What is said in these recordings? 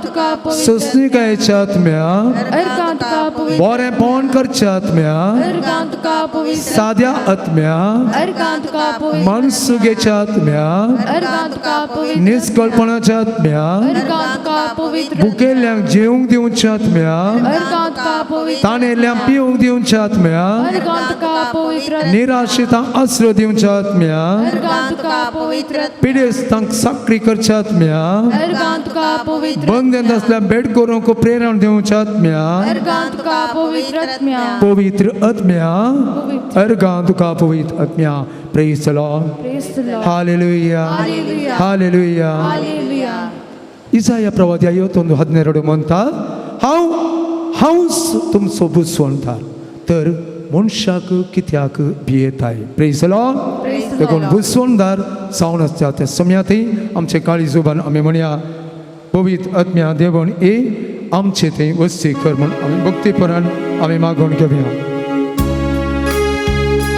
तुका पवित्र सोसणिकायेच्या आत्म्या अर्गां तुका पवित्र बरेंपण करच्या आत्म्या अर्गां तुका पवित्र साद्या आत्म्या अर्गां तुका पवित्र मनसुगेच्या आत्म्या अर्गां तुका पवित्र निस्कळपणाच्या आत्म्या अर्गां तुका पवित्र भुकेल्ल्यांक जेवंक दिवच्या आत्म्या अर्गां तुका पवित्र ताणेल्ल्यांक पिवंक दिवच्या आत्म्या अर्गां तुका पवित्र निराशितांक आसरो दिवच्या आत्म्या अर्गां तुका पवित्र पिडेस्तांक साकरी करच्या आत्म्या अर्गां तुका पवित्र बंदन आसल्या भेट करूंक प्रेरण दिवच्या आत्म्या अर्गां तुका पवित्र आत्म्या पवित्र आत्म्या पवित्र. अर्गां तुका पवित्र आत्म्या. Praise the Lord. Praise the Lord. Hallelujah. Hallelujah. Hallelujah. Hallelujah. Isaiah प्रवादी 51:12 म्हणटा हांव हांवच तुमचो बुसवणदार तर मनशाक कित्याक भियेताय. Praise the Lord. Praise the देखून Lord. बुसवणदार जावन आसता त्या समयातय आमचे काळीज उबारून आमी म्हणया पवित्र आत्म्या देवण ए आमचे थंय वस्ती कर म्हूण आमी भक्तीपणान आमी मागून घेवया.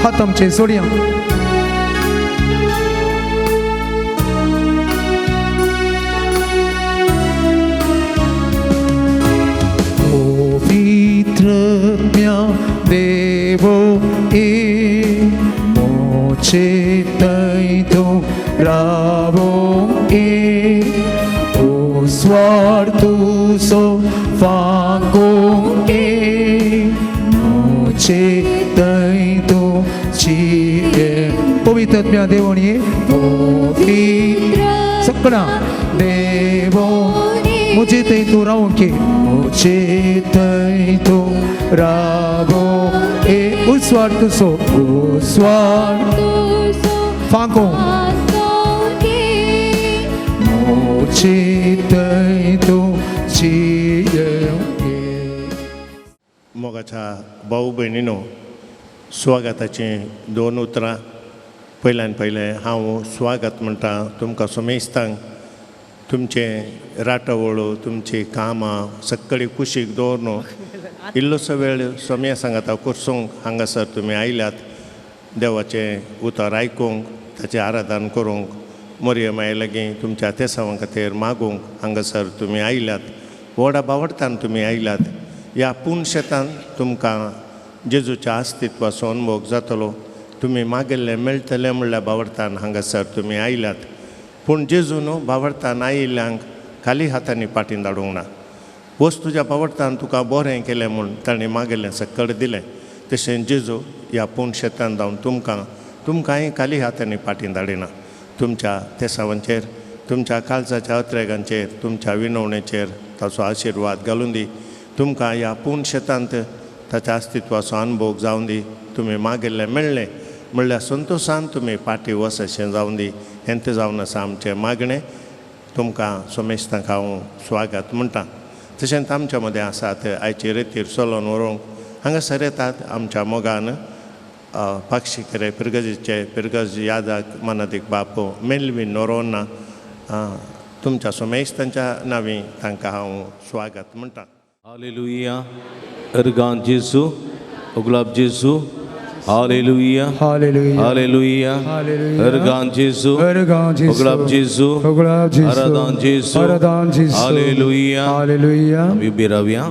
हात आमचे सोडया. पवित्र आत्म्या देवो ए मोचे थंय तूं रावो ए उस्वार तुजो फांको ए मोचे थंय तूं जिये. पवित्र आत्म्या देवण ये पवित्र सगळा देवो मुझे थंय तूं रावो की मुझे थंय तूं रावो ए उस्वार तुजो उस्वार फांको मुझे थंय तूं जिये. मोगाच्या भाऊ भयणीनो, स्वागताचीं दोन उतरां. पयल्यान पयलें हांव स्वागत म्हणटा तुमकां समेस्तांक. तुमचें राटावळ, तुमचीं कामां सगळीं कुशीक दवरून इल्लोसो वेळ सोम्या सांगाता कोर्सूंक हांगासर तुमी आयल्यात. देवाचें उतर आयकूंक, ताचें आराधन करूंक, मोरये माये लागीं तुमच्या तेसांवां खातीर मागूंक हांगासर तुमी आयल्यात. व्हडा बावडतान तुमी आयल्यात. ह्या पूर्ण शेतान तुमकां जेजूच्या अस्तित्वाचो अनुभव जातलो. तुमी मागिल्लें मेळटलें म्हणल्यार बावडतान हांगासर तुमी आयल्यात. पूण जेजू न्हू बावडतान आयिल्ल्यांक खाली हातांनी पाटीन धाडूंक ना. वच तुज्या बावडतान तुका बरें केलें म्हूण ताणें मागिल्लें सकळ दिलें. तशें जेजू ह्या पूर्ण शेतान जावन तुमकां तुमकांय खाली हातांनी पाटीन धाडिना. तुमच्या तेसावांचेर, तुमच्या काळजाच्या अत्रेगांचेर, तुमच्या विनवणेचेर ताचो आशिर्वाद घालून दी. तुमकां ह्या पूर्ण शेतांत ताच्या अस्तित्वाचो अनुभव जावन दी. तुमी मागिल्लें मेळ्ळें म्हणल्यार संतोशान तुमी पाटी वस अशें जावन दी. हें जावन आसा आमचें मागणें. तुमकां सोमेस्तांक हांव स्वागत म्हणटा. तशेंच आमच्या मदें आसात आयचे रेतीर चलोवन व्हरूंक हांगासर येतात आमच्या मोगान पाक्षिकेरे पिरगजीचे पिरगज यादाक मनादीक बापू मेल्वीन नोरोना. तुमच्या सोमेस्तांच्या नांवी तांकां हांव स्वागत म्हणटा. हालेलुया. अर्गां जेजू, गुलाब जेजू. हालेलुया. हालेलुया. हालेलुया. हालेलुया. अर्गां जेजू, अर्गां जेजू, गुलाब जेजू, गुलाब जेजू, आराधन जेजू. आराधन जेजू. हालेलुया. हालेलुया. आमी उबी रावया.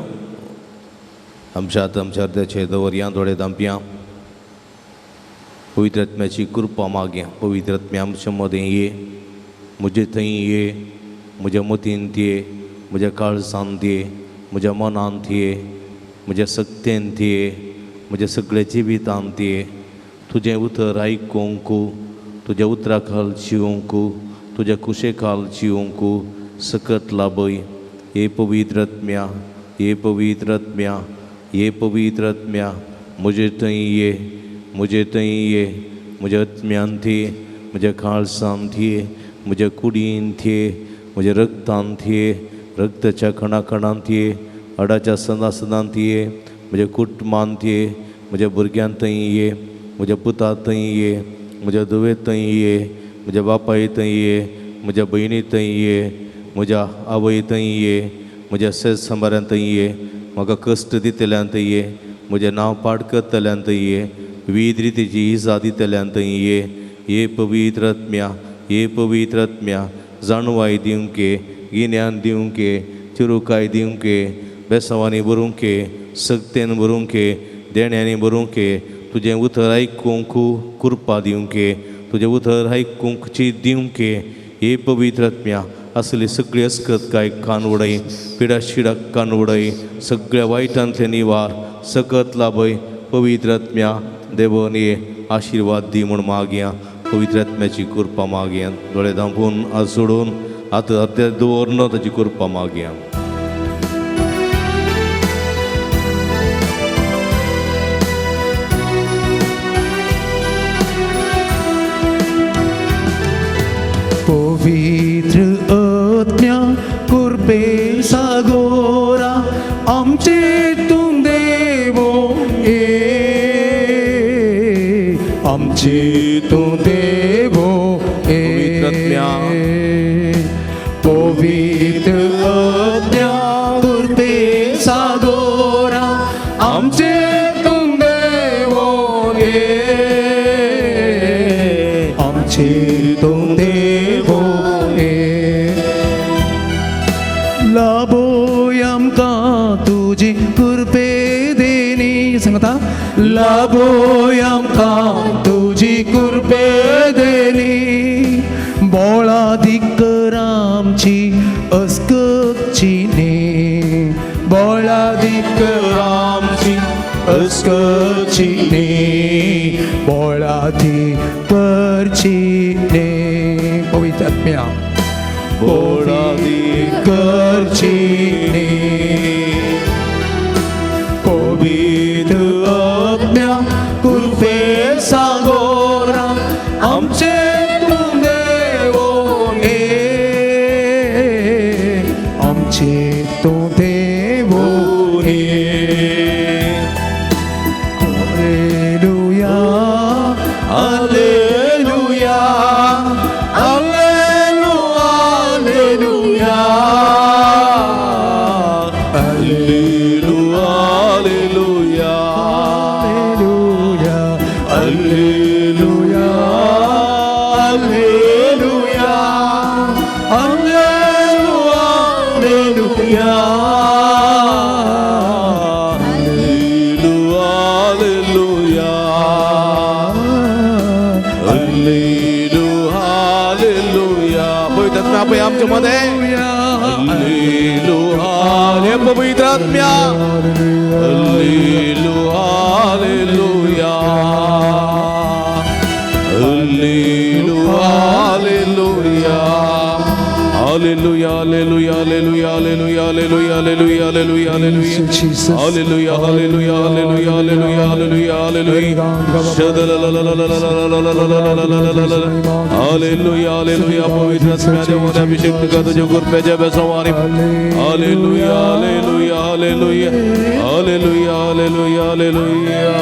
आमच्या हात आमच्या अर्द्याचेर दवरया, दोळे धांपया. पवित्र आत्म्याची कृपा मागया. पवित्र आत्म्या आमच्या मदें ये, म्हजे थंय ये, म्हज्या मतींत ये, म्हज्या काळजांत ये, म्हज्या मनांत ये, म्हज्या सक्तेंत ये, म्हज्या सगळ्या जिवितांत ये. तुजें उतर आयकूंक, तुज्या उतरा खाल जिवंक, तुज्या कुशे खाल जिवंक सकत लाभय. हे पवित्र आत्म्या, हे पवित्र आत्म्या, हे पवित्र आत्म्या, म्हजे थंय ये, म्हजे थंय ये, म्हज्या आत्म्यांत ये, म्हज्या काळजांत ये, म्हज्या कुडींत ये, म्हज्या रक्तांत ये, रक्ताच्या कणाकणांत ये, हाडाच्या सदां सदांत ये, म्हज्या कुटुंबांत ये, म्हज्या भुरग्यां थंय ये, म्हज्या पुता थंय ये, म्हज्या धुवे थंय ये, म्हज्या बापाय थंय ये, म्हज्या भयणी थंय ये, म्हज्या आवय थंय ये, म्हज्या शेज सांबाऱ्यां थंय ये, म्हाका कश्ट दितल्यान थंय ये, म्हजें नांव पाड करतल्यान थंय ये, विविध रितीची इजा दितल्यान थंय ये. हे पवित्र आत्म्या, हे पवित्र आत्म्या, जाणवाय दिवंक ये, गिन्यान दिवंक ये, चिरुकाय दिवंक, बेसांवांनी भरूंक, सक्तेन भरूंक, देण्यांनी भरूंक, तुजें उतर आयकूंक कृपा दिवंक, तुजें उतर आयकूंक चीत दिवंक. हे पवित्र आत्म्या असली सगळी अस्कतकाय कान उडय, पिडा शिडाक कान उडय, सगळ्या वायटांतले निवार सकत लाभय. पवित्र आत्म्या देवन ये आशिर्वाद दी म्हूण मागया. पवित्र आत्म्याची कृपा मागया. दोळे धांपून हात सोडून हात हात दवरन ताची कृपा मागया. पवित्र आत्म्या कृपे सागोरा आमचे तूं देवो ये, आमचे तूं देवो ये. पवित्र आत्म्या. पवित्र आत्म्या कृपे सागोरा आमचे तूं देवो ये, आमचे तूं देवो ये. लाभोय आमकां तुजी कृपे देणी, सांगता लाभोय आमकां तुजी कृपे देणी, बोळादीक आमची अस्कची न्ही, बोळादीक आमची अस्कची न्ही, बोळादी करची न्ही. पवित्र आत्म्या बोळादी करची न्ही, पवित्र आत्म्या कृपे सागोरा आमचे तूं देवो ये, आमचे तूं देवो ये. Hallelujah, hallelujah, hallelujah, hallelujah, hallelujah, hallelujah, hallelujah, hallelujah, hallelujah, hallelujah, hallelujah. पवित्र आत्म्या पळय आमच्या मध्ये. हालेलुया, हे पवित्र आत्म्या. Hallelujah, hallelujah, hallelujah, hallelujah, hallelujah, hallelujah, hallelujah, hallelujah, hallelujah, hallelujah, hallelujah. Jesus. Hallelujah, hallelujah, hallelujah, hallelujah, hallelujah, hallelujah. Hallelujah, hallelujah. पवित्र आत्म्या देवाने अभिषेक तुका तुझ्या कृपेच्या बेसवानी. Hallelujah, hallelujah, hallelujah, hallelujah, hallelujah, hallelujah.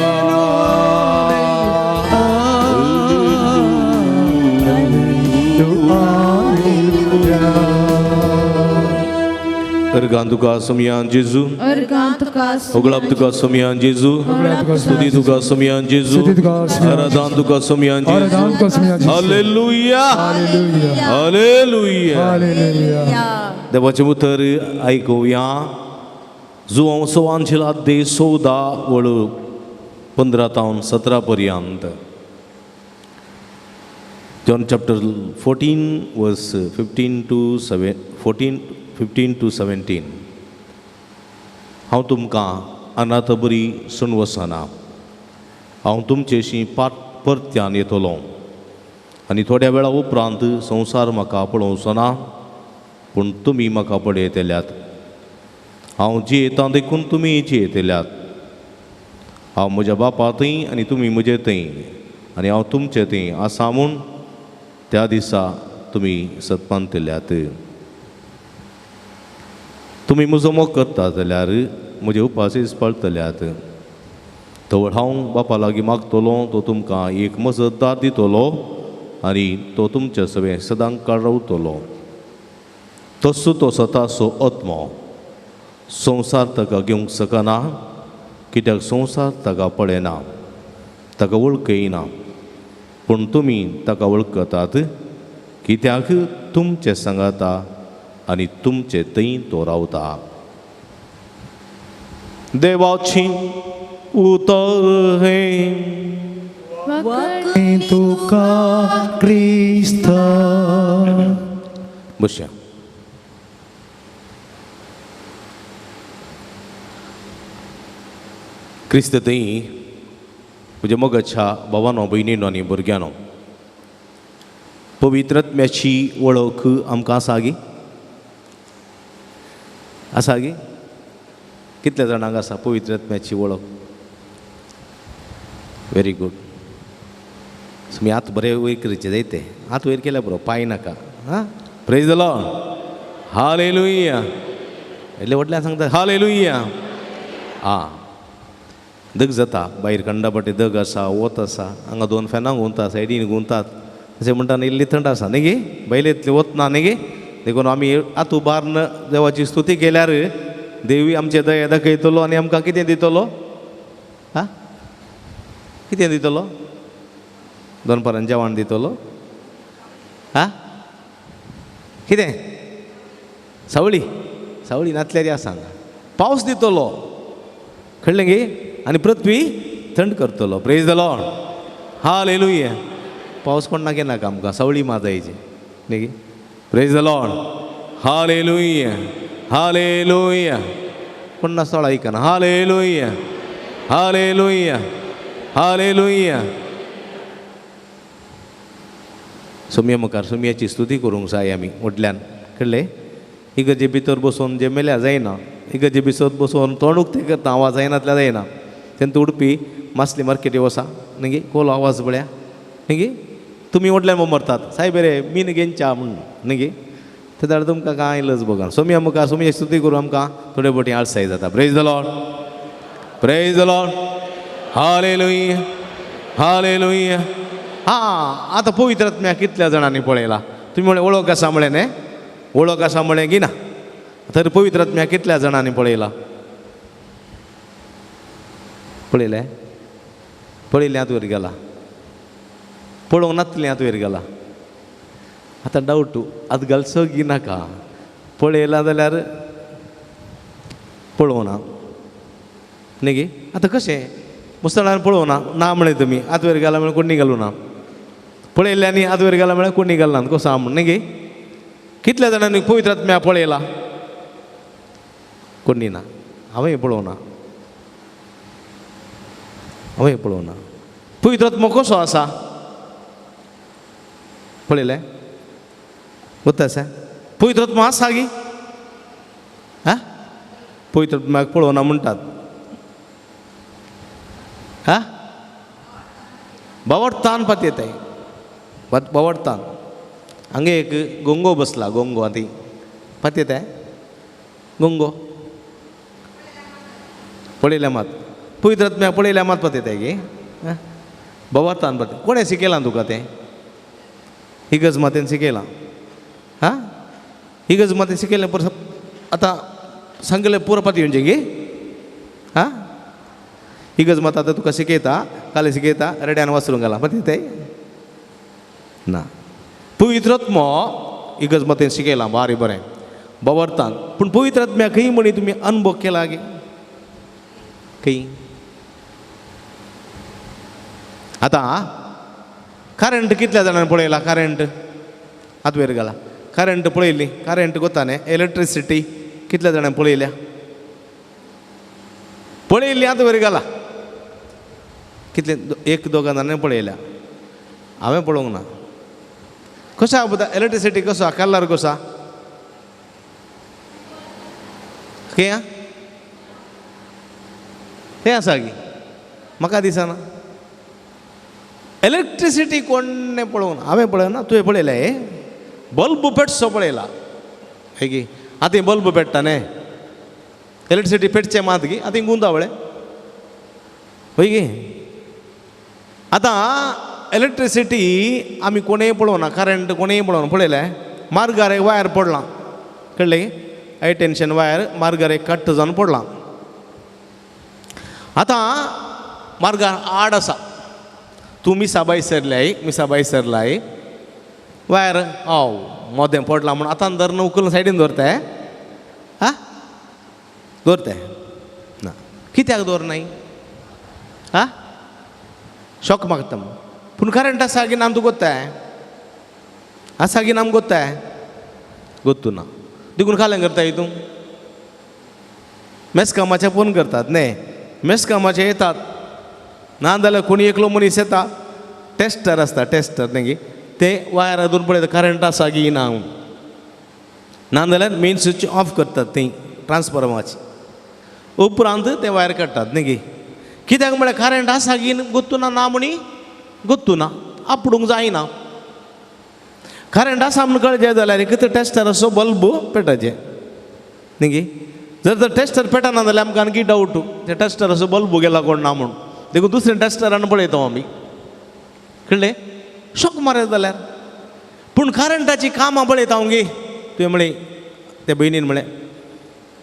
Organ तुका सोमयान जेजू, अर्गां तुका होगळाप तुका सोमयान जेजू, स्तुती तुका सोमयान जेजू, स्तुती तुका सोमयान आराधन तुका सोमयान जेजू. आराधन तुका सोमयान जेजू. Hallelujah, hallelujah, hallelujah. Hallelujah. देवाचें उतर आयकुया. जुवांव सवानशिला दे 14 वळ 15 तावन 17 पर्यंत. John chapter 14 verse 15 to 7, 14 15 to 17. हांव तुमकां अनाथ बरी सोडून वचना, हांव तुमचेशी पाट परत्यान येतलो आनी थोड्या वेळा उपरांत संवसार म्हाका पळोवचो ना, पूण तुमी म्हाका पळयतल्यात. हांव जियेतां देखून तुमी जियेतल्यात. हांव म्हज्या बापा थंय आनी तुमी म्हजे थंय आनी हांव तुमचे थंय आसा म्हूण त्या दिसा तुमी सत्पानतल्यात. तुमी म्हजो मोग करता जाल्यार म्हजे उपासीस पाळटल्यात. तवळ हांव बापा लागीं मागतलो, तो तुमकां एक मजतदार दितलो आनी तो तुमचे सवें सदां काळ रावतलो. तसो तो सताचो आत्मो संवसार ताका घेवंक शकना, कित्याक संवसार ताका पळयना, ताका वळखयना. पूण तुमी ताका वळखतात, कित्याक तुमचे सांगाता आनी तुमचे थंय तो रावता. देवाची उतर हें. तुका क्रिस्त. बसया. क्रिस्त थंय म्हज्या मोगाच्या भावानो, भयणीनो आनी भुरग्यांनो, पवित्र आत्म्याची वळख आमकां आसा गी? आसा गी? कितल्या जाणांक आसा पवित्र आत्म्याची वळख? Very good. तुमी हात बरे वयर करचे जायते, हात वयर केल्या बरो, पांय नाका. हां, प्रेज the Lord, hallelujah. इतले व्हडल्यान सांगता हालेलुया. आं, दग जाता भायर कंडापाटी, दग आसा, वत आसा, हांगा दोन फॅनां घुंवता, सायडीन घुंवतात, अशें म्हणटा इल्ली थंड आसा न्ही गे, भायले इतलें वत ना न्ही गे. देखून आमी आतां उबारून देवाची स्तुती केल्यार देवी आमचे दया दाखयतलो आनी आमकां कितें दितलो? आं, कितें दितलो? दनपारान जेवण दितलो? आं, कितें? सावळी, सावळी नातल्यार आसा हांगा. पावस दितलो, कळ्ळें गे? आनी पृथ्वी थंड करतलो. Praise the Lord, hallelujah. पावस कोण नाके नाका आमकां, सावळी माजायची न्ही गे. Praise the Lord, hallelujah, hallelujah. कोण नासतलो आयकना. Hallelujah, hallelujah, hallelujah. सोमया मुखार सोमयाची स्तुती करूंक जाय आमी व्हडल्यान, कळ्ळें? इगर्जे भितर बसून जे मेल्या जायना, इगर्जे भितर बसून तोंड उक्तें करता, आवाज जायनातल्या जायना. तेन्ना उडपी मासली मार्केटी वसा न्ही गे, कोलो आवाज पळया न्ही गे. तुमी व्हडल्यान मरतात सायब रे मीन घेनच्या म्हूण न्ही गे, ते जाल्यार तुमकां कांय लज बघा. सोमया मुखार सोमयाची स्तुती करूं आमकां थोडे बोटी आळसाय जाता. Praise the Lord, praise the Lord, hallelujah, hallelujah. हां, आतां पवित्र आत्म्या कितल्या जाणांनी पळयला? तुमी म्हणलें वळख आसा म्हळें न्ही, वळख आसा म्हळें की ना? तर पवित्र आत्म्या कितल्या जाणांनी पळयला? पळयलें? पळयलें आतां वयर गेला, पळोवंक नातलें आतां वयर गेला. आतां डावट आतां घालचो की नाका? पळयला जाल्यार पळोवना न्ही गे. आतां कशें मुसळान पळोवना ना म्हळें तुमी, आतां वयर गेला म्हळ्यार कोणी घालूं ना, पळयल्ल्यानी आतां वयर गेला म्हळ्यार कोणी घालना, कसो आहा म्हूण न्ही गे. कितल्या जाणांनी पवित्र आत्म्या पळयला? कोणी ना. हांवें पळोवना, हांवें पळोवना. पवित्र आत्मो कसो आसा पळयलें? वता आसा पवित्र आत्मो आसा गी? हां, पवित्र आत्म्याक पळोवना म्हणटात. हां, बावडतान पातयेताय, बावडतान हांगा एक गोंगो बसला, गोंगो आतां पातयेताय, गोंगो पळयल्या मात पवित्र आत्म्याक पळयल्या मात पातयेताय गे. बावडतान पातय. कोणें शिकयलां तुका तें? इगर्ज मातेन शिकयलां. हां, इगर्ज मातेन शिकयलें परत आतां सांगलें पुरो पाती येवचें गे. हां, इगर्ज मात आतां तुका शिकयता, काल शिकयता, रेड्यान वासरूंक घाला पातयेताय ना. पवित्र आत्मो इगर्ज मातेन शिकयलां बारी बरें बावडतान, पूण पवित्र आत्म्याक खंय म्हणी तुमी अनुभव केला गे? खंय? आतां करंट कितल्या जाणांनी पळयला? करंट आतां वयर घाला. करंट पळयली? करंट कोता न्ही, इलेक्ट्रिसिटी कितल्या जाणांनी पळयल्या? पळयली आतां वयर घाला. कितले? एक दोगां जाणांनी पळयल्या, हांवें पळोवंक ना. कसो आहा इलेक्ट्रिसिटी? कसो आहा कलर? कसो आहा? खंय आहा? तें आसा की म्हाका दिसना. इलेक्ट्रिसिटी कोणें पळोवंक ना, हांवें पळयना, तुवें पळयलें? हे बल्ब पेटसो पळयला हे की आतां बल्ब पेट्टा न्ही, इलेक्ट्रिसिटी पेटचें मात गी आतां गुंता पळय हय गी. आतां इलेक्ट्रिसिटी आमी कोणेय पळोवना, करंट कोणेय पळोवना. पळयलें? मार्गार एक वायर पडलां, कळ्ळें? हाय टेन्शन वायर मार्गार एक कट्ट जावन पडलां. आतां मार्गार आड आसा, तूं मिसाबाय सरलाय, मिसाबाय सरलाय, वायर हांव मोदें पडलां म्हूण आतां धरून उखलून सायडीन दवरताय आं दवरताय ना कित्याक दवरनाय आं शॉक मागता म्हूण पूण करंट आसा की ना तुका गोत्ताय आसा की ना आमकां गोत्ताय गोत्तू ना देखून खालें करताय तूं मेसकामाचे फोन करतात न्ही मेसकामाचे येतात ना जाल्यार कोणी एकलो मनीस येता टेस्टर आसता टेस्टर न्ही ते वायर धरून पळयता करंट आसा की ना म्हूण ना जाल्यार मेन स्विच ऑफ करतात ती ट्रान्सफॉर्मराची उपरांत ते वायर काडटात न्ही कित्याक म्हळ्यार करंट आसा की गोत्तू ना ना म्हणी गोत्तू ना आपडूंक जायना करंट आसा म्हूण कळचें जाल्यार एक टेस्टर असो बल्ब पेटाचें न्ही जर तर टेस्टर पेटना जाल्यार आमकां आणकी डावट ते टेस्टर असो बल्ब गेला कोण ना म्हूण देखून दुसऱ्या टेस्टरान पळयता आमी कळ्ळें शॉक मारत जाल्यार पूण करंटाची कामां पळयता हांव गे तुवें म्हळें त्या भयणीन म्हळें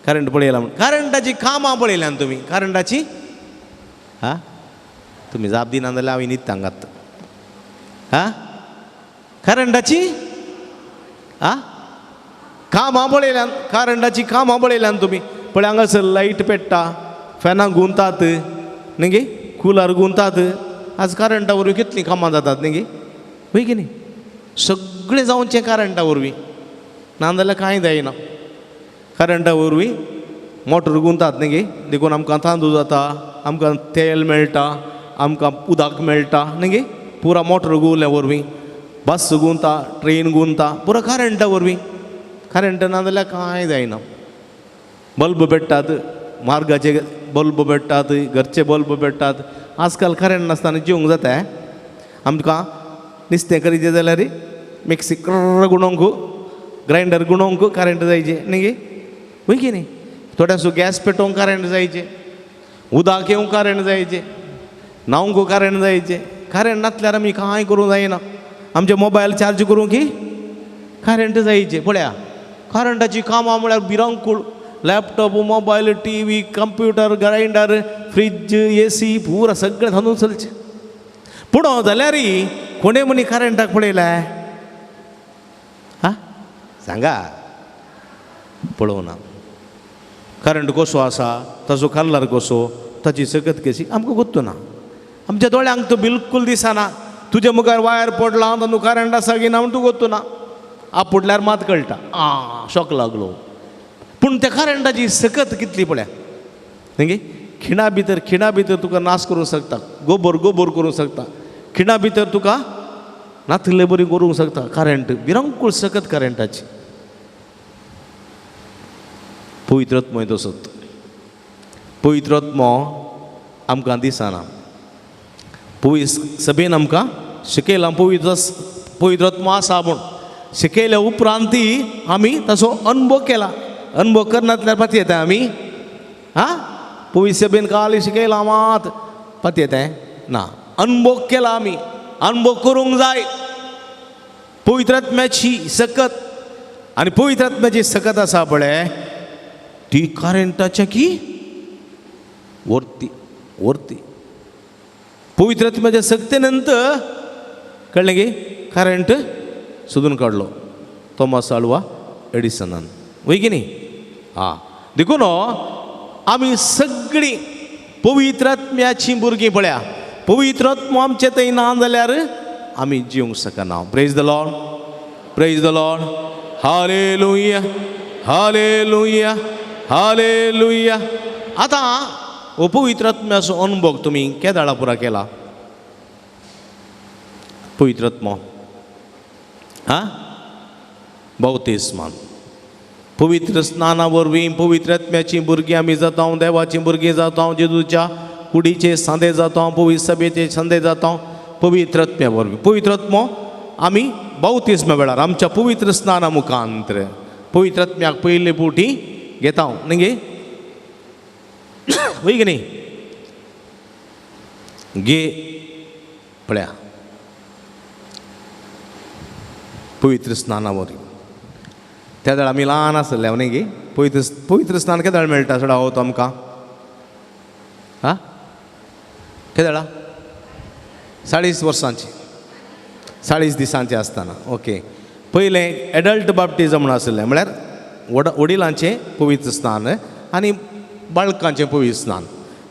करंट पळयला म्हूण करंटाची कामां पळयल्यान तुमी करंटाची हा तुमी जाप दिना जाल्यार हांव न्हिदता हांगात हा करंटाची आ कामां पळयल्यान करंटाची कामां पळयल्यान तुमी पळय हांगासर लायट पेट्टा फॅनां गुंतात न्ही गे कुलर गुंतात आज करंटा वरवीं कितलीं कामां जातात न्ही गे वय की न्ही सगळें जावचें करंटा वरवीं नाजाल्यार कांय जायना करंटा वरवीं मोटर गुंतात न्ही गे देखून आमकां तांदूळ जाता आमकां तेल मेळटा आमकां उदक मेळटा न्ही गे पुरा मोटर गुवल्या वरवीं बस गुंता ट्रेन गुंता पुरा करंटा वरवीं करंट ना जाल्यार कांय जायना बल्ब पेट्टात मार्गाचे बल्ब पेट्टात घरचे बल्ब पेट्टात आजकाल करंट नासतना जिवंक जाता आमकां नुस्तें करीचें जाल्यार मिक्सी कर्र गुणोवंक ग्रायंडर गुणोवंक करंट जायचे न्ही गे वय की न्ही थोड्यांसो गॅस पेटोवंक करंट जायचे उदक येवंक करंट जायचे न्हावंक करंट जायचे करंट नासल्यार आमी कांय करूंक जायना आमचे मोबायल चार्ज करूंक की करंट जायचे पळया करंटाची कामां म्हळ्यार भिरांकूळ laptop mobile T V computer grinder fridge A C पुरा सगळें धांदून चलचें पूण जाल्यार कोणे म्हणी करंटाक पळयलाय हा सांगा पळोवना करंट कसो आसा ताजो कलर कसो ताची सकत कशी आमकां गोत्तू ना आमच्या दोळ्यांक तो बिलकूल दिसना तुजे मुखार वायर पडला तातूंत करंट आसा की ना म्हूण तूं गोत्तू ना आपुडल्यार मात कळटा आं शॉक लागलो पूण त्या करंटाची सकत कितली पळया न्ही खिणा भितर खिणा भितर तुका नाश करूंक शकता गोबोर गोबोर करूंक शकता खिणा भितर तुका नातले बरी करूंक शकता करंट भिरांकूळ सकत करंटाची पवित्र आत्मो तसोच पवित्र आत्मो आमकां दिसना पवित्र सभेन आमकां शिकयलां पवित्र पवित्र आत्मो आसा म्हूण शिकयल्या उपरांत आमी ताचो अनुभव केला अनुभव करनातल्यार पाती येता आमी आं पवित्र सभेन काल शिकयलां मात पाती येता ना अनुभव केला आमी अनुभव करूंक जाय पवित्र आत्म्याची सकत आनी पवित्र आत्म्याची सकत आसा पळय ती करंटाच्या की वरती वरती पवित्र आत्म्याच्या सक्ते नंतर कळ्ळें की करंट सोदून काडलो थॉमस आल्वा एडिसनान वय की न्ही आं देखून आमी सगळीं पवित्र आत्म्याचीं भुरगीं पळया पवित्र आत्मो आमचे थंय ना जाल्यार आमी जिवंक शकना. Praise the Lord, praise the Lord, hallelujah, hallelujah, hallelujah. आतां हो पवित्र आत्म्याचो अनुभव तुमी केदाळा पुरा केला? पवित्र आत्मो आं बाप्तिस्मान पवित्र स्नाना वरवीं पवित्र आत्म्याचीं भुरगीं आमी जाता, देवाचीं भुरगीं जाता, जेजूच्या कुडीचे सांदे जाता, पवित्र सभेचे सांदे जाता पवित्र आत्म्या वरवीं. पवित्र आत्मो आमी बाप्तिस्मा वेळार आमच्या पवित्र स्नाना मुखांतर पवित्र आत्म्याक पयले पुटी घेता न्ही गे वय की न्ही गे पळया पवित्र स्नाना वरवीं. त्या वेळार आमी ल्हान आसले न्ही गे पवित्र पवित्र स्नान केदाळ मेळटा चड आवत आमकां आं केदाळा 40 वर्सांची 40 दिसांचे आसतना. ओके पयलें एडल्ट बाप्टिजम म्हणून आसलें, म्हळ्यार वडिलांचें पवित्र स्नान आनी बाळकांचें पवित्र स्नान.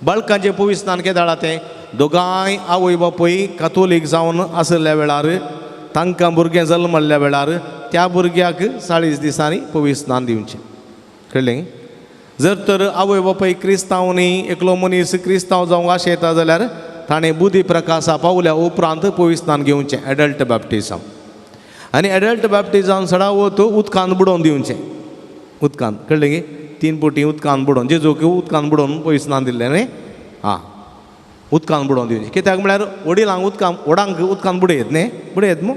बाळकांचें पवित्र स्नान केदाळा तें दोगांय आवय बापूय कातोलीक जावन आशिल्ल्या वेळार, तांकां भुरगें जल्मल्ल्या वेळार त्या भुरग्याक 40 दिसांनी पवित्र स्नान दिवचें. कळ्ळें? जर तर आवय बापूय क्रिस्तांव न्ही, एकलो मनीस क्रिस्तांव जावंक आशेता जाल्यार ताणें बुद्धी प्रकाशा पावल्या उपरांत पवित्र स्नान घेवचें, एडल्ट बॅप्टिजम. आनी एडल्ट बॅप्टिजम सडावत उदकान बुडोवन दिवचें, उदकान. कळ्ळें की? 3 पटी उदकान बुडोवन, जेजूक उदकान बुडोवन पवित्र स्नान दिल्लें न्ही, आं उदकान बुडोवन दिवचें. कित्याक म्हळ्यार वडिलांक उदकान, व्हडांक उदकान बुडयत न्ही, बुडयत मू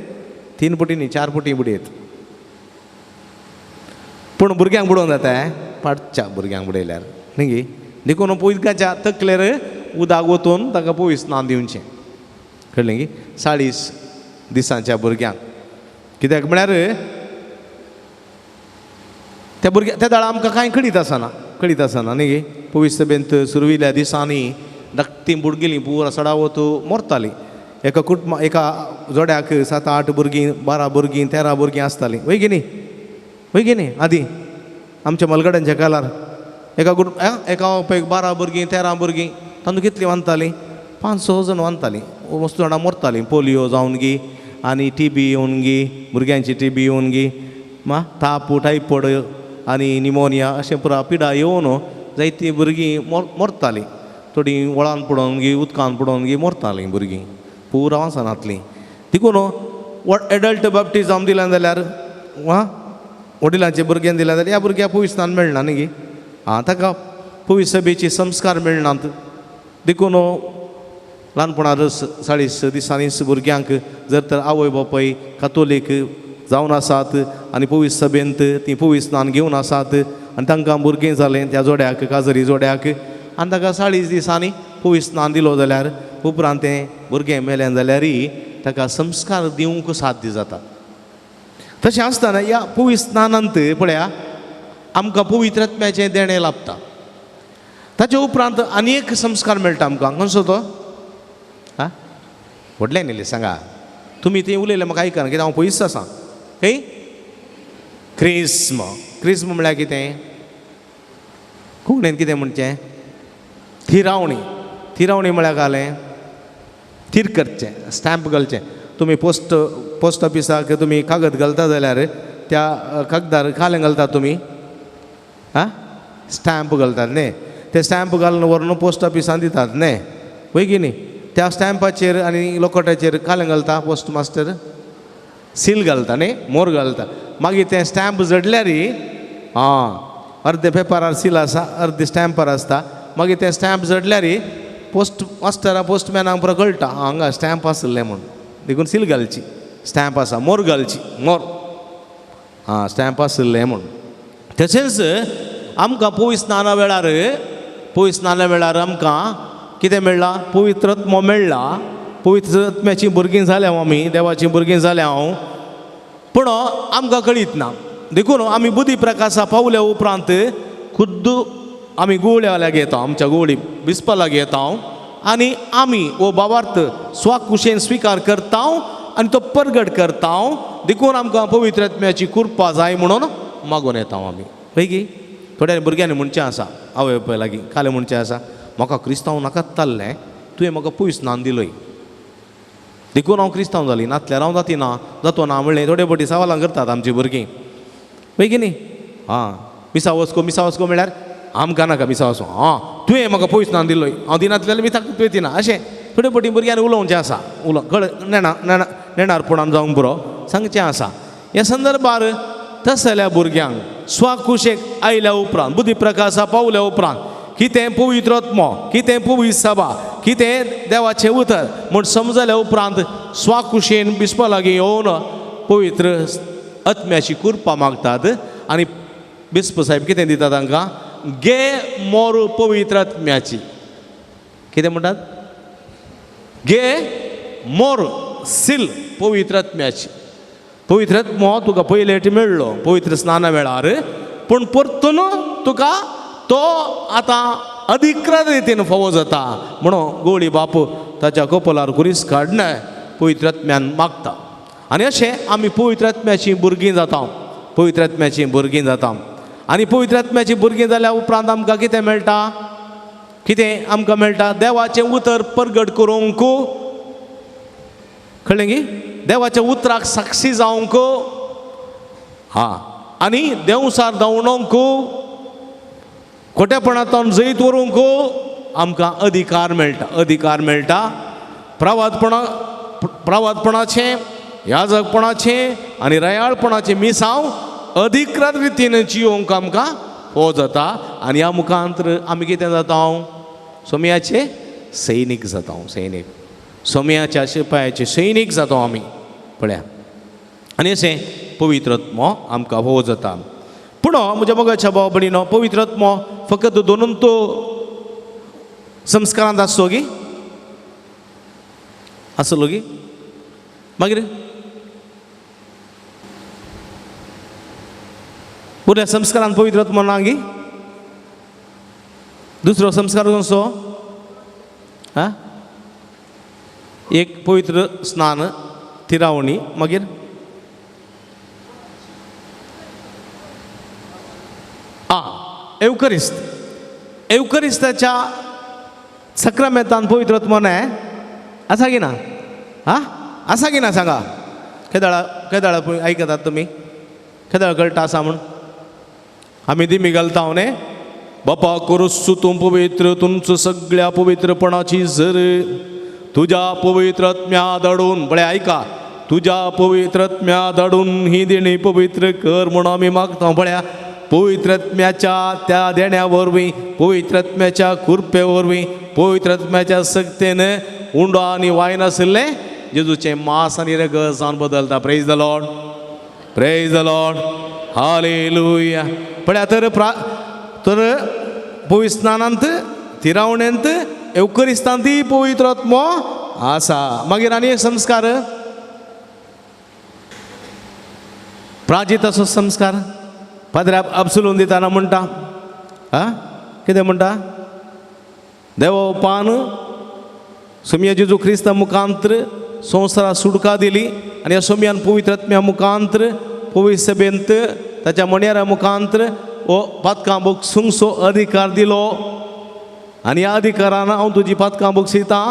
3 पटी न्ही 4 पटी बुडयत, पूण भुरग्यांक बुडोवन जाता पाटच्या भुरग्यांक बुडयल्यार न्ही गी. देखून उदकाच्या तकलेर उदक वतून ताका पवित्र स्नान दिवचें. कळ्ळें की? 40 दिसांच्या भुरग्यांक. कित्याक म्हळ्यार त्या भुरग्या त्या दाळा आमकां कांय कळीत आसना, कळीत आसना न्ही गी. पवित्र सभेंत सुरविल्ल्या दिसांनी धाकटीं भुरगीं पुरा सडावत मरतालीं. एका कुटुंबा एका जोड्याक 7 8 भुरगीं, 12 भुरगीं, 13 भुरगीं आसतालीं. वय की न्ही? वय की न्ही? आदीं आमच्या मलगड्यांच्या कालार एका कुटुंब एका बापायक 12 भुरगीं, 13 भुरगीं, तांतूं कितलीं वांदतालीं? 5-6 जाण वांदतालीं. मस्त जाणां मरतालीं, पोलियो जावन गी आनी टीबी येवन गी, भुरग्यांची टीबी येवन गी, मा ताप, टायफॉयड आनी निमोनिया अशें पुरा पिडा येवन जायतीं भुरगीं मरतालीं. थोडीं वळान पडोवन गी, उदकान पडोवन गी मरतालीं भुरगीं, पुरा वाचनातलीं. देखून एडल्ट बॅप्टिजम दिलें जाल्यार वा वडिलांचे भुरग्यान दिलें जाल्यार ह्या भुरग्याक पवित्र स्नान मेळना न्ही गी, आं ताका पवित्र सभेचे संस्कार मेळनात. देखून ल्हानपणार 40 दिसांनीच भुरग्यांक जर तर आवय बापूय कातोलीक जावन आसात आनी पवित्र सभेंत तीं पवित्र स्नान घेवन आसात आनी तांकां भुरगें जालें त्या जोड्याक, काजरी जोड्याक, आनी ताका 40 दिसांनी पवित्र स्नान दिलो जाल्यार उपरांत तें भुरगें मेलें जाल्यारय ताका संस्कार दिवंक साध्य जाता. तशें आसतना ह्या पवित्र स्नानांत पळया आमकां पवित्र आत्म्याचें देणें लाभता. ताचे उपरांत आनी एक संस्कार मेळटा आमकां. खंयचो तो? आं व्हडलें न्ही सांगा तुमी, तें उलयलें म्हाका आयकना कित्याक हांव पयस आसा. खंय? क्रिस्म. क्रिस्म म्हळ्यार कितें? कोंकणीन कितें म्हणचें? थिरावणी. थिरावणी म्हळ्यार घालें थीर करचें, स्टॅम्प घालचें. तुमी पोस्ट पोस्ट ऑफिसाक तुमी कागद घालता जाल्यार त्या कागदार कालें घालता तुमी, आं स्टॅम्प घालतात न्ही, ते स्टॅम्प घालून व्हरून पोस्ट ऑफिसान दितात न्ही, वय की न्ही? त्या स्टॅम्पाचेर आनी लोकोट्याचेर कालें घालता पोस्ट मास्टर, सील घालता न्ही, मोर घालता. मागीर तें स्टॅम्प जडल्यार आं अर्दे पेपरार सील आसा, अर्दे स्टॅम्पार आसता. मागीर तें स्टॅम्प जडल्यार पोस्ट मास्टरा पोस्टमॅनाक पुरो कळटा हांगा स्टॅम्प आसलें म्हूण, देखून सील घालची, स्टॅम्प आसा, मोर घालची, मोर आं स्टॅम्प आसलें म्हूण. तशेंच आमकां पवित्र स्नाना वेळार, पवित्र स्नाना वेळार आमकां कितें मेळ्ळां? पवित्र आत्मो मेळ्ळा. पवित्र आत्म्याचीं भुरगीं जाल्या आमी, देवाचीं भुरगीं जाल्या हांव, पूण आमकां कळीत ना. देखून आमी बुद्धी प्रकाशा पावल्या उपरांत खुद्द आमी गुवळ्या लागीं येता, आमच्या गुवळी बिस्पा लागीं येता आनी आमी हो भावार्थ स्वाकुशेन स्विकार करता आनी तो परगट करता. देखून आमकां पवित्र आत्म्याची कृपा जाय म्हणून मागून येता आमी. हय की? थोड्या भुरग्यांनी म्हणचें आसा आवय बापाय लागीं, कालें म्हणचें आसा, म्हाका क्रिस्तांव नाकात ताल्लें, तुवें म्हाका पयस स्नान दिलय देखून हांव क्रिस्तांव जाली, नातल्यार हांव जाती ना, जातो ना म्हणलें. थोडे फावटी सवालां करतात आमची भुरगीं, हय की न्ही? आं मिसा वचको, मिसा वचको म्हळ्यार आमकां नाका मिसा वचो, आं तुवें म्हाका पयस स्नान दिलय, हांव दिनातलें जाल्यार मिसाक तुवें दिना, अशें थोडे फावटी भुरग्यांनी उलोवचें आसा. उलो कळ नेणा नेणा नेणारपणान जावंक पुरो सांगचें आसा. ह्या संदर्भार तसल्या भुरग्यांक स्वाकुशेक आयल्या उपरांत, बुद्धी प्रकाशा पावल्या उपरांत कितें पवित्र आत्मो, कितें पवित्र सभा, कितें देवाचें उतर म्हूण समजल्या उपरांत स्वाकुशेन बिस्पा लागीं येवन पवित्र आत्म्याची कृपा मागतात. आनी बिस्प साहेब कितें दिता तांकां? गे मोर पवित्र आत्म्याची. कितें म्हणटात? गे मोर सील पवित्र आत्म्याची. पवित्र आत्मो तुका पयले फावटी मेळ्ळो पवित्र स्नाना वेळार, पूण परतून तुका तो आतां अधिकृत रितीन फावो जाता म्हणून गोळी बापू ताच्या कपलार कुरीस काडना पवित्र आत्म्यान मागता. आनी अशें आमी पवित्र आत्म्याचीं भुरगीं जाता, पवित्र आत्म्याचीं भुरगीं जाता. आनी पवित्र आत्म्याचीं भुरगीं जाल्या उपरांत आमकां कितें मेळटा? कितें आमकां मेळटा? देवाचें उतर परगट करूंक, कळ्ळें गी? देवाच्या उतराक साक्षी जावंक, हा, आनी देंवसार धांवणोंक, खोटेपणांतल्यान जैत व्हरूंक आमकां अधिकार मेळटा, अधिकार मेळटा. प्रवादपणा, प्रवादपणाचें, याजकपणाचें आनी रयाळपणाचें मिसांव अधिकृत रितीन जियोंक आमकां हो जाता. आनी ह्या मुखांतर आमी कितें जाता? सोमयाचे सैनीक जाता, सैनीक, सोमयाच्या शिपायाचे सैनीक जाता आमी. पळया, आनी अशें पवित्र आत्मो आमकां हो जाता. पूण म्हज्या मोगाच्या भाव भयणीनो, पवित्र आत्मो फकत दोनून तो संस्कारांत आसचो गी? आसलो गी? मागीर उरल्या संस्कारांत पवित्र आत्मो ना गी? दुसरो संस्कार खंयचो? हा, एक पवित्र स्नान, तिरावणी, मागीर आ एवकरिस्त. एवकरिस्ताच्या सक्रामेंतान पवित्र आत्मो ना आसा की ना? हा, आसा की ना सांगा? केदाळा केदाळा आयकतात तुमी? केदाळा कळटा आसा म्हूण? आमी दिमी घालता न्ही, बापा करुस्सु तूं पवित्र, तुमचो सगळ्या पवित्रपणाची जर तुज्या पवित्र आत्म्या धाडून, पळय आयका, तुज्या पवित्र आत्म्या धाडून ही देणी पवित्र कर म्हूण आमी मागता. पळया, पवित्र आत्म्याच्या त्या देण्या वरवीं, पवित्र आत्म्याच्या कृपे वरवीं, पवित्र आत्म्याच्या सक्तेन उंडो आनी वायन आशिल्लें जेजूचें मांस आनी रगत जावन बदलता. Praise the Lord, praise the Lord, hallelujah. पळया, तर तर पवित्र स्नानांत, तिरावणेंत, एवकरिस्तांतय पवित्र आत्मो आसा. मागीर आनी एक संस्कार, प्राजिताचो संस्कार. पाद्रे अब्सुलून दिताना म्हणटा, आं कितें म्हणटा? देवा पान सोमया जेजू क्रिस्ता मुखांत्र संवसाराक सुटका दिली आनी ह्या सोमयान पवित्र आत्म्या मुखांत्र पवित्र सभेंत ताच्या मणयारा मुखांत्र हो पातकां भोगसूंकसो अधिकार दिलो. आनी ह्या अधिकारान हांव तुजी पातकां भोगसितां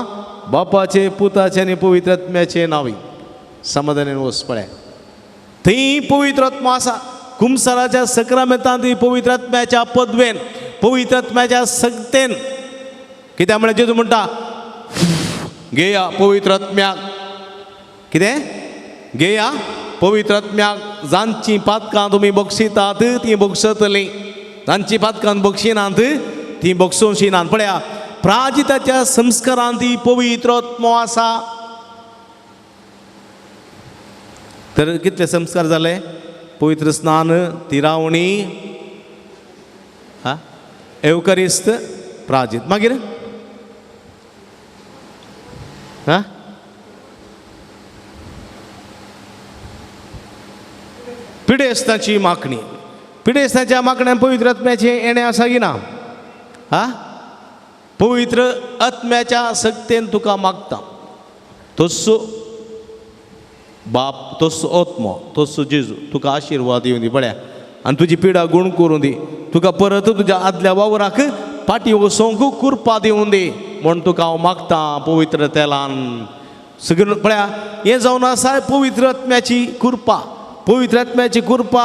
बापाचे, पुताचे आनी पवित्र आत्म्याचे नांवी. समाधानान वच. पळय, थंय पवित्र आत्मो आसा. कुमसाराच्या सक्रामेंतांत पवित्र आत्म्याच्या पदवेन, पवित्र आत्म्याच्या सक्तेन, कित्याक म्हळ्यार जेजू म्हणटा, घेया पवित्र आत्म्याक. कितें घेया? पवित्र आत्म्याक. जांची पातकां तुमी बक्षितात तीं बक्षतलीं, जांची पातकां बक्षिनात तीं बक्षोवची नात. पळया, प्राजिताच्या संस्कारांत ती पवित्र आत्मो आसा. तर कितले संस्कार जाले? पवित्र स्नान, तिरावणी, हा, एवकरिस्त, प्राजित. मागीर हा पिडेस्ताची मागणी. पिडेस्ताच्या मागण्यान पवित्र आत्म्याचें येणें आसा की ना? हा, पवित्र आत्म्याच्या सक्तेन तुका मागता, तस्सो बाप, तस्सो आत्मो, तस्सो जेजू तुका आशिर्वाद दिवं दी. पळया, आनी तुजी पिडा गूण करूं दी, तुका परत तुज्या आदल्या वावराक फाटीं वचोंक कृपा दिवं दी म्हूण तुका हांव मागता पवित्र तेलान सगळें. पळया, हें जावन आसा पवित्र आत्म्याची कृपा. पवित्र आत्म्याची कृपा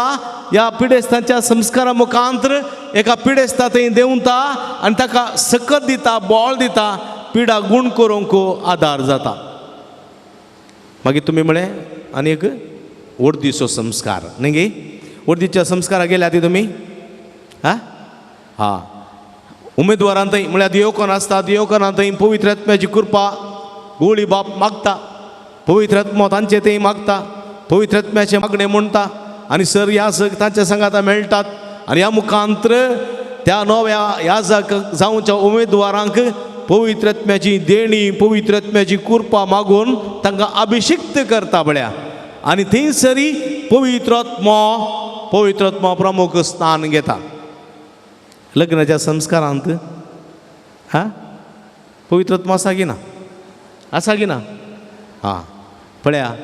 ह्या पिडेस्तांच्या संस्कारा मुखांत्र एका पिडेस्ता थंय देंवता आनी ताका सकत दिता, बळ दिता, पिडा गूण करूंक आदार जाता. मागीर तुमी म्हळें आनी एक वर्दीचो संस्कार न्ही गे? वर्दीच्या संस्काराक गेल्या ती तुमी? हा हा, उमेदवारान थंय म्हळ्यार देवकोन आसता, देवकोना थंय पवित्र आत्म्याची कृपा गोळी बाप मागता, पवित्र आत्मो तांचे थंय मागता, पवित्र आत्म्याचें मागणें म्हणटा आनी सर याजक तांच्या सांगाता मेळटात आनी ह्या मुखांत्र त्या नव्या याजक जावच्या उमेदवारांक पवित्र आत्म्याची देणी, पवित्र आत्म्याची कृपा मागून तांकां अभिषिक्त करता. पळया, आनी थंयसरी पवित्र आत्मो, पवित्र आत्मो प्रमुख स्थान घेता. लग्नाच्या संस्कारांत हा पवित्र आत्मो आसा की ना? आसा की ना? हा, पळया,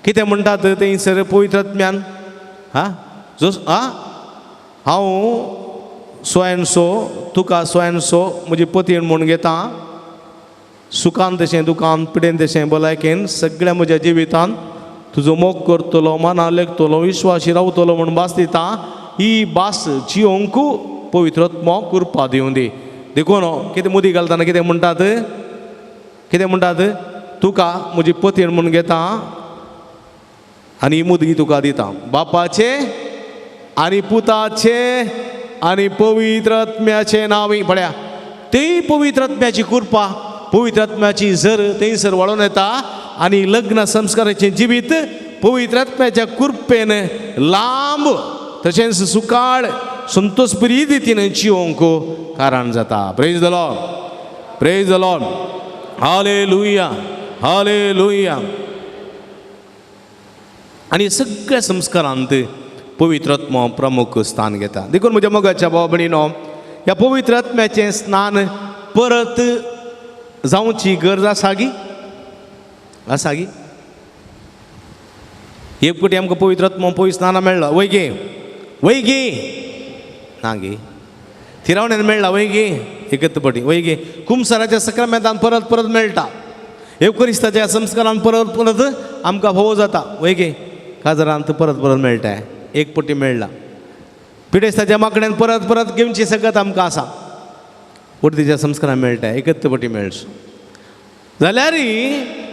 कितें म्हणटात थंयसर पवित्र आत्म्यान? हा जो आ हांव सो एंड सो तुका सो एंड सो म्हजी पतीण म्हूण घेता, सुखान तशें दुखान, पिडेन तशें भलायकेन, सगळ्या म्हज्या जिवितान तुजो मोग करतलो, मना लेखतलो, विश्वासी रावतलो म्हूण भास दिता. ही भास जियोंक पवित्र आत्मो कृपा दिवं दी. देखून कितें मुदी घालतना कितें म्हणटात? कितें म्हणटात? तुका म्हजी पतीण म्हूण घेता आनी ही मुदगी तुका दिता, बापाचे आनी पुताचे आनी पवित्र आत्म्याचे नांव. पळया ती पवित्र आत्म्याची कृपा, पवित्र आत्म्याची झर थंयसर वाडोवन येता आनी लग्न संस्काराचें जिवीत पवित्र आत्म्याच्या कृपेन लांब तशेंच सुकाळ संतोषप्री रितीन जिवंक कारण जाता. Praise the Lord, praise the Lord, hallelujah, hallelujah. आनी सगळ्या संस्कारांत पवित्र आत्मो प्रमुख स्थान घेता. देखून म्हज्या मोगाच्या भाव भयणीनो, ह्या पवित्र आत्म्याचें स्नान परत जावची गरज आसा गी? आसा गी? एक फावटी आमकां पवित्र आत्मो पवित्र स्नानां मेळ्ळा वय गे? वय गे? ना गे? थिरावण्यान मेळ्ळा वय गे? एकच फावटी वय गे? कुमसाराच्या सक्रामेंतान परत परत मेळटा, एवकरिस्ताच्या संस्कारान परत परत आमकां भोव जाता वय गे? काजरांत परत परत मेळटा, एक पटी मेळ्ळा. पिडेस्ताच्या माकड्यान परत परत घेवची सगळ्यात आमकां आसा. उर्दीच्या संस्कारान मेळटा, एकच पटी मेळचो. जाल्यार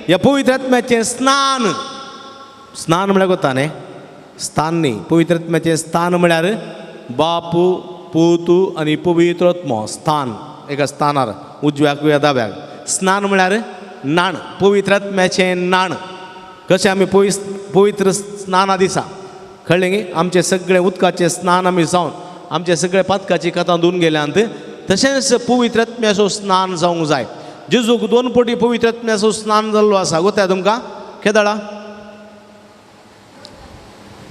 ह्या पवित्र आत्म्याचें स्नान, स्नान म्हळ्यार कोता न्ही, स्थान न्ही, पवित्र आत्म्याचें स्थान म्हळ्यार बाप, पूत आनी पवित्र आत्मो. स्थान एका स्थानार, उजव्याक या दाव्याक. स्नान म्हळ्यार न्हाण, पवित्र आत्म्याचें न्हाण. कशें आमी पवित्र स्नाना दिसा कळ्ळें गी आमचें सगळें उदकाचें स्नान आमी जावन आमचे सगळे पातकाची कथां धुवन गेल्यांत, तशेंच पवित्र आत्म्याचो स्नान जावंक जाय. जेजूक दोन पटी पवित्र आत्म्याचो स्नान जाल्लो आसा. गोताय तुमकां केदाळा?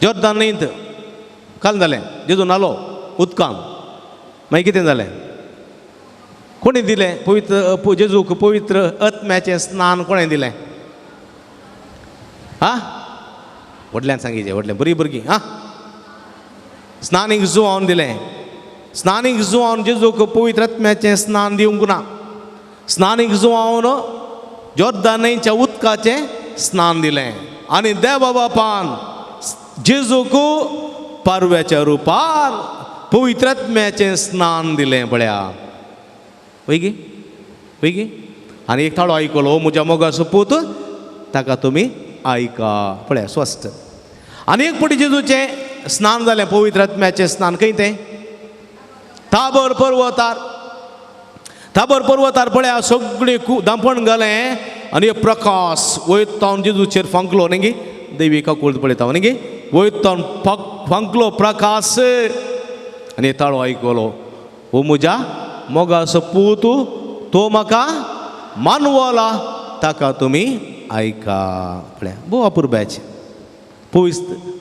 जोर्दान न्हंयत काल जालें, जेजू न्हालो उदकान, मागीर कितें जालें? कोणें दिलें पवित्र जेजूक पवित्र आत्म्याचें स्नान? कोणें दिलें? हा व्हडल्यान सांगिचें, व्हडलें बरीं भुरगीं. हा स्नानीक जुवान दिलें. स्नानीक जुवान जेजूक पवित्र आत्म्याचें स्नान दिवंक ना. स्नानीक जुवान जोर्दान न्हंयच्या उदकाचें स्नान दिलें आनी देवा बापान जेजूक पारव्याच्या रुपार पवित्र आत्म्याचें स्नान दिलें. पळया वय गी? वय गी? आनी एक थाळो आयकलो, म्हज्या मोगाचो पूत, ताका तुमी आयका. पळया स्वस्थ. आनी एक पटी जेजूचें स्नान जालें, पवित्र आत्म्याचें स्नान. खंय तें? ताबर पर्वतार. ताबर पर्वतार पळया सगळें दांपण घालें आनी एक प्रकाश वयतावन जेजूचेर फांकलो न्ही गी? देवी काकूळत पळयता न्ही गी? वयतावन फांकलो प्रकाश आनी ताळो आयकलो, हो म्हज्या मोगाचो पूत, तो म्हाका मानवला, ताका तुमी आयका. पळया भोव अपुरबायेचें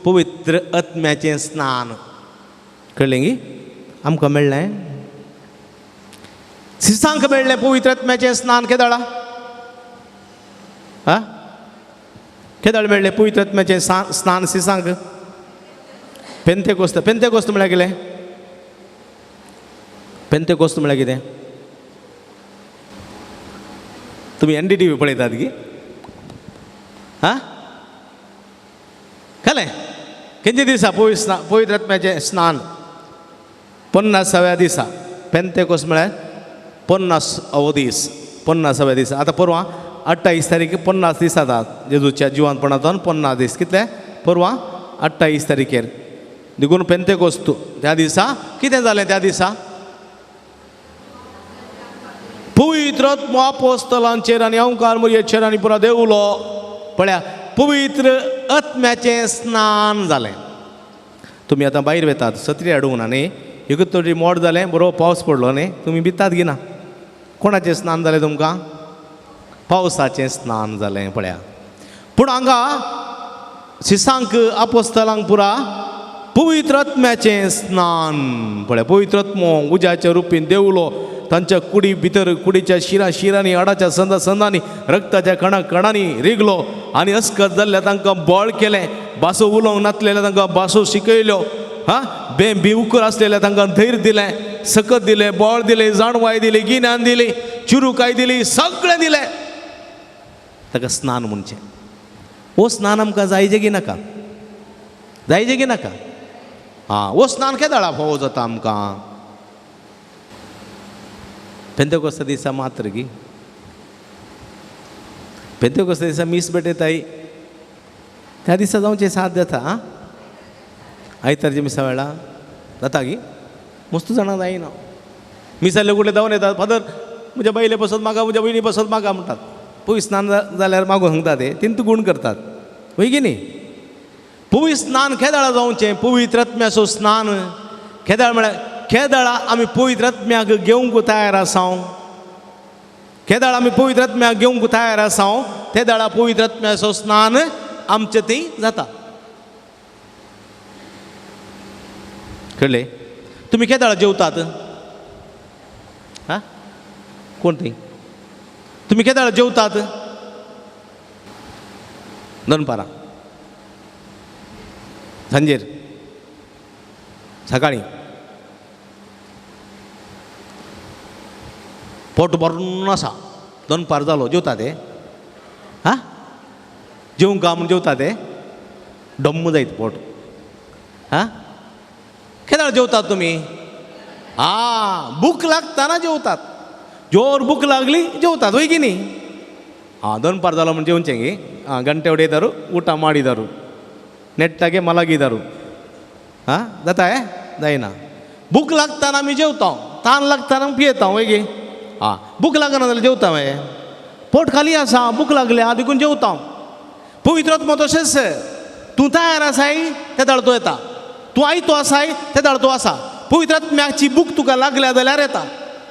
पवित्र आत्म्याचें स्नान. कळ्ळें गी? आमकां मेळ्ळें, सिसांक मेळ्ळें पवित्र आत्म्याचें स्नान. केदाळा? हा केदाळ मेळ्ळें पवित्र आत्म्याचें स्नान सिसांक? पेंतेकोस्त. पेंतेकोस्त म्हळ्यार कितें? पेंतेकोस्त म्हळ्यार कितें? तुमी NDTV पळयतात गी? हा कळ्ळें? खंयच्या दिसा पवित्र आत्म्याचें स्नान? 50व्या दिसा. पेंतेकोस्त म्हळ्यार 50वो दीस, 50व्या दिसा. आतां परवां 28 तारीख 50 दीस जातात जेजूच्या जिवानपणांतून. 50 दीस कितले? परवां 28 तारखेर. देखून पेंतेकोस्त त्या दिसा कितें जालें? त्या दिसा पवित्र आत्मो आपोस्तलांचेर आनी अंकार मोरयेचेर आनी पुरा देवलो. पळया पवित्र आत्म्याचें स्नान जालें. तुमी आतां भायर वेतात, सत्री हाडूंक ना न्ही, एकूच तरी मोड जालें, बरो पावस पडलो न्ही, तुमी भितात गी ना? कोणाचें स्नान जालें तुमकां? पावसाचें स्नान जालें. पळया पूण हांगा सिसांक आपोस्तलांक पुरा पवित्र आत्म्याचें स्नान. पळया पवित्र आत्मो उज्याच्या रुपीन देवलो, तांच्या कुडी भितर कुडीच्या शिरा शिरांनी, हाडाच्या संदा संदांनी, रक्ताच्या कणा कणांनी रिगलो आनी अस्कत जाल्ल्या तांकां बळ केलें, भासो उलोवंक नासलेल्या तांकां भासो शिकयल्यो, हां बे भिवकर आसलेल्या तांकां धैर्य दिलें, सकत दिलें, बळ दिलें, जाणवाय दिली, गिन्यान दिली, चुरुकाय दिली, सगळें दिलें. ताका स्नान म्हणचें. हो स्नान आमकां जायजें की नाका? जायजें की नाका? आं, हो स्नान केदाळा फावो जाता आमकां? पेंतेकोस्ता दिसा मात्र की पेंतेकोस्ता दिसा मीस भेटयताय त्या दिसा जावचें साथ जाता. आं, आयतारच्या मिसा वेळा जाता की मस्त जाणां जायना. मिसाले कुठले धांवन येतात, फादर म्हज्या बायले पसत मागा, म्हज्या भयणी पसत मागा म्हणटात. पयस स्नान जाल्यार मागूंक सांगता ते तिंत गूण करतात वय की न्ही. पवित्र स्नान केदाळा जावचें? पवित्र आत्म्याचो स्नान केदाळ म्हळ्यार केदाळा आमी पवित्र आत्म्याक घेवंक तयार आसा. केदाळ आमी पवित्र आत्म्याक घेवंक तयार आसा ते दाळा पवित्र आत्म्याचो स्नान आमचें थंय जाता. कळ्ळें? तुमी केदाळा जेवतात? हां, कोण थंय? तुमी केदाळा जेवतात? दनपारां, सांजेर, सकाळीं पोट भरून आसा, दनपार जालो जेवता ते? हां, जेवंक का म्हूण जेवता ते? डम्म जायत पोट. हां, केदाळ जेवतात तुमी? आं, भूक लागतना जेवतात. जोर भूक लागली जेवतात वय की न्ही. ಹಾಂ, ದೊನ್ಪಾರ್ ದಾಲ ಮುಂಚೆ ಉಂಚೆಂಗಿ ಹಾಂ ಗಂಟೆ ಹೊಡೆದರು, ಊಟ ಮಾಡಿದರು, ನೆಟ್ಟಾಗೆ ಮಲಗಿದರು. हां, जाता हे जायना. भूक लागतना आमी जेवता, तान लागतना पियेता वय गे. आं, भूक लागना जाल्यार जेवता मागीर पोट खाली आसा, भूक लागल्या देखून जेवता. पवित्र आत्मो तशेंच, तूं तयार आसाय ते दाळ तो येता, तूं आयतो आसाय ते दाळ तो आसा. पवित्र आत्म्याची भूक तुका लागल्या जाल्यार येता.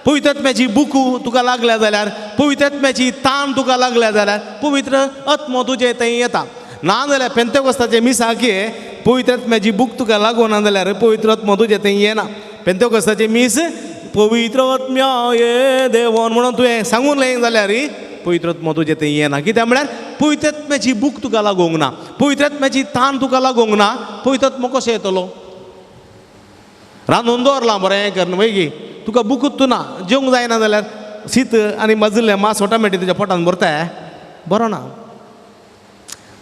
पवित्र आत्म्याची भूक तुका लागल्या जाल्यार, पवित्र आत्म्याची तान तुका लागल्या जाल्यार पवित्र आत्मो तुजे थंय येता. ना जाल्यार पेंतेकोस्ताचे मिसाक पवित्र आत्म्याची भूक तुका लागूना जाल्यार पवित्र आत्मो तुजे थंय येना. पेंतेकोस्ताचे मीस पवित्र आत्म्या ये देवन म्हणून तुवें सांगून लें जाल्यार पवित्र आत्मो तुजे थंय येना. कित्याक म्हळ्यार पवित्र आत्म्याची भूक तुका लागूंक ना, पवित्र आत्म्याची तान तुका लागूंक ना. पवित्र आत्मो कसो येतलो? रांदून दवरलां बरें करून वय गी, तुका भुकूच ना, जेवंक जायना जाल्यार शीत आनी मजलें मांस ऑटोमॅटीक तुज्या पोटान भरता, बरो ना.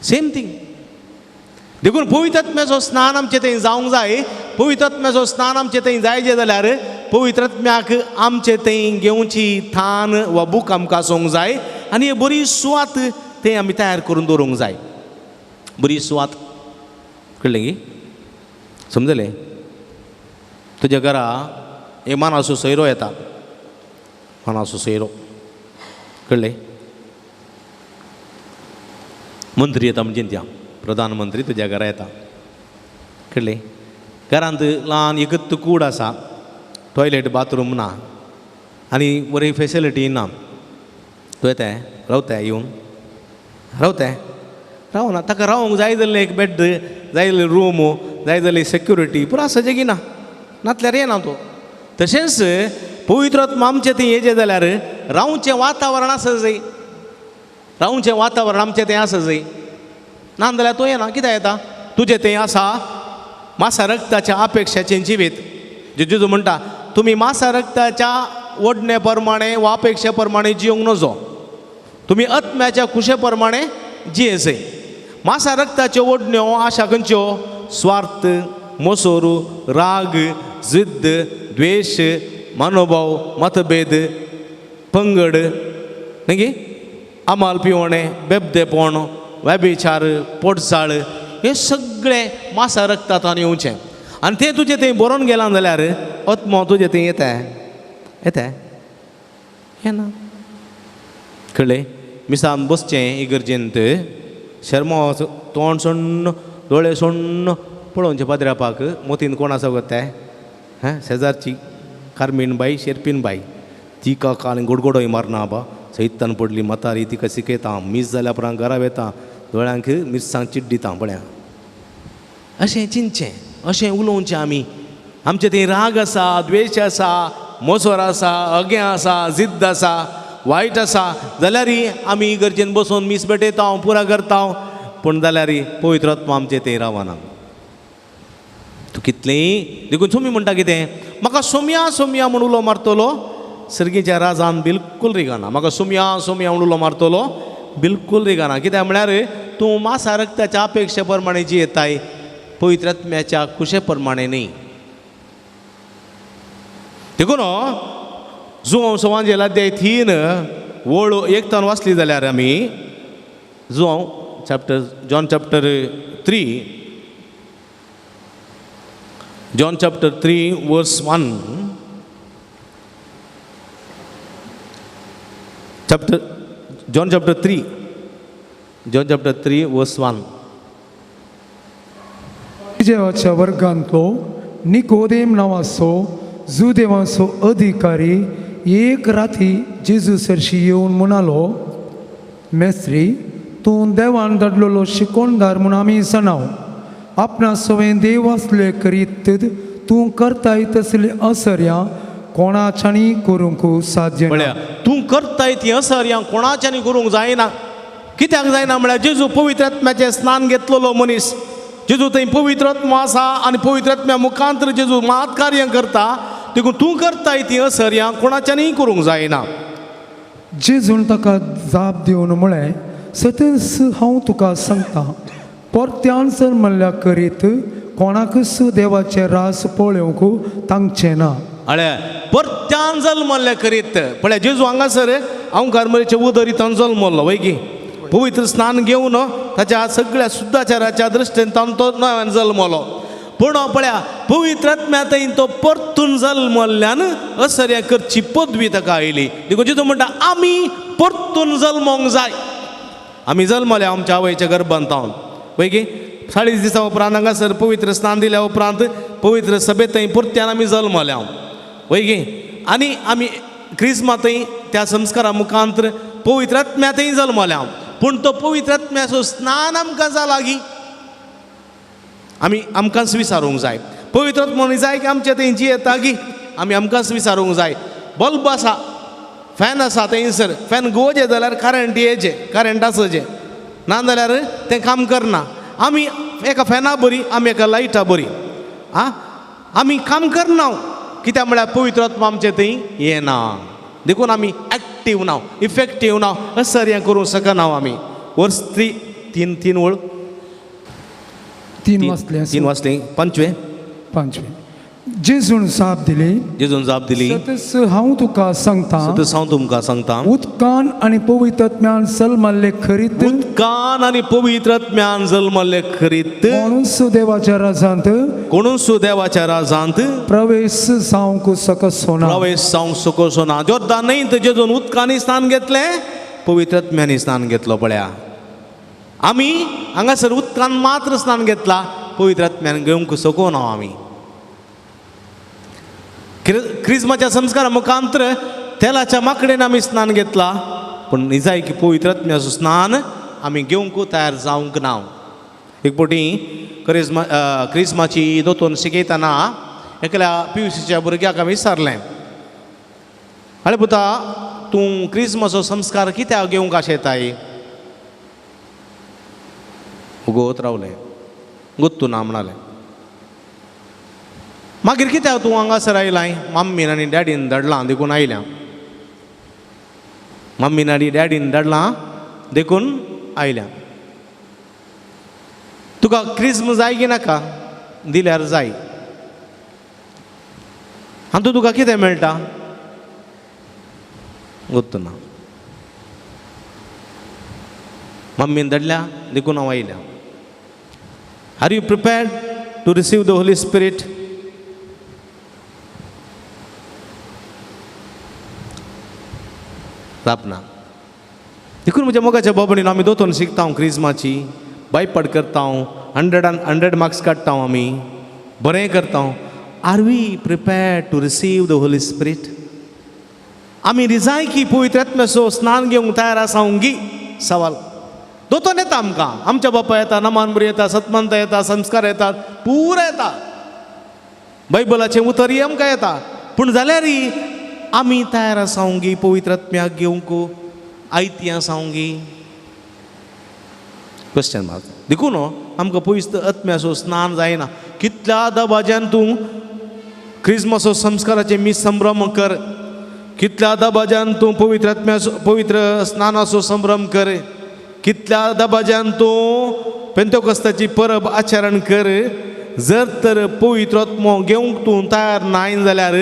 Same thing. देखून पवित्र आत्म्याचो स्नान आमचें थंय जावंक जाय. पवित्र आत्म्याचो स्नान आमचें थंय जायचें जाल्यार पवित्र आत्म्याक आमचें थंय घेवची थान वा भूक आमकां आसूंक जाय आनी बरी सुवात थंय आमी तयार करून दवरूंक जाय. बरी सुवात कळ्ळें की? समजलें? तुज्या घरा एक मानाचो सोयरो येता, मानाचो सोयरो, कळ्ळें? मंत्री येता म्हणजे त्या प्रधानमंत्री तुज्या घरा येता, कळ्ळें? घरांत ल्हान एकच कूड आसा, टॉयलेट बाथरूम ना आनी बरी फेसिलिटी ना. तूं येताय रावताय येवन रावताय? रावना. ताका रावंक जाय जाल्लें एक बेड, जाय जाल्लें रूम, जाय जाल्ली सेक्युरिटी पुरो आसा की ना, नातल्यार येना तो. तशेंच पवित्र आत्मा आमचें थंय येयचें जाल्यार रावचें वातावरण आसा जाय, रावचें वातावरण आमचें थंय आसा जाय. ना जाल्यार तो येना. कित्याक येता? तुजें थंय आसा मासा रक्ताच्या अपेक्षाचें जिवीत. जेजू म्हणटा तुमी मासा रक्ताच्या ओडणे प्रमाणे वा अपेक्षे प्रमाणे जिवंक नजो, तुमी आत्म्याच्या खुशे प्रमाणे जियेसे. मासा रक्ताच्यो ओडण्यो आशा खंयच्यो? स्वार्थ, मोसोरू, राग, जिद्द, द्वेश, मनोभाव, मतभेद, पंगड, न्ही, अमाल पिवणें, बेबदेपण, व्यभिचार, पोटसाळ, हे सगळे मासा रक्तांत येवचें. आनी तें तुजें थंय बरोवन गेलां जाल्यार आत्मो तुजें थंय येता येता येना. कळ्ळें? मिसान बसचें इगर्जेंत, शर्मा तोंड सोण्ण दोळे सोण्ण पळोवचें पाद्र्यापाक, मोतीन कोण आसा गो तें? हां, शेजारची कार्मीण बाई, शेरपीन बाई, तिका काल गोडगोडोय मारना बा, सैतान पडली म्हातारी, तिका शिकयता. मीस जाल्या उपरांत घरा वेता, दोळ्यांक मिरसांग चिड्डिता दिता पळया. अशें चिंतचें, अशें उलोवचें आमी. आमचें थंय राग आसा, द्वेश आसा, मोसोर आसा, अगें आसा, जिद्द आसा, वायट आसा, जाल्यार आमी इगर्जेन बसून मीस भेटयता, पुरा करता, पूण जाल्यार पवित्र आत्मा आमचे थंय रावना. तूं कितलेंय देखून सोमी म्हणटा कितें, म्हाका सोमया सोमया म्हूण उलो मारतलो सर्गीच्या राजान बिलकूल रिगाना. म्हाका सोमया सोमया म्हूण उलो मारतलो बिलकूल रिगाना. कित्याक म्हळ्यार तूं मासा रक्ताच्या अपेक्षे प्रमाणे जियेताय, पवित्र आत्म्याच्या खुशे प्रमाणे न्ही. देखून जुवांव सवांजेल अध्याय 3 वळ 1 तान वाचली जाल्यार आमी Joao chapter John chapter 3, John chapter 3 verse 1, chapter John chapter 3, John chapter 3 verse 1. देवाच्या वर्गांतलो निकोदेम नांवाचो जुदेवाचो अधिकारी एक राती जेजू सरशी येवन म्हणालो, मेस्त्री, तूं देवान धाडलेलो शिकोणदार म्हूण आमी जाणाव. आपणा सवें देव आसले करीत तूं करताय तसली असर्या कोणाच्यानी करूंक साध्य ना. म्हळ्यार तूं करताय ती असर्या कोणाच्यानी करूंक जायना. कित्याक जायना म्हळ्यार जेजू पवित्र आत्म्याचें स्नान घेतलेलो मनीस. जेजू थंय पवित्र आत्मा आसा आनी पवित्र आत्म्या मुखांतर जेजू मात कार्य करता. देखून तूं करताय ती असर्या कोणाच्यानी करूंक जायना. जेजून ताका जाप दिवन म्हळें, सतच हांव तुका सांगता, परत्यान जर म्हणल्यार करीत कोणाकूच देवाचें रास पळोवंक तांगचें ना. अळे परत्यान जल्मल्लें करीत पळय जेजू हांगासर हांव कार्मरीचे उदरीतान जल्मल्लो वय की पवित्र स्नान घेवन ताच्या सगळ्या शुद्धाचाराच्या दृश्टीन तान तो नव्यान जल्मलो. पूण पळया पवित्र आत्म्या थंय तो परतून जल्मल्ल्यान असर्या करची पदवी ताका आयली. देखून जेजू म्हणटा आमी परतून जल्मोंक जाय. आमी जल्मले आमच्या आवयच्या गर्भांत वय की 40 दिसां उपरांत हांगासर पवित्र स्नान दिल्या उपरांत पवित्र सभेत थंय परत्यान आमी जल्मल्या वय की आनी आमी क्रिस्मा थंय त्या संस्कारा मुखांतर पवित्र आत्म्या थंय जल्मल्या. पूण तो पवित्र आत्म्याचो स्नान आमकां जाला गी आमी आमकांच विचारूंक जाय. पवित्र आत्मो जाय की आमच्या थंय जियेता गी आमी आमकांच विचारूंक जाय. बल्ब आसा, फॅन आसा, थंयसर फॅन गोवचें जाल्यार करंट येचें, करंट आसचें, ना जाल्यार तें काम करना. आमी एका फॅना बरी, आमी एका लायटा बरी, आं आमी काम करना. कित्याक म्हळ्यार पवित्र आत्मा आमचे थंय येना. देखून आमी एक्टीव ना, इफेक्टीव ना, असर हें करूंक शकना आमी. वर्स 3 3 3 वळ 3 वाजले, 3 वाजले, 5 5. जेजून जाप दिली, जेजून जाप दिली, सतच हांव तुका सांगता, सतच हांव तुमकां सांगता, उदकान आनी पवित्र आत्म्यान जल्मल्ले खरीत, उदकान आनी पवित्र आत्म्यान जल्मल्ले खरीत, कोणूच देवाच्या राजांत, कोणूच देवाच्या राजांत प्रवेश जावंक शकसो ना, प्रवेश जावंक शकसो ना. जोर्दान न्हय तर जेजून उदकांनी स्नान घेतलें, पवित्र आत्म्यानी स्नान घेतलो. पळया आमी हांगासर उदकान मात्र स्नान घेतला, पवित्र आत्म्यान घेवंक शकना आमी. क्रिज्माच्या संस्कारा मुखांतर तेलाच्या माकडेन आमी स्नान घेतला, पूण निजाय की पवित्र आत्म्याचो स्नान आमी घेवंक तयार जावंक ना. एक फावटी क्रिज्मा क्रिज्माची दोतोन शिकयतना एकल्या पियुसीच्या भुरग्याक आमी विचारलें, आरे पुता तूं क्रिज्माचो संस्कार कित्याक घेवंक आशेताय? उगोत रावलें, गोत्तू ना म्हणालें. मागीर कित्याक तूं हांगासर आयलाय? मम्मीन आनी डॅडीन धाडलां देखून आयल्या. मम्मीन आनी डॅडीन धाडलां देखून आयल्या. तुका क्रिज्म जाय की नाका? दिल्यार जाय. आनी तुका कितें मेळटा? गोत्तू ना. मम्मीन धाडल्या देखून हांव आयल्या. Are you prepared to receive the Holy Spirit? जाप ना. देखून म्हज्या मोगाच्या बाबणीन आमी दोतोन शिकता क्रिज्माची, बायपाट करता, 100 मार्क्स काडटा, आमी बरें करता. Are we prepared to receive the Holy Spirit? आमी रिजाय की पवित्र आत्म्याचो स्नान घेवंक तयार आसा गी? सवाल. दोतोन येता आमकां, आमच्या बापा येता, नमानबुरी येता, सतमंत येता, संस्कार येतात, पुरा येता, बायबलाचें उतरय आमकां येता. पूण जाल्यार आमी तयार आसावंगी पवित्र आत्म्याक घेवंक आयती आसावंगी क्वेश्चन मार्क. देखून आमकां पवित्र आत्म्याचो स्नान जायना. कितल्या दबाज्यान तूं क्रिजमासो संस्काराचे मी संभ्रम कर, कितल्या दबाज्यान तूं पवित्र आत्म्याचो पवित्र स्नानाचो संभ्रम कर, कितल्या दबाज्यान तूं पेंतोकस्ताची परब आचरण कर, जर तर पवित्र आत्मो घेवंक तूं तयार नाय जाल्यार,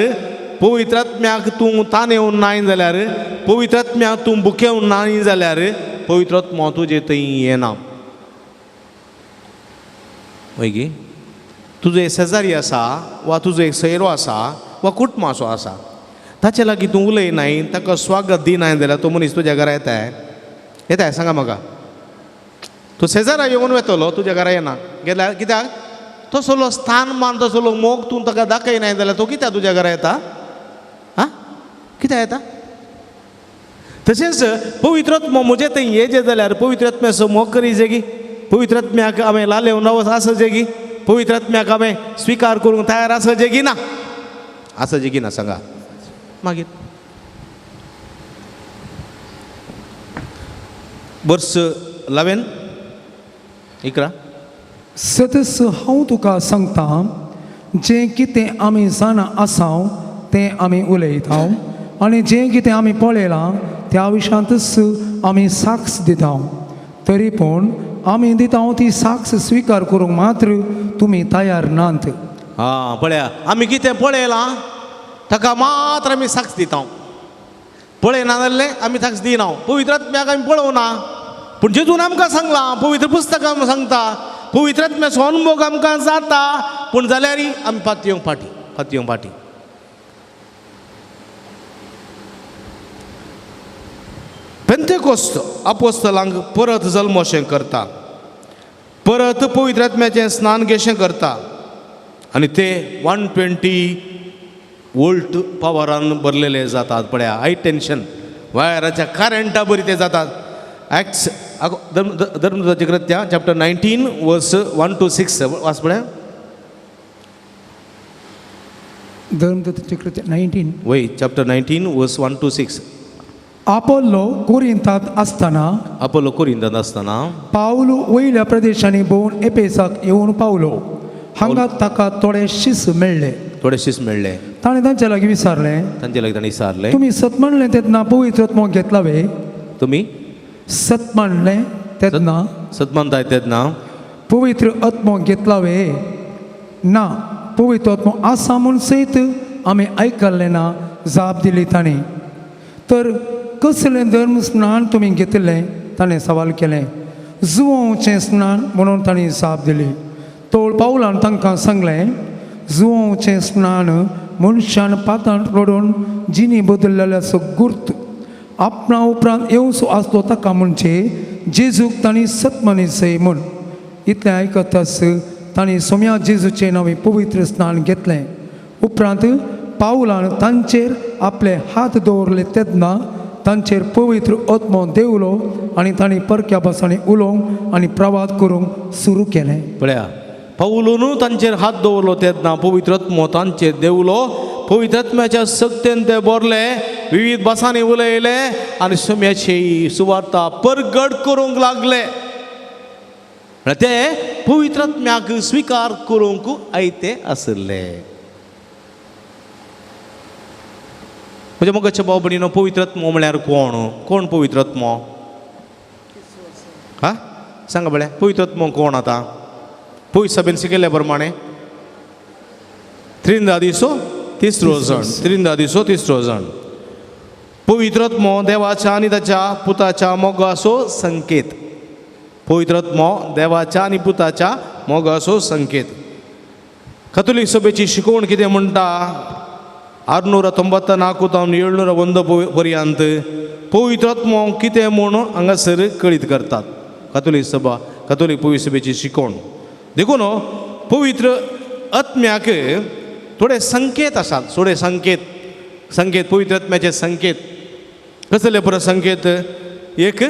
पवित्र आत्म्याक तूं ताणेवन नाय जाल्यार, पवित्र आत्म्याक तूं बुकेवन नाय जाल्यार पवित्र आत्मो तुजे थंय येना. वय गी तुजो एक शेजारी आसा वा तुजो एक सैरो आसा वा कुटुंबाचो आसा, ताचे लागीं तूं उलयनाय, ताका स्वागत दिनाय जाल्यार तो मनीस तुज्या घरा येताय येताय सांगा म्हाका. तो शेजारा येवन वेतलो, तुज्या घरा येना गेल्यार कित्याक? तसलो स्थान मान तसलो मोग तूं ताका दाखयनाय जाल्यार तो कित्याक तुज्या घरा येता? आं कित्याक येता? तशेंच पवित्र आत्मो म्हजे थंय येजे जाल्यार पवित्र आत्म्याचो मोग करी जेगी, पवित्र आत्म्याक हांवें लालेवन रावस आसा जेगी, पवित्र आत्म्याक हांवें स्विकार करूंक तयार आसा जेगी ना, आसा जेगी ना सांगा. मागीर वर्स 11 11 सदस हांव तुका सांगता, जें कितें आमी जाणा आसाव तें आमी उलयता आनी जें कितें आमी पळयलां त्या विशयांतच आमी साक्ष दिता, तरी पूण आमी दिता ती साक्ष स्विकार करूंक मात्र तुमी तयार नात. आं पळया आमी कितें पळयलां ताका मात्र आमी साक्ष दिता, पळयना जाल्लें आमी साक्ष दिना. पवित्र आत्म्याक आमी पळोवना, पूण जेजून आमकां सांगलां, पवित्र पुस्तकां सांगता, पवित्र आत्म्याचो अनुभव आमकां जाता, पूण जाल्यार आमी पातयेवंक फाटी, पातयेवंक फाटी. पेंतेकोस्त आपोस्तलांक परत जल्मशें करता, परत पवित्र आत्म्याचें स्नान घेशें करता आनी ते 120 वोल्ट पावरान भरलेले जातात. पळया हाय टेन्शन वायराच्या करंटा बरी ते जातात. एक्ट्स धर्मदूताची कृत्या चॅप्टर 19 वर्स 1 to 6 वाच पळया. धर्मदूताची कृत्या 19 वय चॅप्टर 19 वर्स 1 to 6. Apollo कोरिंतांत आसतना, आपोलो कोरिंतांत आसतना पावल वयल्या प्रदेशांनी भोंवन एपेसाक येवन पावलो. हांगा ताका थोडे शीस मेळ्ळे, थोडे शीस मेळ्ळे. ताणें तांचे लागीं विचारलें, तांचे लागीं ताणें विचारलें, तुमी सत म्हणलें तेन्ना पवित्र आत्मो घेतला वे? तुमी सत म्हणलें तेन्ना, सत मानताय तेन्ना पवित्र आत्मो घेतला वे? ना, पवित्र आत्मो आसा म्हूण सयत आमी आयकल्लें ना, जाप दिली ताणें. तर कसलें धर्म स्नान तुमी घेतिल्लें? ताणें सवाल केलें. जुवोवचें स्नान म्हणून तांणी जाप दिली. तोळ पावलान तांकां सांगलें, जुवोवचें स्नान मनशान पातान रडून जिणी बदललेल्याचो गुर्त आपणा उपरांत येवचो आसलो ताका म्हणजे जेजूक तांणी सतमनीसय म्हूण. इतलें आयकताच तांणी सोम्या जेजूचें नवें पवित्र स्नान घेतलें. उपरांत पावलान तांचेर आपले हात दवरले तेन्ना तांचेर पवित्र आत्मो देवलो आनी तांणी परक्या भासांनी उलोवंक आनी प्रवाद करूंक सुरू केलें. पळया पावलून तांचेर हात दवरलो तेन्ना पवित्र आत्मो तांचेर देवलो, पवित्र आत्म्याच्या सक्तेन ते बोरले, विविध भासांनी उलयले आनी सोम्याची सुवार्ता परगट करूंक लागले. म्हळ्यार ते पवित्र आत्म्याक स्विकार करूंक आयते आशिल्ले. म्हज्या मोगाच्या भाव भयणीनो, पवित्र आत्मो म्हळ्यार कोण? कोण पवित्र आत्मो? हा सांगा पळया, पवित्र आत्मो कोण? आतां पवित्र सभेन शिकयल्ल्या प्रमाणे त्रिंदादिसो तिसरो जण, त्रिंदादिसो तिसरो जण. पवित्र आत्मो देवाच्या आनी ताच्या पुताच्या मोगाचो संकेत. पवित्र आत्मो देवाच्या आनी पुताच्या मोगाचो संकेत. कथोलीक सभेची शिकवण कितें म्हणटा? 694 तावन 701 पर्यंत पवित्र आत्मो कितें म्हूण हांगासर कळीत करतात कथोलीक सभा, कथोलीक पवित्र सभेची शिकवण. देखून पवित्र आत्म्याक थोडे संकेत आसात, थोडे संकेत, संकेत पवित्र आत्म्याचे संकेत. कसले बरो संकेत? एक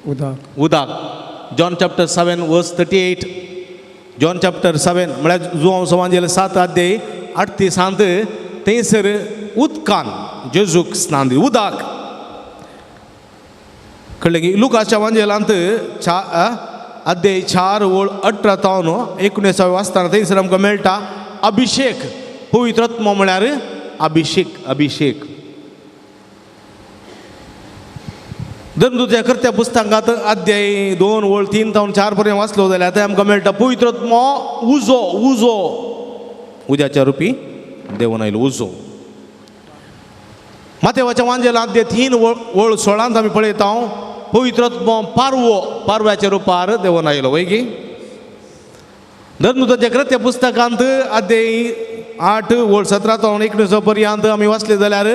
उदक, उदक. John chapter 7 verse 38. John chapter 7 म्हळ्यार जुवांव समाजेल 7 अध्याय 38 थंयसर उदकान जेजूक स्नान दिलें उदक कळ्ळें की लुकाच्या वांजेलांत अध्याय 4 ओळ 18 तावन 19 वाचतना थंयसर आमकां मेळटा अभिशेक. पवित्र आत्मो म्हळ्यार अभिशेक. अभिशेक धर्मदूत्या कर्त्या पुस्तकांत अध्याय 2 ओळ 3 तावन 4 पर्यंत वाचलो जाल्यार थंय आमकां मेळटा पवित्र आत्मो उजो उजो उद्याच्या रुपी देवून आयलो उजो. मातेवाच्या वांजेलांत अध्याय 3 ओळ 16 आमी पळयता पवित्र आत्मो पारवो पारव्याच्या रुपार देवून आयलो वय की. धर्मदूताच्या कृत्य पुस्तकांत अध्याय 8 ओळ 17 तावन 19 पर्यंत आमी वाचले जाल्यार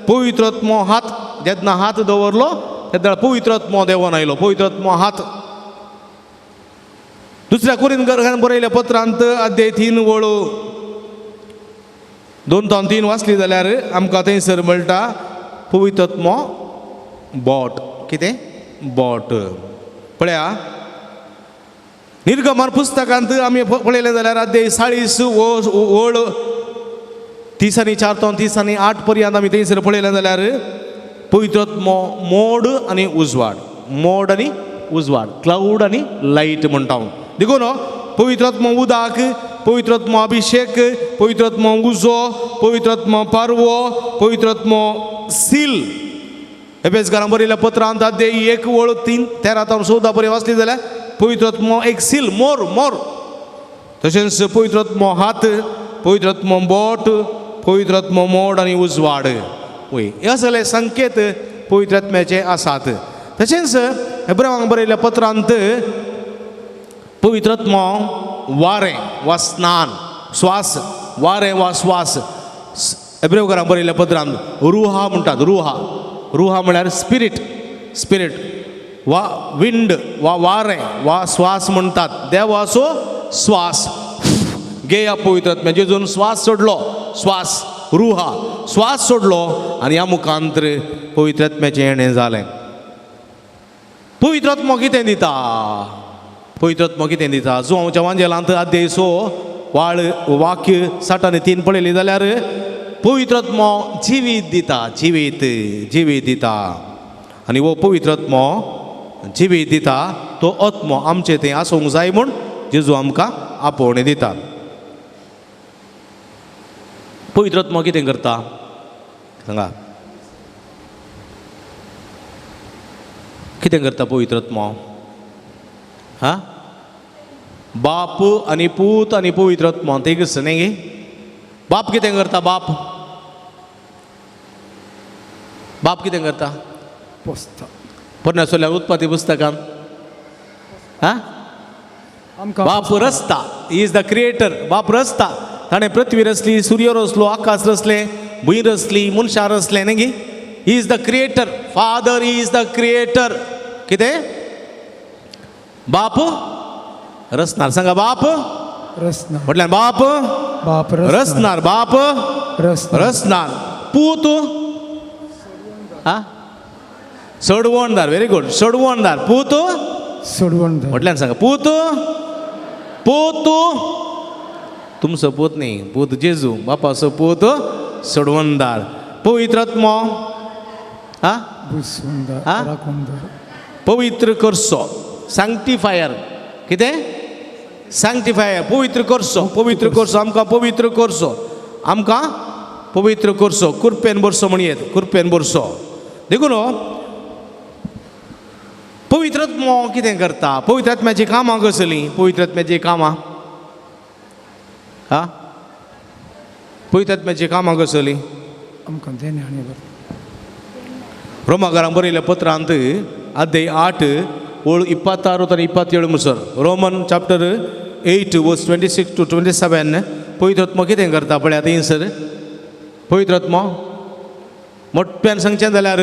पवित्र आत्मो हात जेन्ना हात दवरलो तेन्ना पवित्र आत्मो देवून आयलो पवित्र आत्मो हात. दुसऱ्या कोरिंथकारान बरयल्या पत्रांत अध्याय 3 ओळ 2 तावन 3 वाचली जाल्यार आमकां थंयसर मेळटा पवित्र आत्मो बोट. कितें बोट? पळया निर्गमन पुस्तकांत आमी पळयलें जाल्यार अध्याय 40 ओळ 30 आनी 4 तावन 30 आनी 8 पर्यंत आमी थंयसर पळयलें जाल्यार पवित्र आत्मो मोड आनी उजवाड. मोड आनी उजवाड, क्लावड आनी लायट म्हणटा. देखून पवित्र आत्मो उदक, पवित्र आत्मो अभिशेक, पवित्र आत्मो उजो, पवित्र आत्मो पारवो, पवित्र आत्मो सील. एफेसकारांक बरयल्या पत्रांत अध्याय 1 ओळ 3 13 तावन 14 पर्यंत वाचली जाल्यार पवित्र आत्मो एक सील मोर मोर. तशेंच पवित्र आत्मो हात, पवित्र आत्मो बोट, पवित्र आत्मो मोड आनी उजवाड. वय हे सगळे संकेत पवित्र आत्म्याचे आसात. तशेंच हेब्रावांक बरयल्या पत्रांत पवित्र आत्मो वारें वा स्नान स्वास, वारें वा स्वास. हेब्रेवकारांक बरयल्या पत्रांत रुहा म्हणटात. रुहा रुहा म्हळ्यार स्पिरीट, स्पिरीट वा विंड वा वारें वा स्वास म्हणटात. देवाचो स्वास घेया पवित्र आत्म्या. जेजून स्वास सोडलो, स्वास रुहा स्वास सोडलो आनी ह्या मुखांतर पवित्र आत्म्याचें येणें जालें. पवित्र आत्मो कितें दिता? पवित्र आत्मो कितें दिता? जुवांवच्या वांजेलांत अध्याय 6 वाळ वाक्य 60 आनी 3 पळयली जाल्यार पवित्र आत्मो जिवीत दिता. जिवीत जिवीत दिता आनी हो पवित्र आत्मो जिवीत दिता तो आत्मो आमचे थंय आसूंक जाय म्हूण जेजू आमकां आपोवणें दिता. पवित्र आत्मो कितें करता सांगा? कितें करता पवित्र आत्मो? हा, बाप आनी पूत आनी पवित्र आत्मो ते आसा न्ही गे. बाप कितें करता? बाप बाप कितें करता? पोसता. पोरण्या सोल्या उत्पत्ती पुस्तकान हा बाप रचता. Is the creator. बाप रचता. ताणें पृथ्वी रचली, सूर्य रचलो, आकाश रचलें, भूंय रचली, मनशां रचलें न्ही गे. Is the creator. Father is the creator. कितें? बाप रचणार. सांगा बाप रचणार. म्हटल्यार बाप बाप रचणार. बाप रचणार. पूत हा सोडवणदार. Very good. सोडवणदार. पूत सोडवणदार म्हटल्यार सांगा पूत पूत तुमचो पूत न्ही, पूत जेजू. बापाचो पूत सोडवणदार. पवित्र आत्मो हा पवित्र करचो. सँक्टिफायर. कितें? सँक्टिफायर. पवित्र करचो. पवित्र करचो. आमकां पवित्र करचो. आमकां पवित्र करचो. कुरपेन भरचो म्हणयेत. कुरपेन भरचो. देखून पवित्र आत्मो कितें करता? पवित्र आत्म्याचीं कामां कसलीं? पवित्र आत्म्याचीं कामां हा पवित्र आत्म्याचीं कामां कसलीं? आमकां देणे आनी रोमाकारांक बरयल्या पत्रांत अध्याय 8 ओळ 26 आनी 27 मुसर. Roman chapter 8 verse 26 to 27. पवित्र आत्मो कितें करता पळयात थंयसर. पवित्र आत्मो मोठ्यान सांगचें जाल्यार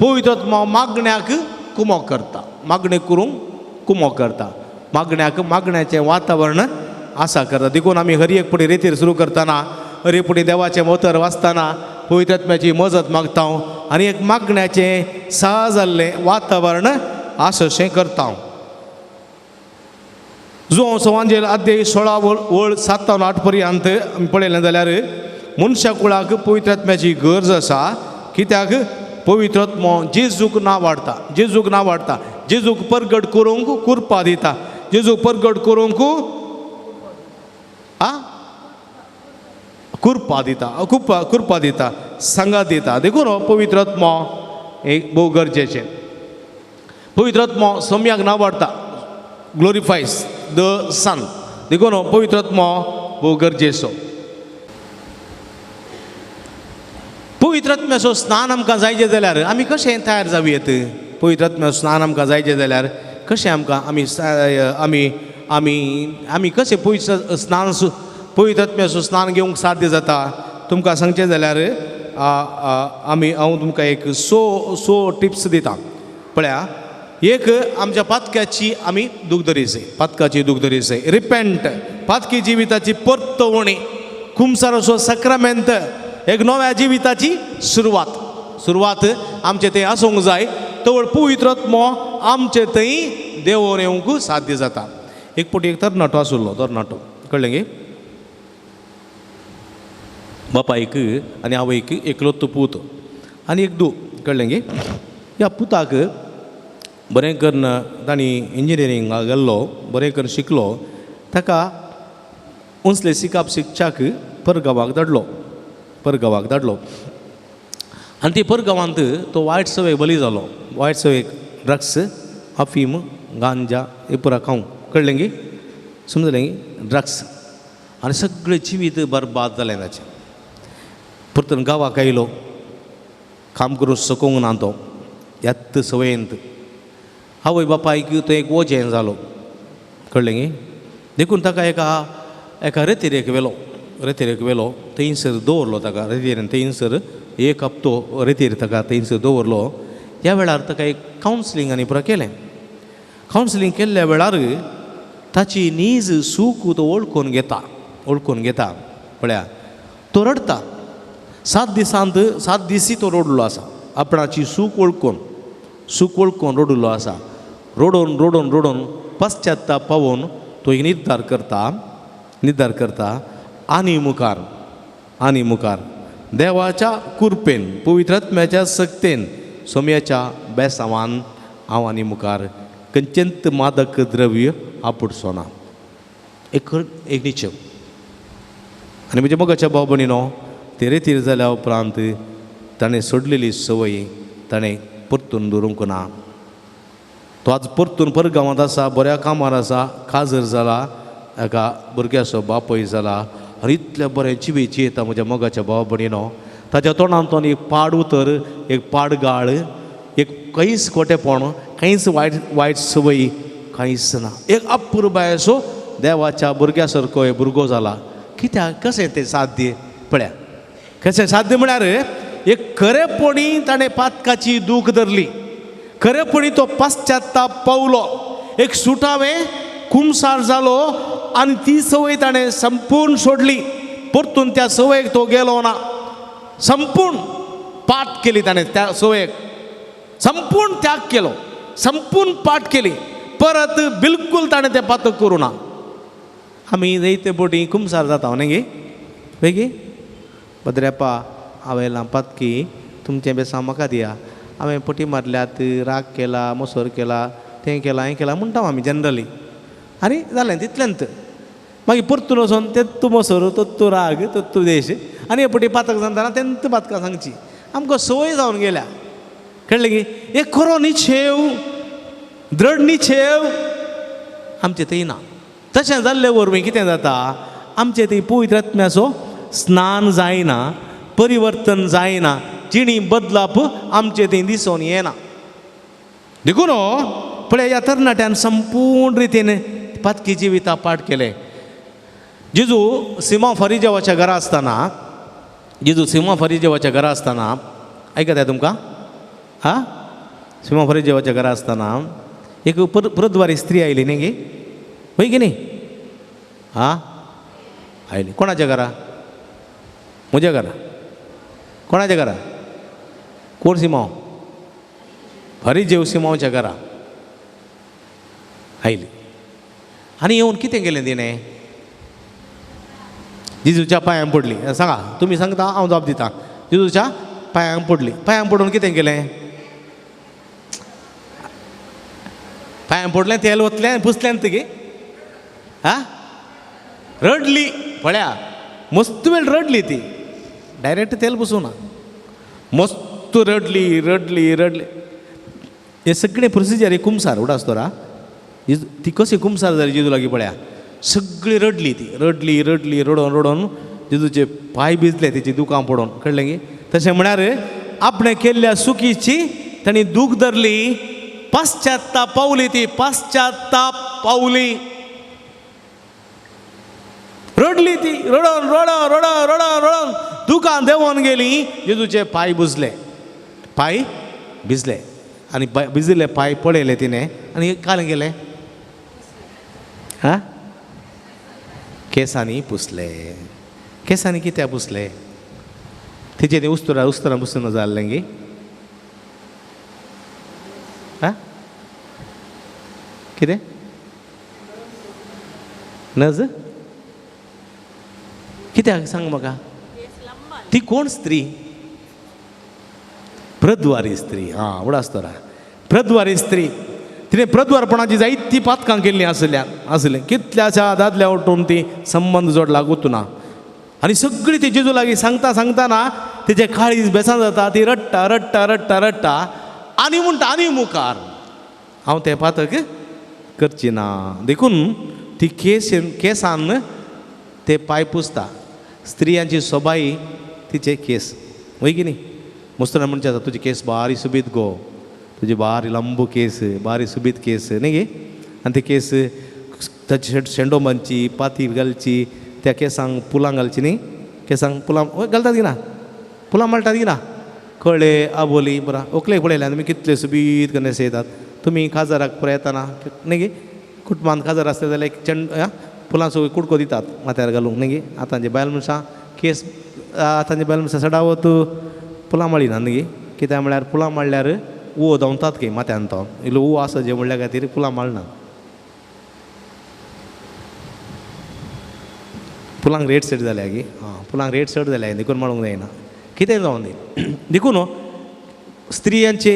पवित्र आत्मो मागण्याक कुमोक करता. मागणी करूंक कुमोक करता. मागण्याक मागण्याचें वातावरण आसा करता. देखून आमी हर एक पुढे रेतीर सुरू करतना, हर एक पुढे देवाचें मोतर वाचतना पवित्र आत्म्याची मजत मागता आनी एक मागण्याचें सहज जाल्लें वातावरण आसशें करता. जुवांव सवांजेल अध्याय 16 ओळ 7 आनी 8 पर्यंत आमी पळयलें जाल्यार मनशा कुळाक पवित्र आत्म्याची गरज आसा. कित्याक पवित्र आत्मो जेजूक ना वाडटा, जेजूक ना वाडटा, जेजूक परगट करूंक कुरपा दिता, जेजूक परगट करूंक आ कुरपा दिता, कुरपा कुरपा दिता, सांगात दिता. देखून पवित्र आत्मो एक भोव गरजेचें. पवित्र आत्मो सम्याक ना वाडटा, ग्लोरिफायज the सन. देखून पवित्र आत्मो भोव गरजेचो. पवित्र आत्म्याचो स्नान आमकां जायचें जाल्यार आमी कशें तयार जावं येत? पवित्र आत्म्याचो स्नान आमकां जायचें जाल्यार कशें आमकां आमी आमी आमी आमी कशें पवित्र स्नान पवित्र आत्म्याचो स्नान घेवंक साध्य जाता? तुमकां सांगचें जाल्यार आमी हांव तुमकां एक सो टिप्स दिता. पळया, एक आमच्या पातक्याची आमी दूख धरी जाय, पातकाची दूख धरी जाय, रिपेंट, पातकी जिविताची परतवणी, कुमसाराचो सक्रामेंत, एक नव्या जिविताची सुरवात. सुरवात आमचे थंय आसूंक जाय. तवळ पवित्र आत्मो आमचे थंय देवोन येवंक साध्य जाता. एक फावटी एक तरणाटो आशिल्लो, तरणाटो, कळ्ळें गे? बापायक आनी आवयक एकलोच पूत आनी एक धूव, कळ्ळें गे? ह्या पुताक बरें करून तांणी इंजिनियरिंगाक गेल्लो, बरें करून शिकलो. ताका उंचले शिकप शिकच्याक परगांवाक धाडलो, परगांवाक धाडलो. आनी ती परगांवांत तो वायट सवयेक बली जालो. वायट सवयेक ड्रग्स, अफीम, गांजा हे पुरा खावंक, कळ्ळें गी? समजलें गी? ड्रग्स आनी सगळें जिवीत बरबाद जालें ताचें. परतून गांवाक आयलो, काम करूंक शकूंक ना तो ह्याच सवयेंत. आवय बापायक तो एक वजें जालो, कळ्ळें गी? देखून ताका एका एका रेतिरेक व्हेलो, रेतिरेक व्हेलो, थंयसर दवरलो ताका रेतिरेन. थंयसर एक हप्तो रेतीर ताका थंयसर दवरलो. ह्या वेळार ताका एक कावन्सिलींग आनी पुरा केलें. कावन्सिलींग केल्ल्या वेळार ताची नीज सूख तो वळखून घेता, वळखून घेता. पळया, तो रडटा. 7 दिसांत 7 दिसी तो रडलो आसा, आपणाची सूख वळखून, सूख वळखून रडलो आसा. रडोन रडोन रडोन पश्चाताप पावोवन तो एक निर्धार करता, निर्धार करता आनी मुखार, आनी मुखार देवाच्या कुरपेन, पवित्र आत्म्याच्या सक्तेन, सोम्याच्या बेसांवान हांव आनी मुखार खंयचेंच मादक द्रव्य आपुडचो ना. एक एक निश्चय. आनी म्हज्या मोगाच्या भाव भयणीनो, ते रेतीर जाल्या उपरांत ताणें सोडलेली संवय ताणें परतून दवरूंक ना. तो आज परतून परगांवांत आसा, बऱ्या कामार आसा, काजर जाला, एका भुरग्याचो बापूय जाला. आनी इतलें बरें जिवीत जियेता म्हज्या मोगाच्या भाव भयणीनो. ताच्या तोंडांतल्यान एक पाड उतर, एक पाड गाळ, एक कांयच खोटेपण, कांयच वायट वायट संवय कांयच ना. एक अपुरबायेचो देवाच्या भुरग्या सारको एक भुरगो जाला. कित्याक कशें तें साध्य? पळया कशें साध्य म्हळ्यार एक खरेपणी ताणें पातकाची दूख धरली, खरेपणी तो पश्चाताप पावलो, एक सुटावें कुमसार जालो आनी ती संवय ताणें संपूर्ण सोडली. परतून त्या संवयेक तो गेलो ना. संपूर्ण पाठ केली ताणें, त्या संवयेक संपूर्ण त्याग केलो, संपूर्ण पाठ केली. परत बिलकूल ताणें तें पातक करूं ना. आमी जायते बोटी कुमसार जाता न्ही गे? बेगी भद्रेपा हांवें लांपातकी तुमचें बेसांव म्हाका दिया, हांवें पटी मारल्यात, राग केला, मोसोर केला, तें केलां हें केलां म्हणटा आमी जनरली. आनी जालें तितलेंच. मागीर परतून वचोन तेत्तू मोसोर, तत्तू राग, तत्तू देश, आनी हे पटी पातक जाता तेंत पातकां सांगची. आमकां संवय जावन गेल्या, कळ्ळें की? एक खरो निश्चेव, दृढ निश्चेव आमचे थंय ना. तशें जाल्ले वरवीं कितें जाता, आमचे थंय पवित्र आत्म्याचो स्नान जायना, परिवर्तन जायना, जिणी बदलप आमचे थंय दिसून येना. देखून पळय ह्या तरणाट्यान संपूर्ण रितीन पातकी जिविता पाठ केलें. जेजू सिमा फरिजेवाच्या घरा आसतना, जेजू सिमा फरिजेवाच्या घरा आसतना, आयकता तुमकां? हा, सिमा फरिजेवाच्या घरा आसतना एक परद्वारी स्त्री आयली न्ही गे, वय की न्ही? हा, आयली. कोणाच्या घरा? म्हज्या घरा. कोणाच्या घरा? कोण सिमांव? फरिजेव सिमांवच्या घरा आयली. आनी येवन कितें केलें तिणें? जेजूच्या पांयांक पडली. सांगा तुमी सांगता हांव जाप दिता. जेजूच्या पांयांक पडली. पांयांक पडून कितें केलें? पांयां पडलें, तेल ओतलें, पुसलें तुगे. हा रडली पळया, मस्त वेळ रडली ती. डायरेक्ट तेल पुसूं ना, मस्त रडली रडली रडली. हे सगळे प्रोसिजर हे कुमसार उडास तोरा. ती कशी कुमसार जाली जेजू लागीं पळया, सगळी रडली ती, रडली रडली रडोन रडोन जेजूचे पांय भिजले तेची दुकां पडोवन. कळ्ळें गी? तशें म्हळ्यार आपणें केल्ल्या चुकीची तांणी दूख धरली, पाश्चात्ताप पावली ती, पाश्चात्ताप पावली. रडली ती, रडोन रडोन रडोन रडोन रडोन दुकां देंवोन गेली. जेजूचे पांय बुजले, पांय भिजले. आनी भिजिल्ले पांय पळयले तिणें आनी काल गेले हा केंसांनी पुसले. केंसांनी कित्याक पुसले? तिचे ते उस्तुरा उस्तुरा पुसून जाल्लें गी. हा कितें नज कित्याक सांग म्हाका? ती कोण स्त्री? प्रद्वारी स्त्री. हां उडास तोरा प्रद्वारी स्त्री. तिणें प्रद्वारपणाची जायती पातकां केल्लीं आसल्या आसलें. कितल्याशा दादल्या उठून ती संबंद जोडला गुतना. आनी सगळी ती जेजू लागीं सांगता सांगतना तिचें काळीज बेसां जाता. ती रडटा रडटा रडटा रडटा आनी म्हणटा आनी मुखार हांव तें पातक करची ना. देखून ती केस केसान ते पांय पुसता. स्त्रियांची सोबाई तिचे केस वय की न्ही? मुस्तरा म्हणचे आसा तुजी केस बारी सुबीत गो, तुजी बारी लांबू केस, बारी सुबीत केस न्ही गे? आनी ते केस ताची शेंडो बांदची, पाती घालची, त्या केसांक पुलां घालची न्ही? केसांक पुलां घालतात की ना? पुलां माळटात की ना? कळे आबोली बरा ओकले पळयल्यान तुमी कितले सुबीत करून येतात. तुमी काजाराक पुराय येताना न्ही गे? कुटुंबांत काजार आसता जाल्यार एक चेंड फुलांचो कुडको दितात माथ्यार घालूंक न्ही गे? आतांचे बायल मनशां केस आतांचे बायल मनशां सडावत फुलां माळिना न्ही गे? कित्याक म्हळ्यार फुलां माळ्ळ्यार वो धांवतात की माथ्यान तो इल्लो वो आसा जे म्हणल्या खातीर फुलां माळना. फुलांक रेट चड जाल्या गे? आं फुलांक रेट चड जाल्या देखून माळूंक जायना. कितें जावन दी देखून स्त्रियांचे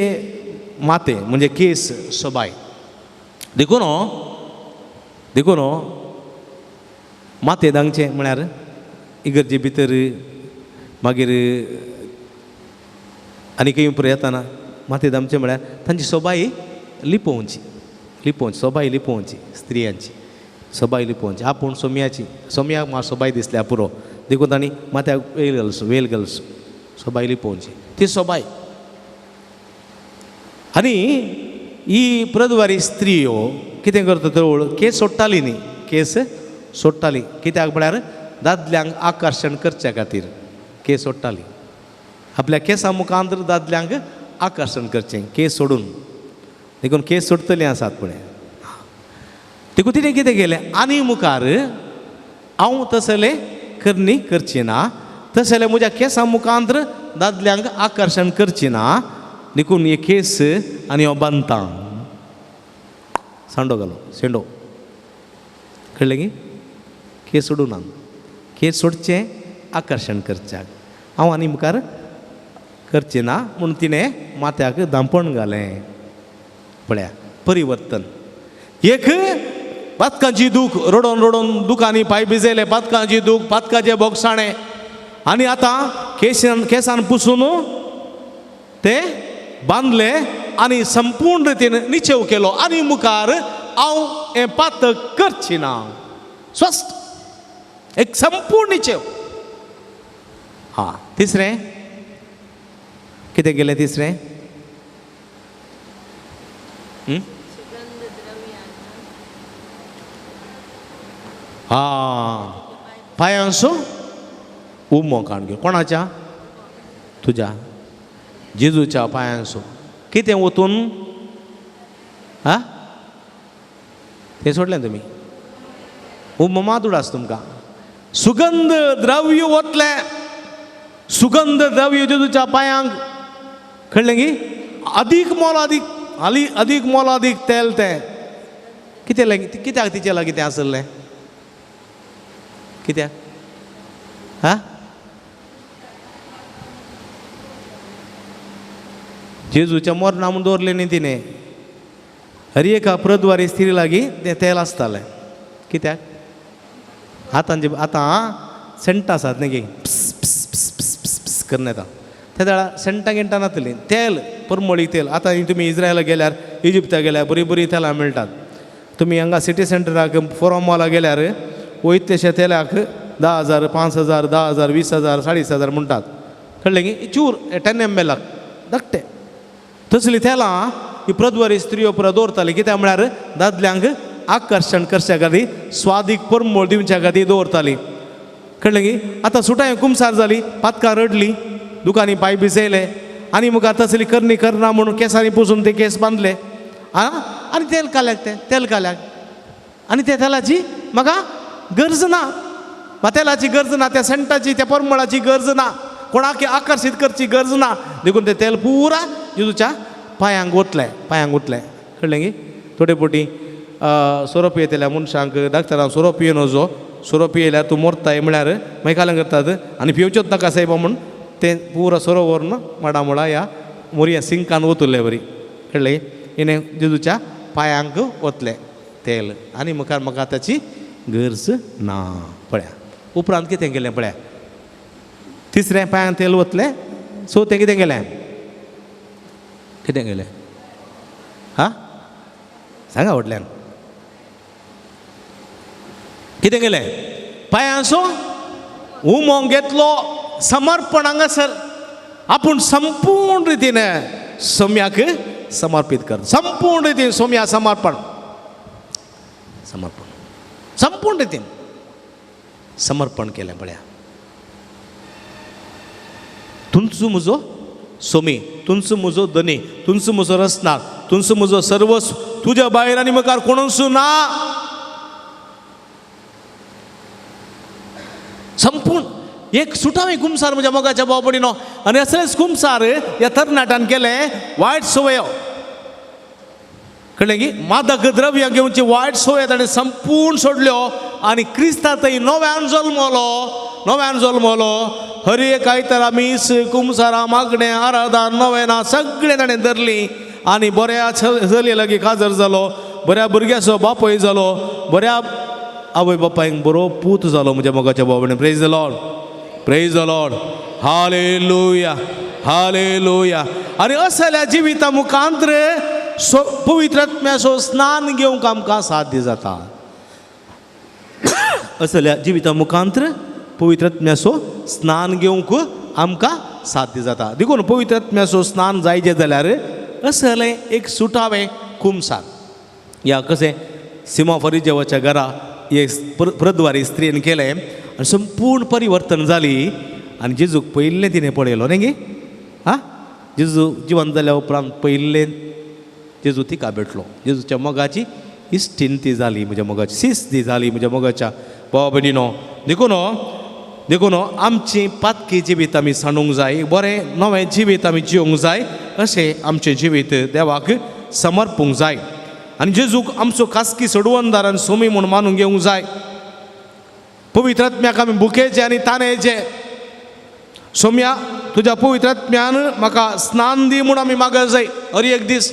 माथें म्हणजे केस सोबाय. देखून देखून माथें धांगचें म्हळ्यार इगर्जे भितर मागीर आनी खंय येताना माथें धांपचें म्हळ्यार तांची सोबाय लिपोवची, लिपोवची सोबाय लिपोवची. स्त्रियांची सोबाय लिपोवची. आपूण सोम्याची सोम्याक म्हाका सोबाय दिसल्या पुरो देखून तांणी माथ्याक वेल घालचो, वेल घालचो, सोबाय लिपोवची ती सोबाय. आनी ही प्रद्वारी स्त्रियो कितें करता तवळ केस सोडटाली न्ही, केस सोडटाली. कित्याक म्हळ्यार दादल्यांक आकर्शण करच्या खातीर केस सोडटाली. आपल्या केसां मुखांत दादल्यांक आकर्शण करचें केस सोडून. देखून केस सोडटलीं आसात पळय. देखून तिणें कितें केलें आनी मुखार हांव तसलें करणी करची ना, तसलें म्हज्या केसां मुखांत दादल्यांक आकर्शण करची ना. देखून हे केस आनी हांव बांदता. सांडो घालो, शेंडो. कळ्ळें की? केस सोडूं ना, केस सोडचें आकर्शण करच्याक हांव आनी मुखार करचें ना म्हूण तिणें माथ्याक धांपण घालें. पळया परिवर्तन. एक पातकांची दूख रडोन रडोन दुकांनी पांय भिजयले, पातकांची दूख, पातकाचे बोगसाणे. आनी आतां केसान केसान पुसून ते बांदले आनी संपूर्ण रितीन निचेव केलो. आनी मुखार हांव हें पातक करची ना. स्वस्थ एक संपूर्ण निचेव. हां तिसरें कितें केलें? तिसरें हां पांयांचो उमो काडून घेवन. कोणाच्या? तुज्या जेजूच्या पांयांचो. कितें वतून हा तें सोडलें तुमी? उमो मात उडास तुमकां. सुगंध द्रव्य वतलें, सुगंध द्रव्य जेजूच्या पांयांक. कळ्ळें की? अदीक मोलादीक अदीक मोलादीक तेल तें. कितें लागीं कित्याक तिचें लागीं तें आसलें? कित्याक? हा जेजूच्या मोरना म्हूण दवरलें न्ही तिणें. हर एका प्रद्वारी स्त्री लागीं तें तेल आसतालें. कित्याक? आतां आतां सेंट आसात न्ही गे, प्स प्स प्स प्स प्स प्स करून येता. त्या वेळार सेंटां गिंटां नासलीं, तेल परमळी तेल. आतां तुमी इज्रायला गेल्यार, इजिप्ता गेल्यार बरीं बरीं तेलां मेळटात. तुमी हांगा सिटी सेंटराक फोरम मॉला गेल्यार वयतशे तेलाक 10,000, 5,000, 10,000, 20,000, 4,500 म्हणटात. कळ्ळें की? चूर 10 ml धाकटें तसलीं तेलां ही प्रद्वारी स्त्रियो पुरा दवरताली. कित्याक म्हळ्यार दादल्यांक आकर्शण करच्या खातीर, स्वादीक परमळ दिवच्या खातीर दवरताली. कळ्ळें की? आतां सुटाय कुमसार जाली, पातकां रडली, दुकानी पांय भिजयले आनी मुखार तसली करणी करना म्हणून केंसांनी पुसून ते केंस बांदले आं आनी तेल काल्याक, तें तेल काल्याक आनी त्या तेलाची म्हाका गरज ना, म्हाका तेलाची गरज ना, त्या सेंटाची त्या परमळाची गरज ना, कोणाक आकर्शीत करची गरज ना. देखून तें तेल पुरा जेजूच्या पांयांक ओतलें, पांयांक ओतलें. कळ्ळें की? थोडे फावटी सोरो पियेतल्या मनशांक डाक्टरान सोरो पिये नजो, सोरो पियेल्यार तूं मोरताय म्हळ्यार मागीर काल्यां करतात आनी पिवचोच नाका सायबा म्हूण तें पुरा सोरो व्हरून माडामोळा ह्या मोरया सिंकान ओतुल्ले बरी. कळ्ळें? हिणें जेजूच्या पांयांक ओतलें तेल आनी मुखार म्हाका ताची गरज ना. पळया उपरांत कितें केलें पळया, तिसरें पांयांक तेल ओतलें, चवथें कितें केलें, कितें केलें हा सांगा व्हडल्यान, कितें केलें? पांयांचो उमो घेतलो, समर्पण हांगासर आपूण संपूर्ण रितीन सोम्याक समर्पीत कर, संपूर्ण रितीन सोम्या समर्पण, समर्पण संपूर्ण रितीन समर्पण केलें. पळया तुमचो म्हजो सोमी, तुमचो म्हजो धनी, तुमचो म्हजो रसनार, तुमचो म्हजो सर्वस्व, तुज्या भायर आनी मुखार कोणूच ना. संपूर्ण एक सुटावे कुमसार म्हज्या मोगाच्या भाव भयणीनो. आनी असलेच कुमसार ह्या तरणाट्यान केलें वायट संवयो. कळ्ळें की? मादक द्रव्यां घेवची वायट संवय ताणें संपूर्ण सोडल्यो आनी क्रिस्ता थंय नव्यान जल्मलो, नव्यान जल्मलो. हर एक आयतारा मीस, कुमसारां, मागणें, आराधन, नवेनां सगळें ताणें धरलीं आनी बऱ्या चलये लागीं काजर जालो, बऱ्या भुरग्याचो बापूय जालो, बऱ्या आवय बापायक बरो पूत जालो म्हज्या मोगाच्या भाव भयणी. Praise the Lord, praise the Lord, hallelujah, hallelujah. आनी असल्या जिविता मुखांतर पवित्र आत्म्याचो स्नान घेवंक आमकां साध्य जाता. असल्या जिविता मुखांतर पवित्र आत्म्याचो स्नान घेवंक आमकां साध्य जाता. देखून पवित्र आत्म्याचो स्नान जायचें जाल्यार असलें एक सुटावें कुमसार. ह्या कशें सिमा फरिजेवाच्या घरा एक प्रद्वारी स्त्रियेन केलें आनी संपूर्ण परिवर्तन जाली आनी जेजूक पयलें तिणें पळयलो न्ही गे. आं जेजू जिवन जाल्या उपरांत पयलें जेजू तिका भेटलो. जेजूच्या मोगाची इश्टीन ती जाली, म्हज्या मोगाची शिस्त ती जाली म्हज्या मोगाच्या भावा भयणीनो. देखून देखून आमची पातकी जिवीत आमी सांडूंक जाय, बरें नवें जिवीत आमी जिवंक जाय, अशें आमचें जिवीत देवाक समर्पूंक जाय आनी जेजूक आमचो खासगी सोडवणदार आनी सोमी म्हूण मानून घेवंक जाय. पवित्र आत्म्याक आमी भुकेचे आनी तानेचे. सोम्या तुज्या पवित्र आत्म्यान म्हाका स्नान दी म्हूण आमी मागत जाय. हर एक दीस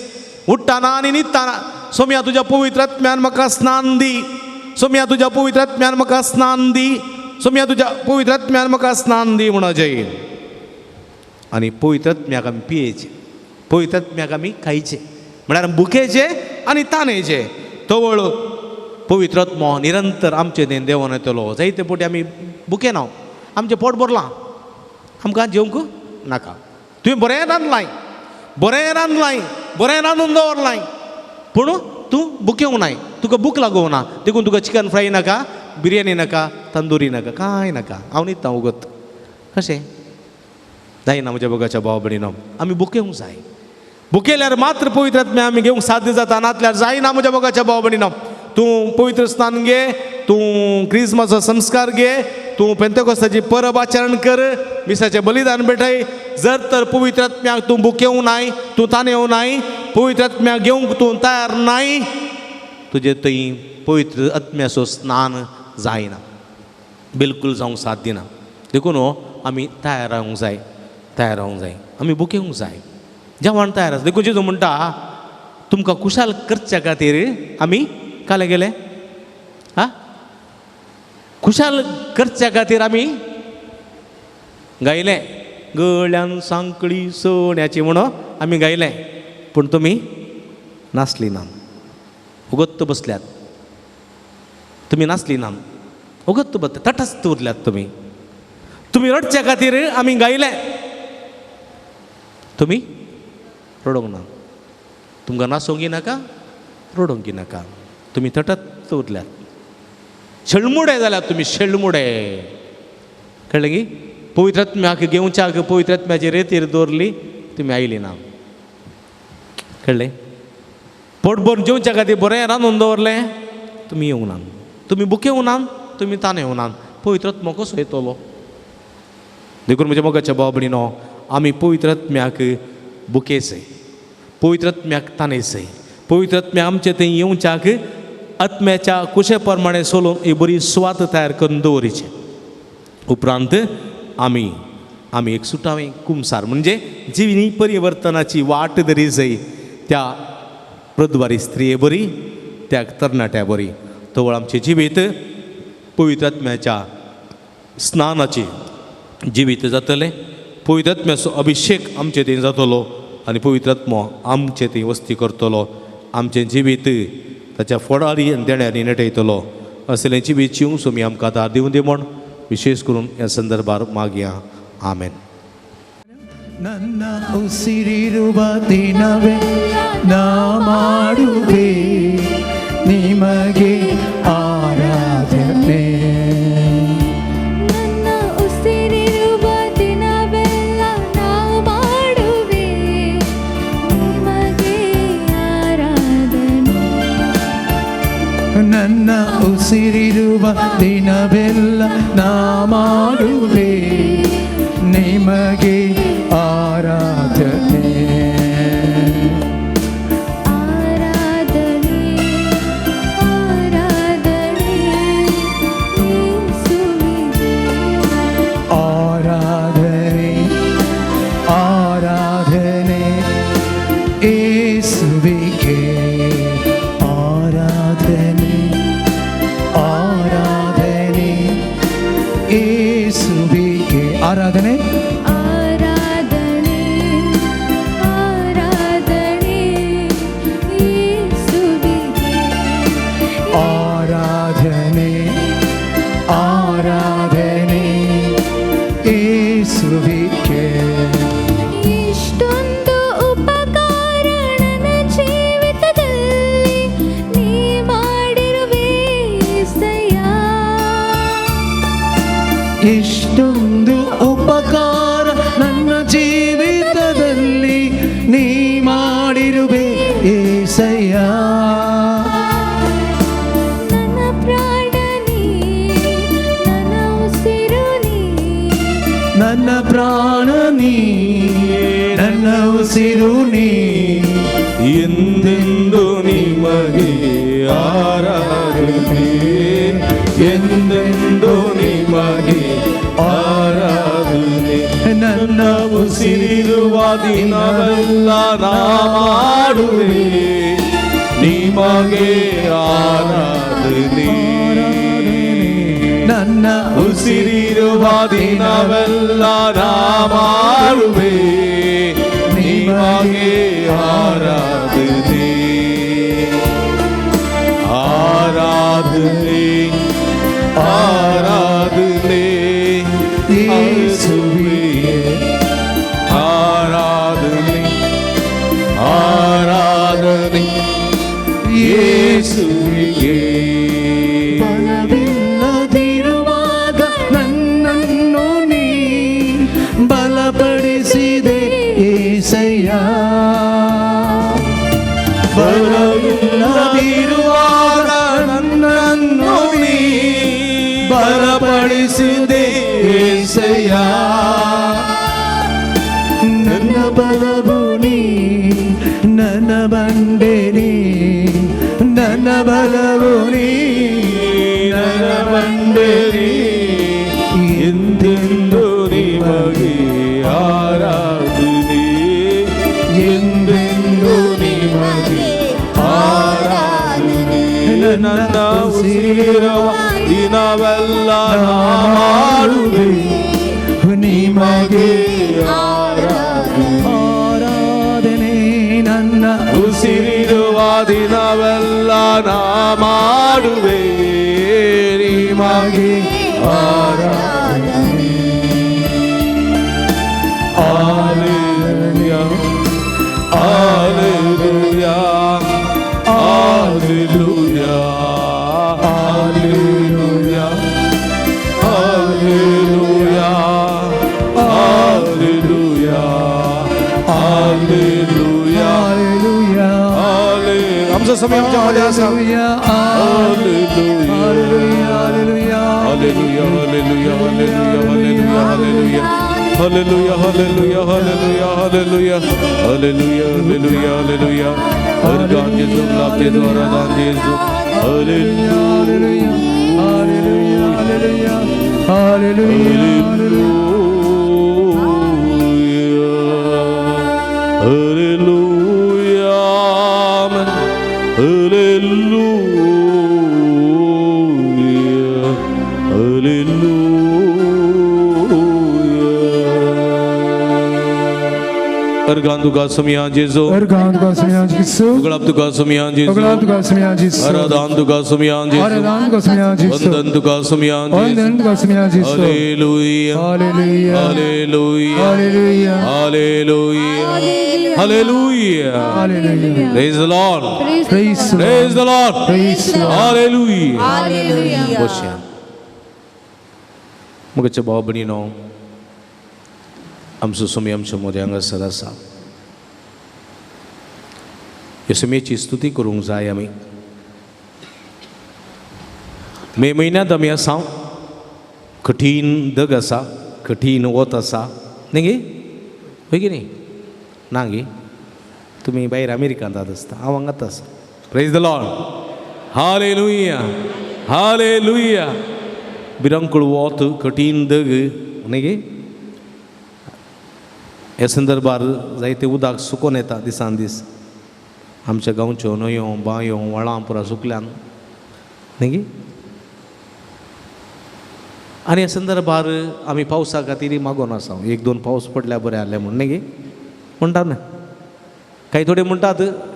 उठ्ठाना आनी न्हिदताना सोम्या तुज्या पवित्र आत्म्यान म्हाका स्नान दी, सोम्या तुज्या पवित्र आत्म्यान म्हाका स्नान दी, सोम्या तुज्या पवित्र आत्म्यान म्हाका स्नान दी म्हणून जाय. आनी पवित्र आत्म्याक आमी पियेचे, पवित्र आत्म्याक आमी खायचे, म्हळ्यार भुकेचे आनी तानेचे. तवळ पवित्र आत्मो निरंतर आमचे देन देवोन येतलो. जायते फावटी आमी भुकेना, आमचें पोट भरलां, आमकां जेवंक नाका. तुवें बरें रांदलाय, बरें रांदलाय, बरें रांदून दवरलाय, पूण तूं भुकेवंक नाय, तुका भूक लागूंक ना, देखून तुका चिकन फ्राय नाका, बिरयानी नाका, तंदुरी नाका, कांय नाका, हांव न्हिदता उगत. कशें जायना म्हज्या मोगाच्या भाव भयणीनो. आमी भुकेवंक जाय. भुकेल्यार मात्र पवित्र आत्म्या आमी घेवंक साध्य जाता, नातल्यार जायना म्हज्या मोगाच्या भाव भयणीनो. तूं पवित्र स्नान घे, तूं क्रिस्माचो संस्कार घे, तूं पेंतेकोस्ताची परब आचरण कर, मिसाचें बलिदान भेटय. जर तर पवित्र आत्म्याक तूं भुकेवंक नाय, तूं तानेवंक नाय, पवित्र आत्म्याक घेवंक तूं तयार नाय, तुजे थंय पवित्र आत्म्याचो स्नान जायना, बिलकूल जावंक साथ दिना. देखून आमी तयार रावंक जाय, तयार रावंक जाय, आमी बुकेवंक जाय, जेवण तयार आसा. देखून जेजू म्हणटा तुमकां खुशाल करच्या खातीर आमी काले गेले. हा, खुशाल करच्या खातीर आमी गायलें गळ्यान सांकळी सोण्याची म्हणून आमी गायलें, पूण तुमी नासली ना, उगत्त बसल्यात तुमी, नासली ना, उगत्त बसल्यात, तटस्थ उरल्यात तुमी. तुमी रडच्या खातीर आमी गायलें, तुमी रडोंक ना, तुमकां नासोंकी नाका, रडोंकी नाका, तुमी तटस्थ उरल्यात, शेळमुडे जाल्यात तुमी, शेळमुडे. कळ्ळें की? पवित्र आत्म्याक घेवच्याक पवित्र आत्म्याची रेतीर दवरली, तुमी आयली ना. कळ्ळें? पोट भरून जेवच्या खातीर बरें रांदून दवरलें, तुमी येवंक ना, तुमी बुकेवंक ना, तुमी ताण येवंक ना. पवित्र आत्मो कसो येतलो? देखून म्हज्या मोगाच्या भाव भयणीनो, आमी पवित्र आत्म्याक बुकेचय, पवित्र आत्म्याक ताणेचय, पवित्र आत्म्या आमचे थंय येवच्याक आत्म्याच्या कुशे प्रमाणे सोलून ही बरी सुवात तयार करून दवरिची. उपरांत आमी आमी एक सुटावें कुमसार म्हणजे जिवी परिवर्तनाची वाट धरी जाय त्या प्रद्वारी स्त्रिये बरी, त्या तरणाट्या बरी, तवळ आमचें जिवीत पवित्र आत्म्याच्या स्नानाची जिवीत जातलें, पवित्र आत्म्याचो अभिशेक आमचे थंय जातलो आनी पवित्र आत्मो आमचे थंय वस्ती करतलो, आमचें जिवीत ताच्या फोडारी आनी देण्यांनी नटयतलो. असलें जिवीत जिवंक सुमी आमकां आदार दिवं दी म्हूण विशेष करून ह्या संदर्भार मागया. आमेन. ನನ್ನ ಉಸಿರಿರುವ ದಿನವೇ ನಾ ಮಾಡುವೆ ನಿಮಗೆ ಆರಾಧನೆ. ನನ್ನ ಉಸಿರಿರುವ ದಿನವೆಲ್ಲ ನಾ ಮಾಡುವೆ ನಿಮಗೆ ಆರಾಧನೆ. ನನ್ನ ಉಸಿರಿರುವ ದಿನವೆಲ್ಲ ನಾ ಮಾಡುವೆ ನಿಮಗೆ ಆರಾಧನೆ. ಆರಾಧನೆ ಆರಾಧನೆ ಯೇಸುವಿಗೆ. ಆರಾಧನೆ ಆರಾಧನೆ ಯೇಸುವಿಗೆ. ಆರಾಧನೆ ಆರಾಧನೆ ಯೇಸುವಿಗೆ. ಆರಾಧನೆ ಆರಾಧನೆ ಆರಾಧನೆ ಯೇಸುವಿಗೆ. ಆರಾಧನೆ ಆರಾಧನೆ ಯೇಸುವಿಗೆ. ಇಷ್ಟೊಂದು ಉಪಕಾರ ನನ್ನ ಜೀವಿತದಲ್ಲಿ ನೀ ಮಾಡಿರುವೆ ಏಸಯ್ಯ. ಇಷ್ಟೊಂದು ಉಪಕಾರ ನನ್ನ ಜೀವಿತದಲ್ಲಿ ನೀ ಮಾಡಿರುವೆ ಏಸಯ್ಯ. ನನ್ನ ಪ್ರಾಣ ನೀ, ನನ್ನ ಉಸಿರು ನೀ, ನನ್ನ ಪ್ರಾಣ ನೀ, ನನ್ನ ಉಸಿರು ನೀ, ಎಂದೆಂದು ನಿಮಗೆ ಆರಾಧನೆ, ಎಂದೆಂದು ನಿಮಗೆ ಆರಾಧನೆ. ನನ್ನ ಉಸಿರಿರುವ ದಿನವೆಲ್ಲ ನಾ ಮಾಡುವೆ ನಿಮಗೆ ಆರಾಧನೆ. ನನ್ನ ಉಸಿರಿರುವ ದಿನವೆಲ್ಲ ನಾ ಮಾಡುವೆ ನಿಮಗೆ ಆರಾಧನೆ. ಆರಾಧನೆ ಆರಾಧನೆ ಯೇಸುವೇ. ಆರಾಧನೆ ಆರಾಧನೆ ಯೇಸುವಿಗೆ. ಬಲವಿಲ್ಲದಿರುವಾಗ ನನ್ನನ್ನು ನೀ ಬಲಪಡಿಸಿದೆ ಏಸಯ್ಯ. ಬಲವಿಲ್ಲದಿರುವಾಗ ನನ್ನನ್ನು ನೀ ಬಲಪಡಿಸಿದೆ ಏಸಯ್ಯ. ನನ್ನ ಬಲವು ನೀ, ನನ್ನ ಬಂಡೆ ನೀ, ನನ್ನ ಬಲವು ನೀ, ನನ್ನ ಬಂಡೆ ನೀ, ಎಂದೆಂದು ನಿಮಗೆ ಆರಾಧನೆ. ನನ್ನ ಉಸಿರಿರುವ ದಿನವೆಲ್ಲ ನಾ ಮಾಡುವೆ ನಿಮಗೆ ಆರಾಧನೆ. ಆರಾಧನೆ. ನನ್ನ ಉಸಿರಿರುವ ದಿನವೆಲ್ಲ ನಾ ಮಾಡುವೆ ನಿಮಗೆ ಆರಾಧನೆ. Hallelujah, hallelujah, hallelujah, hallelujah, hallelujah, hallelujah, hallelujah. Hallelujah. हाले- आमचा समय आमच्या मध्ये असा. Hallelujah. Hallelujah. Hallelujah. Hallelujah, hallelujah, hallelujah, hallelujah, hallelujah, hallelujah, hallelujah, hallelujah, hallelujah, hallelujah, hallelujah. Organ Jesu, गुलाब जेजू, आराधन जेजू. Hallelujah. Hallelujah. Hallelujah. Hallelujah. Hallelujah. Amen. Hallelujah. Hallelujah. Organ तुका समिया जेजू. अर्गान तुका समिया जेजू. उगडाप तुका समिया जेजू. उगडाप तुका समिया जेजू. आराधन तुका समिया जेजू. आराधन तुका समिया जेजू. वंदन तुका समिया जेजू. वंदन तुका समिया जेजू. Hallelujah. Hallelujah. Hallelujah. Hallelujah. Hallelujah. Hallelujah. Hallelujah. Praise the Lord. Praise the Lord. Praise the Lord. Praise the Lord. Hallelujah. Hallelujah. बसया. मुगाच्या भाव भयणीनो, आमचो समी आमच्या मदें हांगासर आसा. ह्या समेची स्तुती करूंक जाय. आमी मे म्हयन्यांत आमी आसा. कठीण दग आसा, कठीण वत आसा, न्ही गे? हय की न्ही? ना गे? तुमी भायर अमेरिकांत आसता, हांव हांगात आसा. Praise the Lord. Hallelujah. Hallelujah. भिरांकूळ वत, कठीण दग, न्ही गे? ह्या संदर्भार जायते उदक सुकोन येता दिसान दीस. आमच्या गांवच्यो न्हंयो, बांयो, व्हाळां पुरा सुकल्यान, न्ही गे? आनी ह्या संदर्भार आमी पावसा खातीर मागोन आसा. एक दोन पावस पडल्यार बरें जालें म्हूण, न्ही गे? म्हणटा न्हय? कांय थोडे म्हणटात,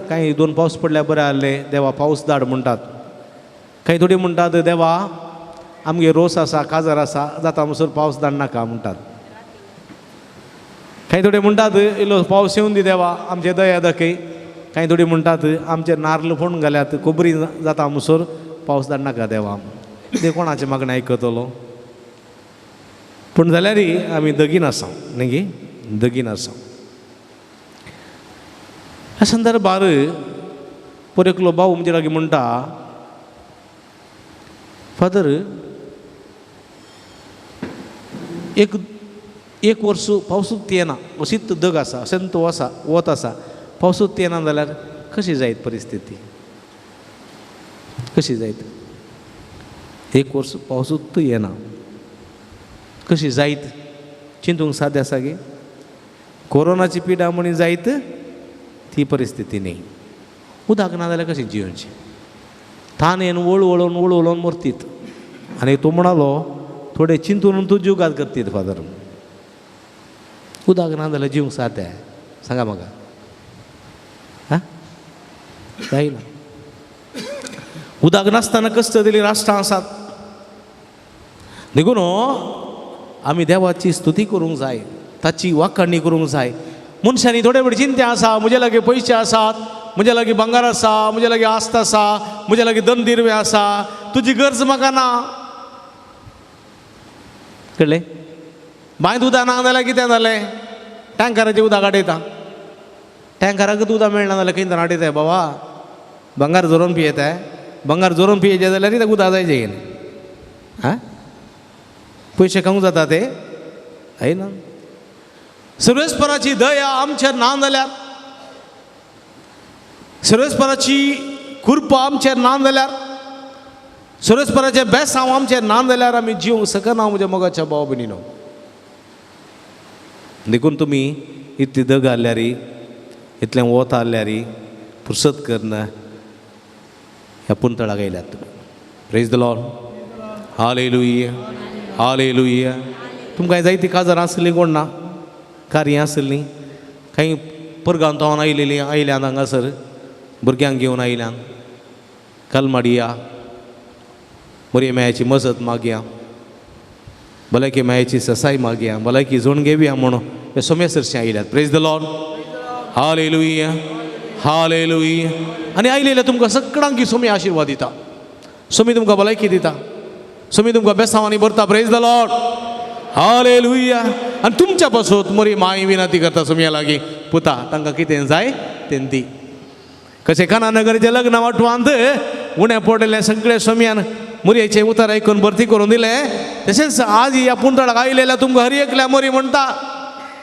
कांय दोन पावस पडल्यार बरें जालें, देवा पावस धाड म्हणटात. कांय थोडे म्हणटात, देवा आमगे रोस आसा, काजार आसा, जाता म्हणसर पावस धाडनाका म्हणटात. कांय थोडे म्हणटात, इल्लो पावस येवन दी देवा, आमचे दया दाखय. कांय थोडे म्हणटात, आमचे नार्ल फोडून घाल्यात, कोबरी जाता म्हणसर पावस धाडनाका देवा. ते कोणाचें मागणें आयकतलो? पूण जाल्यार आमी दगीन आसा, न्ही गे? दगीन आसा. ह्या संदर्भार पर एकलो भाव म्हजे लागीं म्हणटा, फादर, एक एक वर्स पावसूच येना, अशीच दग आसा, अशेंच आसा, वत आसा, पावसूच येना जाल्यार कशी जायत परिस्थिती, कशी जायत? एक वर्स पावसूच येना, कशी जायत? चिंतूंक सादें आसा गे? कोरोनाची पिडा म्हणी जायत ती परिस्थिती न्ही. उदक ना जाल्यार कशें जियोवचें? तानेन वळवळून वळवळून मरतीत. आनी तो म्हणालो, थोडे चिंतून तूं जुगाद करतीत फादर. उदक ना जाल्यार जिवंक सादें? सांगा म्हाका. आं, जायना. उदक नासतना कश्ट दिली राष्ट्रां आसात. देखून आमी देवाची स्तुती करूंक जाय, ताची वाखाणी करूंक जाय. मनशांनी थोडे वेळ चिंता आसा, म्हजे लागीं पयशे आसात, म्हजे लागीं भांगर आसा, म्हजे लागीं आस्त आसा, म्हजे लागीं दन दिरवे आसा, तुजी गरज म्हाका ना. कळ्ळें? बांयत उदक ना जाल्यार कितें जालें? टँकराचें उदक हाडयता. टँकराकूच उदक मेळना जाल्यार खंय हाडयताय बाबा? भांगर झरोवन पियेताय? भांगर झरोवन पियेचें जाल्यार ताका उदक जायचें कितें? आं, पयशे खावंक जाता ते? हय ना? सर्वेस्पराची दया आमचेर ना जाल्यार, सर्वेस्पराची कृपा आमचेर ना जाल्यार, सर्वेस्पराचें बेसांव आमचेर ना जाल्यार आमी जिवंक शकना म्हज्या मोगाच्या भाव भयणीनो. देखून तुमी इतली दग आहल्यारी, इतलें वत आहल्यारी, पुरसत करून ह्या पुंतळाक आयल्यात तुमी. Praise the Lord. Hallelujah, hallelujah. तुमकां जायती काजार आसलीं कोण ना, कार्यां आसलीं, कांय परगांव आयलेलीं आयल्यान हांगासर भुरग्यांक घेवन आयल्यान. कलमाडिया बरी मायाची मजत मागया, भलायकी मायाची ससाय मागया, भलायकी जोण घेवया म्हणून हे सोम्या सरशें आयल्यात. Praise the Lord. Hallelujah, hallelujah. आनी आयलेले तुमकां सगळ्यांक सोमी आशिर्वाद दिता, सोमी तुमकां भलायकी दिता, सोमी तुमकां बेसांवांनी भरता. Praise the Lord. Hallelujah. आनी तुमच्या पासून मोरी माय विनंती करता सोमया लागीं, पुता तांकां कितें जाय तें दी. कशें कानानगरीचें लग्न वाटवांत उणें पडलें सगळें सोमयान मुरयेचें उतर आयकून भरती करून दिलें, तशेंच आज ह्या पुंतळाक आयलेल्या तुमकां हर एकल्या मोरी म्हणटा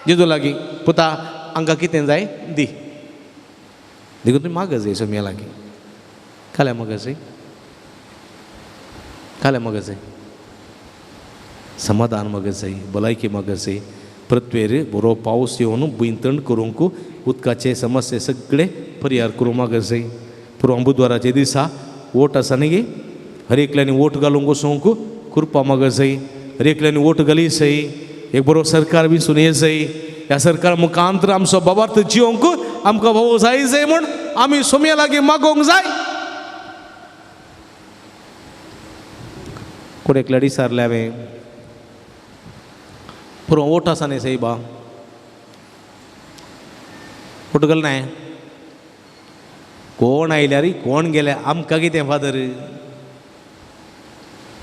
जेजू लागीं, पुता हांकां कितें जाय दी. देखून तुमी मागत जाय सोमया लागीं. काल्या मागत जाय, काल्या मागत जाय, समाधान मागत जाय, भलायकी मागत जाय. पृथ्वेर बरो पावस येवन भूंय थंड करूंक उदकाचे समस्ये सगळे परिहार करूंक मागत जाय. पुरो बुधवाराचे दिसा वोट आसा न्ही गे, हर एकल्यांनी वोट घालूंक वचूंक कृपा मागत जाय. हर एकल्यांनी वोट घाली जाय, एक बरो सरकार विंचून ये जाय. ह्या सरकार मुखांतर आमचो बाबार्थ जिवंक आमकां भाव जाय जाय म्हूण आमी सोमया लागीं मागोवंक जाय. कोण एकल्या दिसारले हांवें पुरो वोट आसा न्ही सायबा, वोट घाल नाय. कोण आयल्यार कोण गेल्यार आमकां कितें फादर,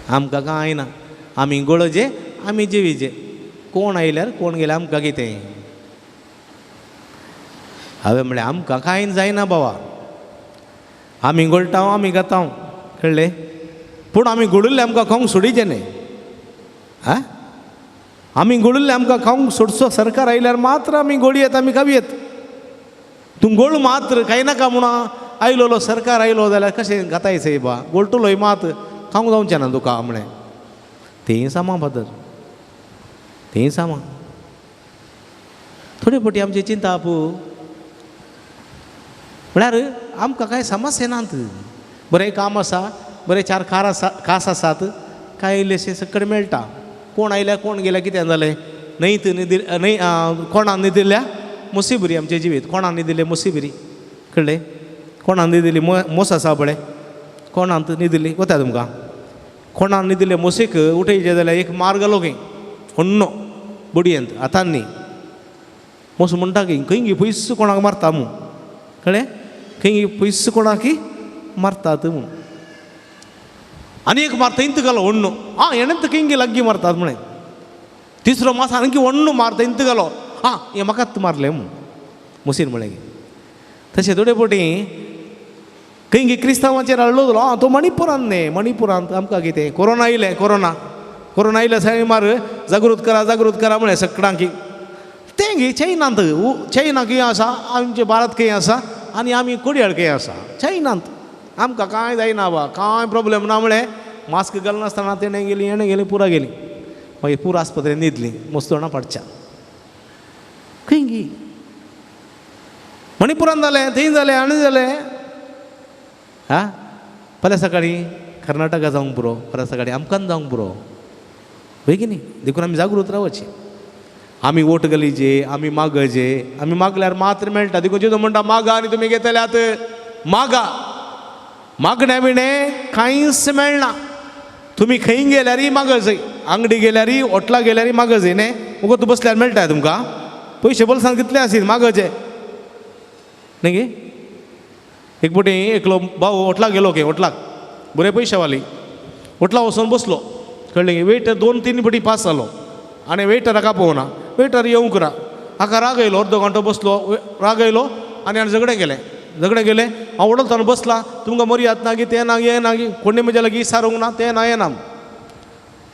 आमकां कांय ना, आमी गोळजे आमी जेवीजे, कोण आयल्यार कोण गेल्यार आमकां कितें. हांवें म्हणलें आमकां कांय जायना बाबा, आमी गोळटा आमी गाता, कळ्ळें. पूण आमी गोडिल्लें आमकां खावंक सोडीचें न्ही. आं, आमी गोडिल्लें आमकां खावंक सोडचो सरकार आयल्यार मात्र आमी गोळयेत आमी खावयेत. तूं गोळ मात्र कांय नाका म्हणून आयलोलो सरकार आयलो जाल्यार कशें घाताय सायबा, गोळटलोय मात खावंक जावचें ना तुका म्हणलें. तें सामा फादर, तें सामा. थोडे फावटी आमचें चिंताप म्हळ्यार आमकां कांय समस्या नात, बरें काम आसा, बरें चार कार आसा, कास आसात, कांय इल्लेशें सगळें मेळटा. कोण आयल्या कोण गेल्या कितें जालें, न्हंयत न्हिदि न्हंय कोणान न्हिदिल्ल्या मुसिबरी आमचें जिवीत, कोणान न्हिदिल्लें मुसिबरी, कळ्ळें. कोणान न्हिदिल्ली मोस आसा पळय, कोणांत न्हिदिल्ली वता तुमकां, कोणान न्हिदिल्ले मोसीक उठयचें जाल्यार एक मार घालो खंय होण्णो बडयेंत हातान न्ही. मोस म्हणटा की खंय पयस कोणाक मारता म्हूण, कळ्ळें, खंय पयस कोणाक मारतात म्हूण. आनी एक मार थंयत घालो होण्णो, आं हेणें खंय लागीं मारतात म्हळें. तिसरो मास आनी होण्णो मार थंयत घालो, आं हें म्हाकाच मारलें म्हूण मोसीन म्हळें. तशें थोडे फावटी खंय क्रिस्तांवाचेर हाडलो जालो, आं तो मणिपुरांत न्ही, मणिपुरांत आमकां कितें कोरोना आयलें, कोरोना कोरोना आयलें साय मार जागृत करा जागृत करा म्हळें सगळ्यांक. तें गे चैनांत, चैना खंय आसा, आमचें भारत खंय आसा आनी आमी कोडयाळ खंय आसा, चैनांत आमकां कांय जायना बा, कांय प्रोब्लेम ना म्हळें. मास्क घालनासतना तेणें गेली हेणें गेली पुरा गेली, मागीर पुरा आस्पत्रेन न्हिदली मस्तोणा पडच्या. खंय गी मणिपुरान जालें, थंय जालें, आनी जालें. आं फाल्यां सकाळीं कर्नाटका जावंक पुरो, फाल्यां सकाळीं आमकां जावंक पुरो, वय की न्ही. देखून आमी जागृत रावचें, आमी वोट घालीचे, आमी मागचे, आमी मागल्यार मात्र मेळटा. देखून जेजू म्हणटा मागा आनी तुमी घेतल्यात, मागा, मागण्या विणें कांयच मेळना. तुमी खंय गेल्यारय मागजय, आंगडी गेल्यारय होटला गेल्यारय मागजय न्ही, मुगो तूं बसल्यार मेळटा तुमकां, पयशे बोल्सान कितले आसीत मागचे न्ही गे. एक फावटी एकलो भाव होटलाक गेलो गे, होटलाक बरे पयशे वाली होटला वचून बसलो, कळ्ळें गे. वेटर 2-3 फावटी पास जालो आनी वेटराक आपोवना, वेटर येवंक ना. हाका राग येयलो, अर्दो घंटो बसलो, राग येयलो आनी हाणें झगडें केलें, झगडें केलें. हांव वडलताना बसला, तुमकां मर्याद ना की तें ना हें ना की कोणी म्हज्या लागीं सारूंक ना तें ना हें ना.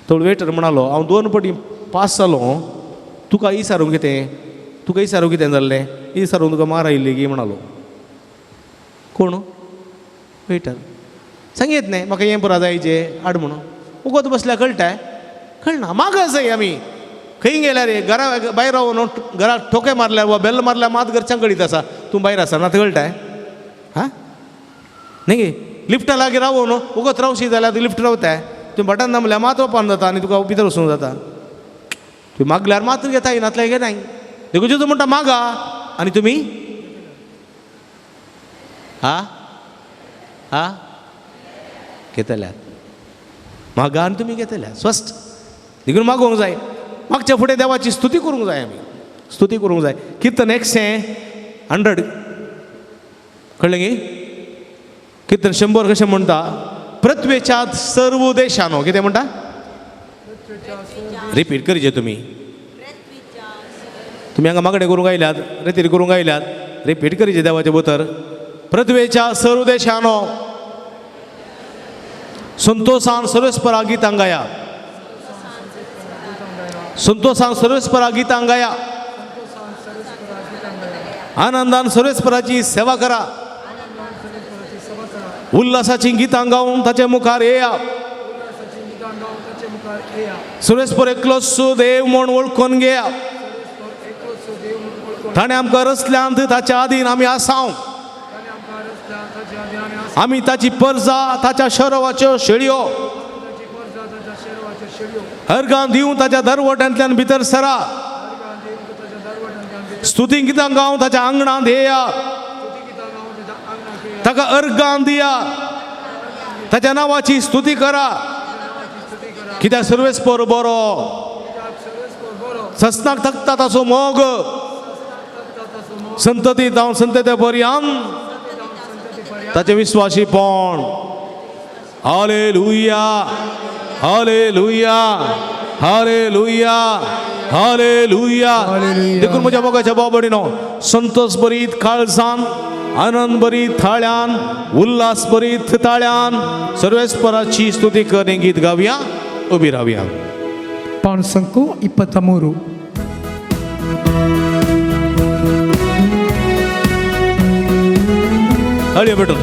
तो वेटर म्हणालो, हांव 2 फावटी पास जालो, तुका इसारूंक कितें, तुका इसारूंक कितें जाल्लें, इसारूंक तुका मार आयिल्ली की म्हणालो. कोण वेटर सांगयत न्ही म्हाका हें पुरा जायचें हाड म्हणून. उगत बसल्यार कळटा, कळना. मागत जाय आमी खंय गेल्यार घरा भायर रावन घरा ठोके मारल्यार वा बेल मारल्यार मात घरच्यांक कळीत आसा तूं भायर आसा ना, कळटा. हां न्ही गे लिफ्टा लागीं रावो न्हू वगत रावशी जाल्यार लिफ्ट रावताय तुवें बटन दामल्यार मात ओपन जाता आनी तुका भितर वचूंक जाता. तुवें मागल्यार मात्र घेताय नातल्यार घेनाय. देखून जेजू म्हणटा मागा आनी तुमी हा हा घेतल्यात. मागा आनी तुमी घेतल्यात स्वस्त. देखून मागोवंक जाय. मागच्या फुडें देवाची स्तुती करूंक जाय. आमी स्तुती करूंक जाय. किर्तन 100 कळ्ळें गी? किर्तन 100 कशें म्हणटा? पृथ्वेच्या सर्व देशानो. कितें म्हणटा? रिपीट करचे तुमी. तुमी हांगा मागणें करूंक आयल्यात, रेतीर करूंक आयल्यात, रिपीट करचे देवाचें उतर. पृथ्वेच्या सर्व देशानो संतोषान सर्वेस्परा गितां गाया. संतोषान सर्वेस्परा गितां गाया. आनंदान सर्वेस्पराची सेवा करा. उल्हासाची गितां गावन ताचे मुखार येया. सर्वेस्पर एकलोच देव म्हूण वळखून घेया. ताणें आमकां रचल्यांत ताच्या आदीन आमी आसाव. आमी ताची परजा, ताच्या शरवाच्यो शेळयो. अर्गां दिवन ताच्या दरवट्यांतल्यान भितर सरा. स्तुती गितां गावन ताच्या आंगणांत येया. ताका अर्गां दिया. ताच्या नांवाची स्तुती करा. कित्याक सर्वेस्पर बरो, ससनाक थकता ताचो मोग, संतती जावन संतते पर्यान ताचे विश्वासी पण. Hallelujah hallelujah hallelujah hallelujah. देखून म्हज्या मोगाच्या भाव भयणीनो, संतोष भरीत काळजान, आनंद भरीत थाळ्यान, उल्हास भरीत ताळ्यान सर्वेस्पराची स्तुती करणे गीत गावया. उबी रावया. 523. हळयो भेटून.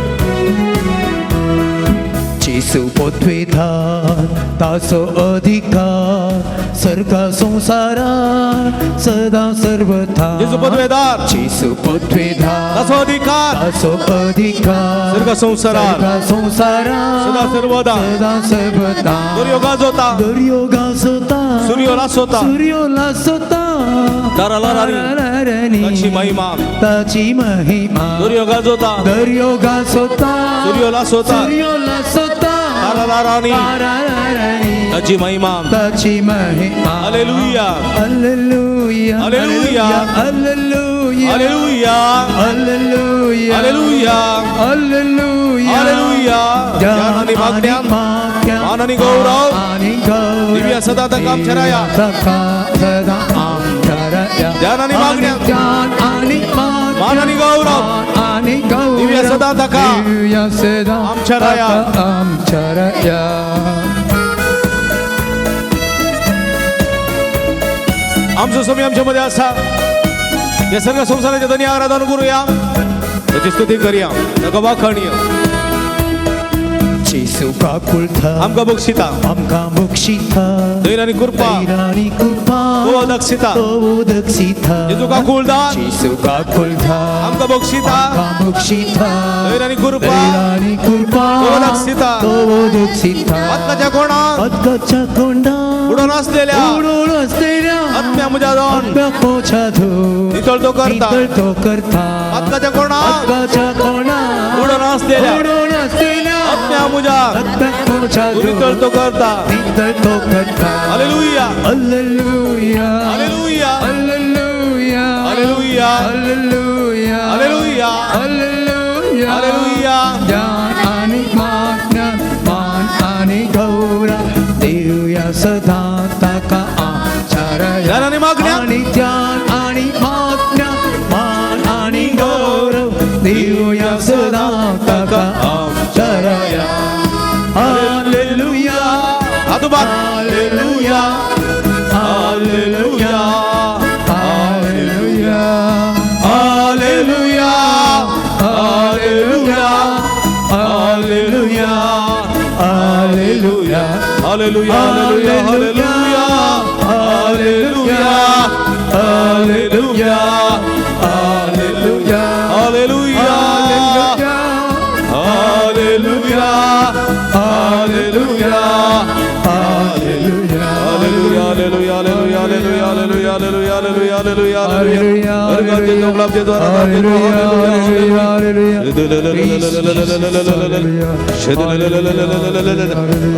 जेसू पदवेधार ताचो अधिकार सर्गा संवसारार सदा सर्वथा. जेजू पदवेधार जेसू पदवेधार ताचो अधिकार ताचो अधिकार सर्गा संवसारार सर्गा संवसारार सदा सर्वदा सदा सर्वदा. दर्यो गाजोता दर्यो गाजोता सूर्यो लासोता सूर्यो लासोता तारा लरारी ताची महिमा ताची महिमा. दर्यो गाजोता दर्यो गाजोता सूर्यो लासोता सूर्यो लासोता तारा लरानी ताची महिमा ताची महिमा. Hallelujah hallelujah hallelujah hallelujah hallelujah hallelujah hallelujah hallelujah hallelujah. ज्ञान आणि मागण्या, मान आणि गौरव, दिव्य सदा ताका आमच्या राया. ज्ञान आणि मागण्या, मान आणि गौरव, दिव्य सदा ताका आमच्या राया. आमच्या राया. आमचो स्वामी आमच्या मध्ये आसा. या सर्व संसाराच्या धनी आराधन करूया, ताची स्तुती करूया, ताका वाखाणया. जेसू काकुळथा आमकां बक्षिता आमकां बक्षिता धैर्य आनी कृपा धैर्य कृपा तो दक्षिता तो दक्षिता. जेजू काकुळदार जेसू काकुळथा आमकां बक्षिता आमकां बक्षिता धैर्य आनी कृपा धैर्य कृपा तो दक्षिता तो दक्षिता. पदकाच्या कोणाक पदकाच्या कोंडाक उडोवन आसलेल्या उडोवन आसलेल्या आत्म्या म्हज्या दोन आत्म्या पोछा धू नितळ तो करता नितळ तो करता. पदकाच्या कोणाक पदकाच्या कोणाक उडोवन आसलेल्या उडोवन आसलेल्या आत्म्या म्हज्या आत्म्या पोछा धू नितळ तो करता. नितळ तो करता. Hallelujah hallelujah hallelujah hallelujah hallelujah hallelujah hallelujah hallelujah hallelujah. ज्ञान आणि मागण्या, मान आणि गौरव देऊया सदा ताका आमच्या राया. ज्ञान आणि मागण्या, आणि ज्ञान आणि मागण्या, मान आणि गौरव देऊया सदा ताका आमच्या राया. Hallelujah हातोबात. Hallelujah hallelujah hallelujah hallelujah hallelujah hallelujah hallelujah hallelujah hallelujah hallelujah hallelujah hallelujah hallelujah hallelujah. Hallelujah hallelujah hallelujah hallelujah hallelujah hallelujah hallelujah hallelujah hallelujah hallelujah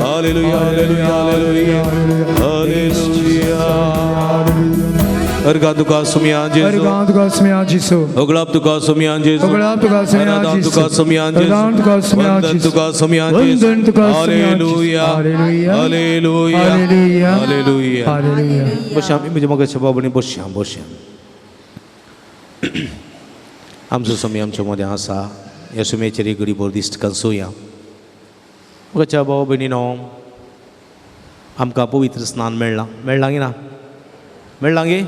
hallelujah hallelujah hallelujah. अर्घा तुका सुमिया जेजू अर्घां तुका सुमिया जेजू उगडाप तुका सुमिया जेजू उगडाप तुका सुमिया आराधन जेजू तुका सुमिया जेजू आराधन तुका सुमिया वंदन जेजू तुका सुमिया जेजू वंदन तुका सुमिया जेजू hallelujah hallelujah hallelujah hallelujah hallelujah hallelujah. बश्या म्हज्या मोगाच्या बाबांनी बश्या बश्या. आमचो स्वामी आमच्या मदें आसा ह्या सुमयेचेर एक घडी बरो दिश्ट कांसोया. मोगाच्या भाव भयणीनो आमकां पवित्र स्नान मेळ्ळां मेळ्ळां गी ना मेळ्ळां गे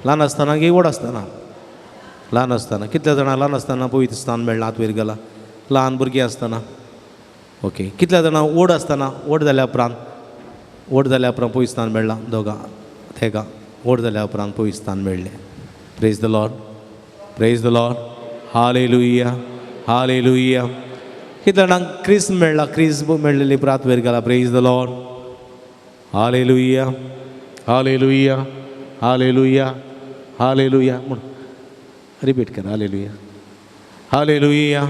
ल्हान आसतना गे व्हड आसतना ल्हान आसतना कितल्या जाणां ल्हान आसतना पवित्र स्नान मेळ्ळां हात वयर गेला ल्हान भुरगीं आसतना ओके कितल्या जाणां व्हड आसतना व्हड जाल्या उपरांत पवित्र स्नान मेळ्ळां दोगां तेगां व्हड जाल्या उपरांत पवित्र स्नान मेळ्ळें. Praise the Lord praise the Lord hallelujah hallelujah. कितल्या जाणांक क्रिस्त मेळ्ळा क्रिस्त मेळ्ळेली उपरांत वयर गेला. Praise the Lord hallelujah hallelujah hallelujah hallelujah. म्हूण रिपीट कर hallelujah hallelujah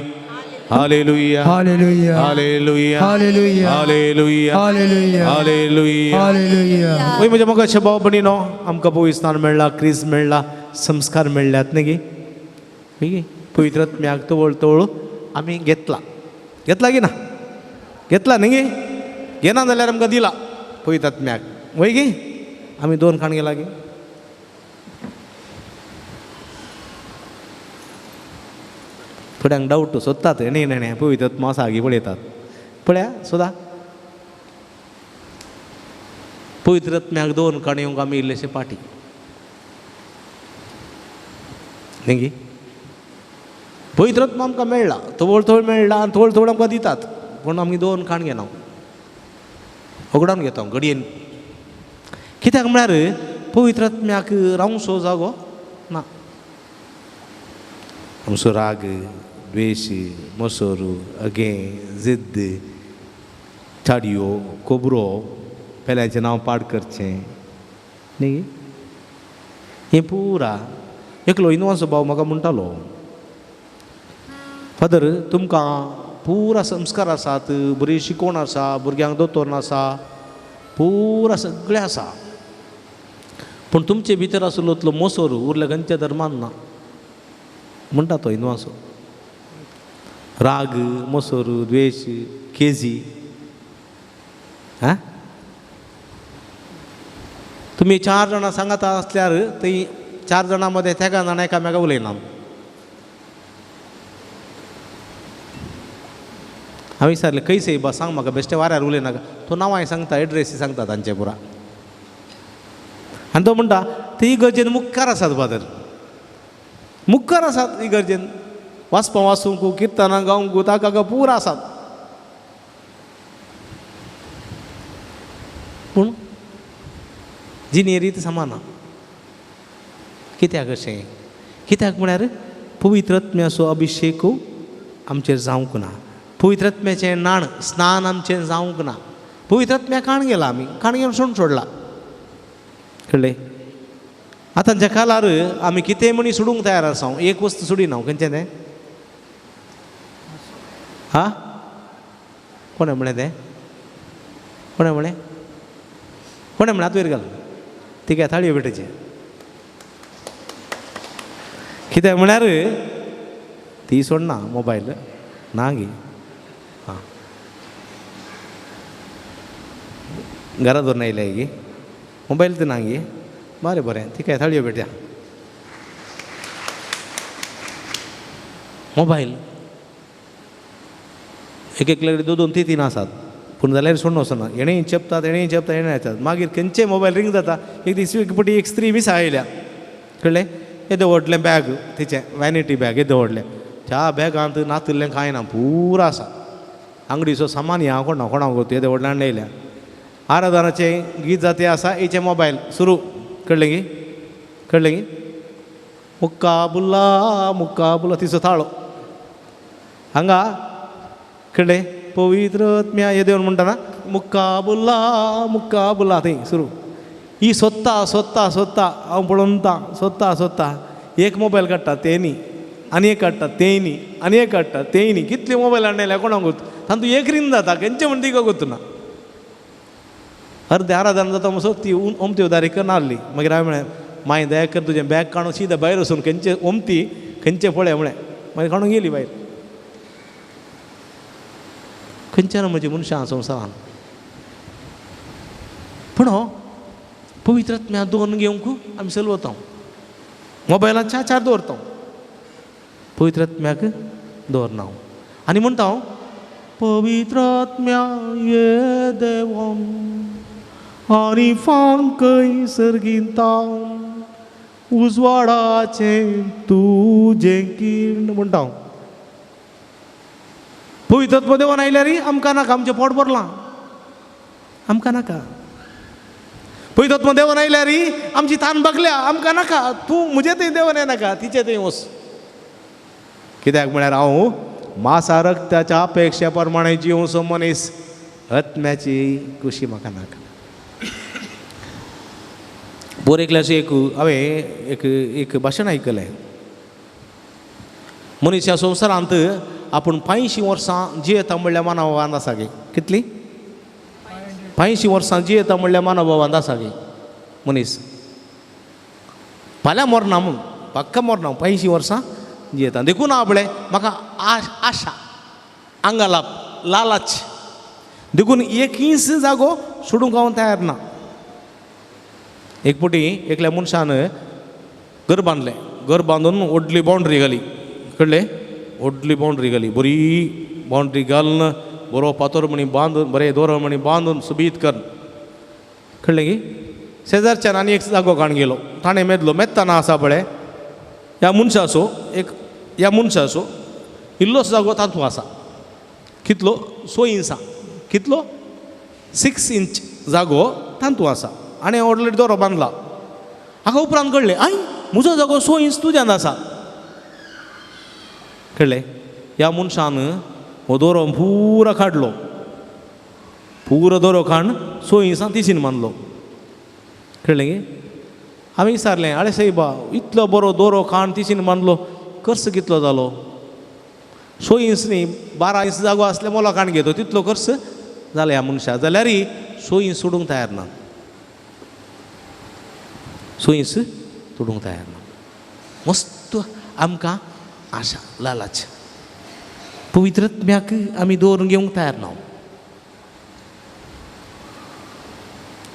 hallelujah hallelujah hallelujah hallelujah hallelujah hallelujah hallelujah hallelujah. वय म्हज्या मोगाच्या भाव भयणीनो आमकां पवित्र स्नान मेळ्ळा क्रिस्त मेळ्ळा संस्कार मेळ्ळ्यात न्ही गी पवित्र आत्म्याक तवळ तवळ आमी घेतला घेतला गी ना घेतला न्ही गे घेना जाल्यार आमकां दिला पवित्र आत्म्याक वय गी आमी दोन खाण गेला गी थोड्यांक डावट सोदतात न्ही न्ही पवित्र आत्मा आसा गी पळयतात पळया सोदा पवित्र आत्म्याक दोन काण येवंक आमी इल्लेशे पाटी न्ही गी पवित्र आत्मा आमकां मेळ्ळा तवळ तवळ मेळ्ळा आनी तवळ तवळ आमकां दितात पूण आमी दोन खाण घेना उगडावन घेता घडयेन कित्याक म्हळ्यार पवित्र आत्म्याक रावंसो जागो ना. आमचो राग द्वेश मोसोर अगें जिद्द चाडयो कोबरो पेल्याचें नांव पाड करचें न्ही हें पुरा. एकलो हिंदवांचो भाव म्हाका म्हणटालो फादर तुमकां पुरा संस्कार आसात बरी शिकवण आसा भुरग्यांक दोतोर आसा पुरा सगळें आसा पूण तुमचे भितर आसलो तलो मोसोर उरल्या खंयच्या धर्मान ना म्हणटा तो हिंदवांचो. राग मोसोर द्वेश केजी आं तुमी चार जाणां सांगाता आसल्यार थंय चार जाणां मदें तेगां जाणां एकामेका उलयना. हांवें विचारलें खंय बा सांग म्हाका बेश्टे वाऱ्यार उलयनाका तो नांवांय सांगता एड्रेसी सांगता तांचे पुरा आनी तो म्हणटा ती इगर्जेन मुखार आसात फादर मुखार आसात इगर्जेन वाचपा वाचूंक किर्तनां गावंक ताका पुरा आसात पूण जिणेरीत समाना. कित्याक अशें कित्याक म्हळ्यार पवित्र आत्म्याचो अभिशेक आमचेर जावंक ना पवित्र आत्म्याचें न्हाण स्नान आमचें जावंक ना. पवित्र आत्म्या काण गेला आमी काण घेवन सोडून सोडला कळ्ळें. आतांच्या कालार आमी कितें म्हणी सोडूंक तयार आसा एक वस्तू सोडिना खंयचें तें हा कोणें म्हणलें तें कोणें म्हणलें कोणें म्हणलें आतां वयर घाल तिका थाळयो भेटेचें कित्याक म्हळ्यार ती सोडना मोबायल ना गी आं घरा दवरून आयल्या गी मोबायल तर ना गी बरें बरें तिका थाळयो भेटया. मोबायल एक एकल्या कडेन दोन दोन तीन तीन आसात पूण जाल्यार सोडून वचना हेणें चेपतात हेणें चेपता हेणें येतात मागीर खंयचे मोबायल रिंग जाता. एक दीस एक पटी एक स्त्री मिसा आयल्या कळ्ळें येदें व्हडलें बॅग तिचें वॅनिटी बॅग येदें व्हडलें त्या बॅगांत नातिल्लें कांय ना पुरा आसा आंगडीचो सामान ह्या कोणा कोणाक येदें व्हडलें हाडून येयल्या. आराधनाचें गीत जाते आसा हेचें मोबायल सुरू कळ्ळें गी कळ्ळें गी मुक्काबुल्ला मुक्काबुल्ला तिचो थाळो हांगा कळ्ळें पवित्र आत्म्या येदेवन म्हणटा ना मुक्काबुल्ला मुक्काबुल्ला थंय सुरू. ही सोदता सोदता सोदता हांव पळोवता सोदता सोदता एक मोबायल काडटा तें न्ही आनी एक काडटा तें न्ही आनी एक काडटा तें न्ही कितले मोबायल हाडले कोणाक गोत तातूंत एक रिंग जाता खंयचे म्हण तिका गोतना अर्दे आराधन जाता म्हणसर ती ओमती उदारी करून आहली. मागीर हांवें म्हळें माय दया कर तुजें बॅग काडून सीधा भायर वचून खंयचे ओमती खंयचे पळय म्हळें. मागीर काडून गेली भायर. खंयच्यान म्हजी मनशां संवसारान पूण हो पवित्र आत्म्या दोन घेवंक आमी चलवता मोबायलान चार चार दवरता पवित्र आत्म्याक दवरना हांव आनी म्हणटा हांव पवित्र आत्म्या ये देवा आनी फांकय सर्गींतावन उजवाडाचें तुजें किर्ण म्हणटा हांव. पवित्र आत्मो देवान आयल्यार आमकां नाका आमचें पोट भरलां आमकां नाका. पवित्र आत्मो देवान आयल्यार आमची तान भागल्या आमकां नाका. तूं म्हजे थंय देवान येनाका तिचे थंय वच. कित्याक म्हळ्यार हांव मासा रक्ताच्या अपेक्षा प्रमाणे जिवचो मनीस आत्म्याची खुशी म्हाका नाका. बोर एकल्याचें एक हांवें एक एक भाशण आयकलें. मनीस ह्या संवसारांत आपूण 85 वर्सां जियेता म्हणल्यार मानवभावान आसा गे. कितली? 85 वर्सां जियेता म्हणल्यार मानवभावान आसा गे मनीस. फाल्यां मरना म्हूण पक्का मरना 85 वर्सां जियेता. देखून हांव पळय म्हाका आशा आंगालाप लालाच देखून एक इंच जागो सोडूंक हांव तयार ना. एक फावटी एकल्या मनशान घर बांदलें. घर बांदून व्हडली बाउंड्री घाली. कळ्ळें? व्हडली बाउंड्री घाली बरी बाउंड्री घालून बरो फातर म्हणी बांदून बरें दोरो म्हणी बांदून सुबीत कर. कळ्ळें की शेजारच्यान आनी एक जागो काण गेलो ताणें मेदलो. मेत्ताना आसा पळय ह्या मनशाचो एक ह्या मनशाचो इल्लोसो जागो तातूंत आसा. कितलो? 6 इंचां. कितलो? 6 इंच जागो तातूंत आसा. आनी ऑलरेडी दोरो बांदला. हाका उपरांत कळ्ळें I म्हजो जागो 6 इंच तुज्यान आसा. कळ्ळें? ह्या मनशान हो दोरो पुरो काडलो. पुरो दोरो काडून 6 इंचां तिशीन बांदलो. कळ्ळें की? हांवें विचारलें आरे सायबा इतलो बरो दोरो काडून तिशीन बांदलो खर्च कितलो जालो? 6 इंच न्ही 12 इंच जागो आसले मोलो काडून घेतो तितलो खर्च जालो ह्या मनशाक. जाल्यार 6 इंच सोडूंक तयार ना. 6 इंच तोडूंक तयार ना. मस्त आमकां आशा लालाच. पवित्र आत्म्याक आमी दवरून घेवंक तयार ना.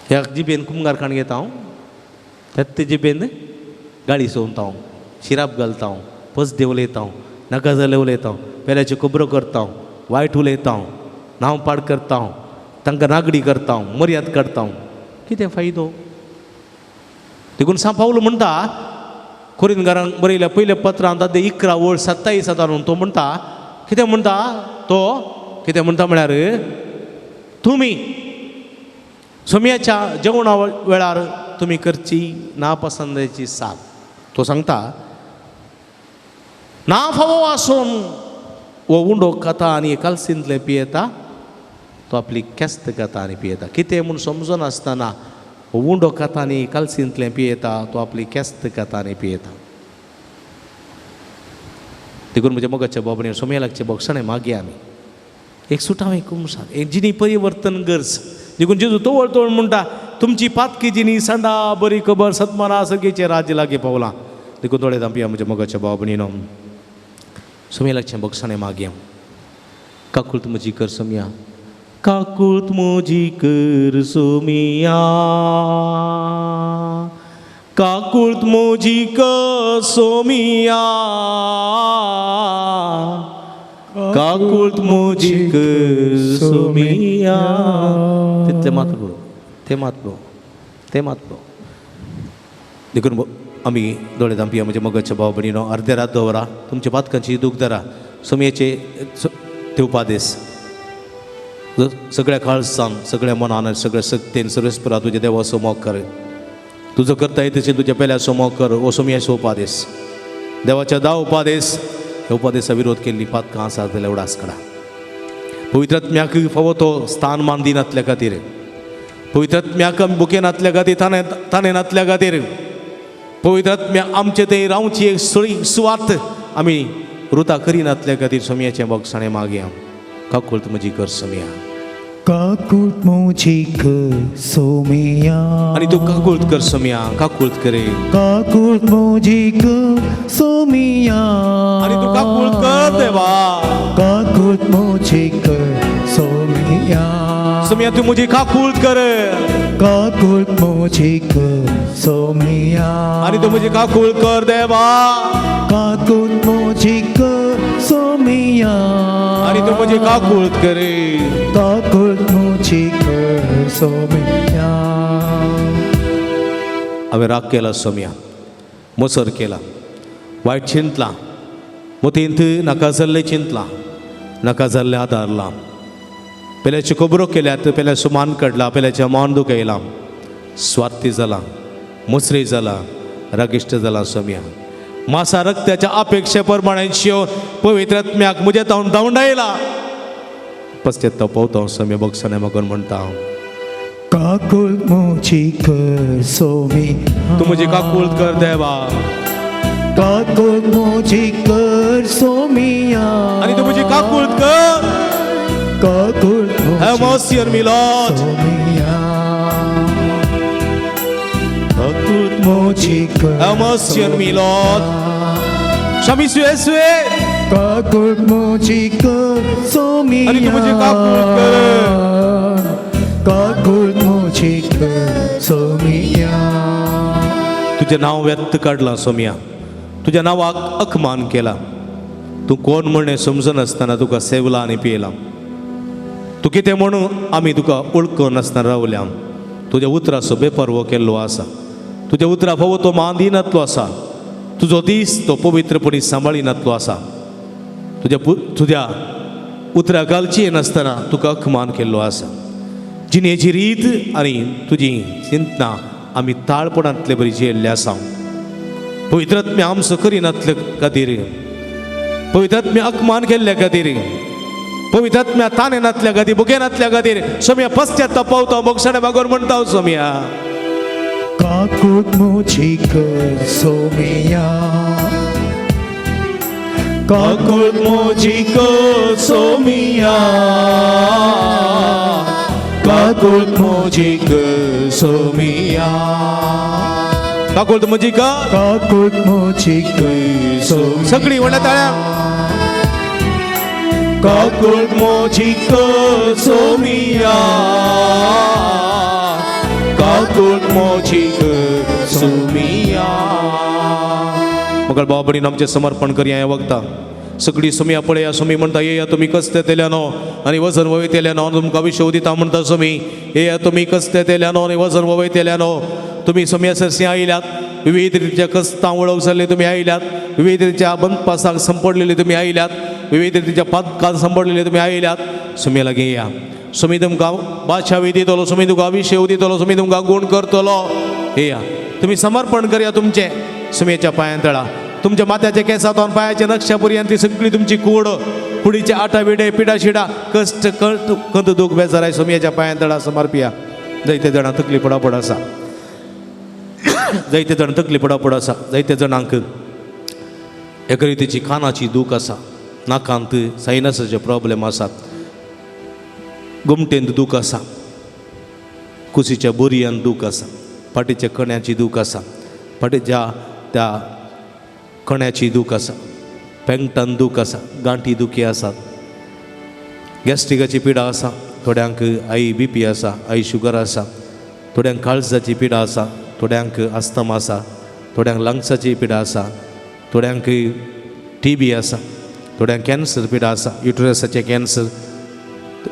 ह्या जिबेन कुमगार काण घेता हांव ते जिबेन गाळी सोंवता हांव शिराप घालता हांव पसदे उलयता हांव नाका जालें उलयता हांव पेल्याच्यो खबरो करता हांव वायट उलयता हांव नांव पाड करता हांव तांकां नागडी करता हांव मर्याद काडटा हांव. कितें फायदो? देखून सांव पावल म्हणटा कोरिंदकारांक बरयल्या पयल्या पत्रांत 11 ओळ 27 आतां तो म्हणटा कितें म्हणटा तो कितें म्हणटा म्हळ्यार तुमी सोम्याच्या जेवणा वेळार तुमी करची नापसंदाची साथ. तो सांगता ना फावो आसून हो उंडो खाता आनी कालसींतलें पियेता तो आपली केस्त खाता आनी पियेता. कितें म्हूण समजनासतना हो उंडो खाता आनी कालसींतलें पियेता तो आपली केस्त खाता आनी पियेता. देखून म्हज्या मोगाच्या बाबणे सोम्या लागचे बक्षणें मागया आमी एक सुटावें कुमसार एक जिणी परिवर्तन गरज. देखून जेजू तवळ तवळ म्हणटा तुमची पातकी जिणी सांडा बरी खबर सदमना सगळेचे राज्य लागीं पावलां. देखून थोडे दांपया म्हज्या मोगाच्या बाबणीनो सोम्या लागचें बक्षणें मागया. काकूळत म्हजी कर सोम्या काकूळत म्हजी कर सोमिया काकूळत म्हजी कर सोमिया काकूळत म्हजी कर सोमिया. तितलें मात बरो तें मात बरो तें मात बरो. देखून आमी दोळे धांपया म्हज्या मोगाच्या भाव भयणीनो. अर्दे रात दवरा तुमच्या पातकांची दूख धरा सोमयेचे ते उपादेस सगळ्या काळसान सगळ्या मनान सगळ्या शक्तीन सर्वेस्परा तुज्या देवाचो मोग कर. तुजो करता येतशी तुज्या पेल्याचो मोग कर. हो सोमयाचो उपादेस देवाच्या 10 उपादेस ह्या उपादेसा विरोध केल्ली पातकां आसा जाल्यार उडास काडा. पवित्र आत्म्याक फावो तो स्थान मान दिनातल्या खातीर पवित्र आत्म्याक आमी बुकेनातल्या खातीर, ताणे ताणे नातल्या खातीर, पवित्र आत्म्या आमचे थंय रावची एक सळी सुवात आमी रुता करिनातल्या खातीर सोमयाचें बोगसाणें मागया. काकुळत म्हजी कर सोमया. काकूट म्हजी कर सोमिया. आनी तूं काकुळत कर सोमया, काकुळत करे. काकूट म्हजी कर सोमिया. आनी तूं काकुळत कर देवा. काकूट म्हजी कर सोमिया. सोमया, तूं म्हजी काकुळत कर. काकूट म्हजी कर सोमिया. आनी तूं म्हजी काकुळत कर देवा. काकूट म्हजी कर सोमिया. आनी तूं म्हजी काकुळत कर. काकूट म्हजी कर सोमिया. हांवें राग केला सोमया, मोसर केला, वायट चिंतलां, मतींत नाका जाल्लें चिंतलां, नाका जाल्लें आदारलां, पेल्याच्यो खबरो केल्यात, पेल्याचो मान काडला, पेल्याचें मान दुखयलां, स्वार्थी जाला, मुसरी जाला, रागिश्ट जाला सोमया. मासा रक्ताच्या अपेक्षे प्रमाणे पवित्र आत्म्याक म्हज्या तावन धांवडायला. पश्चाताप पावता सोमया, बक्षाने मगन म्हणटा हांव. काकूट म्हजी कर सोमिया. तूं म्हजी काकूळत कर देवा. काकूट म्हजी कर सोमिया. आनी तूं म्हजी काकूळत कर. काकूट Have म्हजी mercy on me, Lord. Somiya. काकूट म्हजी कर Have mercy on me, Lord. क्षमिस्व येसुवे. काकूट म्हजी कर सोमिया. आनी तूं म्हजी काकूट कर. काकूट म्हजी कर सोमिया. तुजें नांव व्यक्त काडलां सोमया, तुज्या नांवाक अकमान केला. तूं कोण म्हणणें समजनासतना तुका सेवला आनी पियेला. तूं कितें म्हणून आमी तुका वळखनासतना रावल्या. तुज्या उतराचो बेपर्व केल्लो आसा. तुज्या उतरा फावो तो मान दिनातलो आसा. तुजो दीस तो पवित्रपणी सांबाळिनातलो आसा. तुज्या तुज्या उतरा घालची नासतना तुका अकमान केल्लो आसा. जिणेची रीत आनी तुजी चिंतना आमी ताळपणांतले बरी जियेल्ले आसा. पवित्र आत्म्या आमचो करिनातले खातीर, पवित्र आत्म्या अकमान केल्ल्या खातीर, पवित्र आत्म्या ताणे नातल्या खातीर, भुके नातल्या खातीर सोमया पश्चाताप पावता. बोगसाणे बागोर म्हणटा सोमया. काकूट म्हजी कर सोमिया. काकूट म्हजी कर सोमिया. काकूट म्हजी कर सोमिया. काकूट म्हजी कर. काकूट म्हजी कर सोमिया. सगळी व्हडल्या ताळ्या. काकूट म्हजी कर सोमिया. काकूट म्हजी कर सोमिया. मगळ भाव भयणीन आमचें समर्पण करया ह्या वखदां. सगळी सोमिया पळया. सोमी म्हणटा, येया तुमी कसते तेल्यानो आनी वजन वयतेल्यानो, तुमकां विशव दिता म्हणटा सोमी. येया तुमी कसते तेल्यानो आनी वजन वयतेल्यानो. तुमी सोमिया सरशी आयल्यात, विविध रितीच्या कस्तां वळख जाल्ले तुमी आयल्यात, विविध रितीच्या बंदपासाक संपडलेले तुमी आयल्यात, विविध रितीच्या पातकान संपडलेले तुमी आयल्यात. सोमिया लागीं येया. सोमी तुमकां बादशावी दितलो, सोमी तुमकां अभिशेक दितलो, सोमी तुमकां गूण करतलो. येया तुमी समर्पण करया तुमचें सुमेच्या पांयां तळा. तुमच्या माथ्याच्या केसांतून पांयाच्या नक्षा पर्यंत ती सगळी तुमची कूड, कुडीचे आटा विडे पिडा शिडा कश्ट कंद दूख बेजाराय सुमयेच्या पांयां तळा समर्पिया. जायते जाणां तकली पडापड आसा, जायते जाण तकली पडापड आसा, जायते जाणांक एका रितीची कानाची दूख आसा, नाकांत सायनसाचे प्रॉब्लेम आसात, गोमटेंत दूख आसा, कुशीच्या बोरयान दूख आसा, फाटीच्या कण्याची दूख आसा, फाटीच्या त्या कण्याची दूख आसा, पेंगटान दूख आसा, गांठी दुखी आसात, गॅस्ट्रिकाची पिडा आसा, थोड्यांक हाय बी पी आसा, हाय शुगर आसा, थोड्यांक काळजाची पिडा आसा, थोड्यांक आस्तमा आसा, थोड्यांक लंग्साची पिडा आसा, थोड्यांक टी बी आसा, थोड्यांक कॅन्सर पिडा आसा, युटरसाचें कॅन्सर,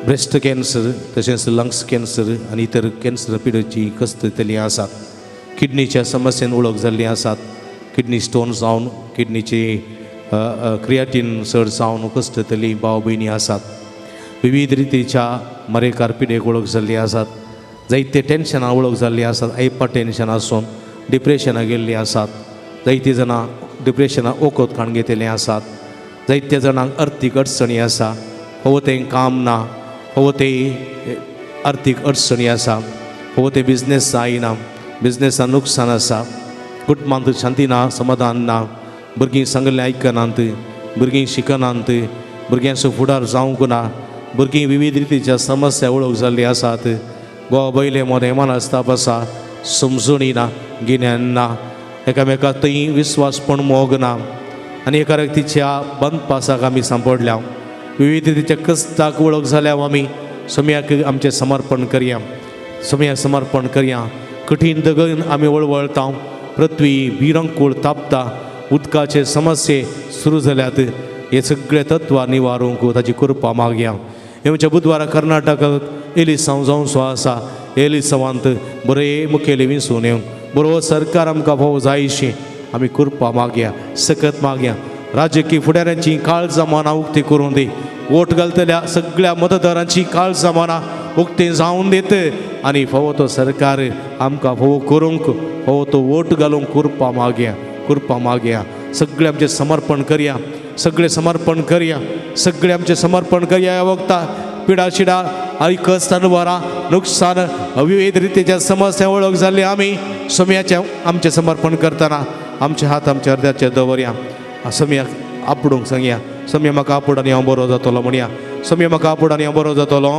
ब्रेस्ट कॅन्सर, तशेंच लंग्स कॅन्सर आनी इतर कॅन्सर पिडेची कस्त तेली आसात. किडनीच्या समस्येन वळख जाल्ली आसात, किडनी स्टोन जावन किडनीची क्रियाटीन चड जावन कश्ट तेली भाव भयणी आसात. विविध रितीच्या मरेकार पिडेक वळख जाल्ली आसात, जायते टेन्शनां वळख जाल्ली आसात, हायपर टेन्शन आसून डिप्रेशनां गेल्लीं आसात, जायतीं जाणां डिप्रेशनां वखद खाण घेतिल्लीं आसात, जायत्या जाणांक अर्थीक अडचणी आसा, फावो तें काम ना, फावो ते अर्थीक अडचणी आसा, हो ते बिजनेस जायना, बिजनेसान नुकसान आसा, कुटुंबांत शांती ना, समाधान ना, भुरगीं सांगलें आयकनात, भुरगीं शिकनात, भुरग्यांचो फुडार जावंक ना, भुरगीं विविध रितीच्या समस्या वळख जाल्ली आसात. गोवा बयले मोदें मनस्ताप आसा, समजणी ना, गिन्यान ना, एकामेका थंय विस्वासपण मोग ना आनी एका व्यक्तीच्या बंदपासाक आमी सांपडल्या. विविध रितीच्या कश्टाक वळख जाल्या आमी सोम्याक आमचें समर्पण करया, सोम्याक समर्पण करया. कठीण दगन आमी वळवळता, पृथ्वी भिरंकूळ तापता, उदकाचे समस्ये सुरू जाल्यात. हे सगळे तत्वां निवारूंक ताची कृपा मागया. येवच्या बुधवारा कर्नाटकाक एलिसांव जावचो आसा. एलिसांवांत बरें मुखेली विंचून येवंक बरो सरकार आमकां फावो जायशी आमी कृपा मागया, सकत मागया. राजकीय फुडाऱ्यांची काळजां मनां उक्ती करूं दी, वोट घालतल्या सगळ्या मतदारांची काळजां मनां उक्ती जावन दित आनी फावो तो सरकार आमकां फावो करूंक, फावो तो वोट घालूंक कृपा मागया, कृपा मागया. सगळे आमचें समर्पण करया, सगळे समर्पण करया, सगळे आमचें समर्पण करया. ह्या वखता पिडा शिडा आनी कश्ट अनवरां नुकसान विविध रितीच्या समस्या वळख जाल्ली आमी सोम्याचें आमचें समर्पण करतना आमचे हात आमच्या अर्द्याचेर दवरया. सोम्याक आपडूंक सांगया, सोम्या म्हाका आपोड आनी हांव बरो जातलो म्हणया. सोम्या म्हाका आपोड आनी हांव बरो जातलो.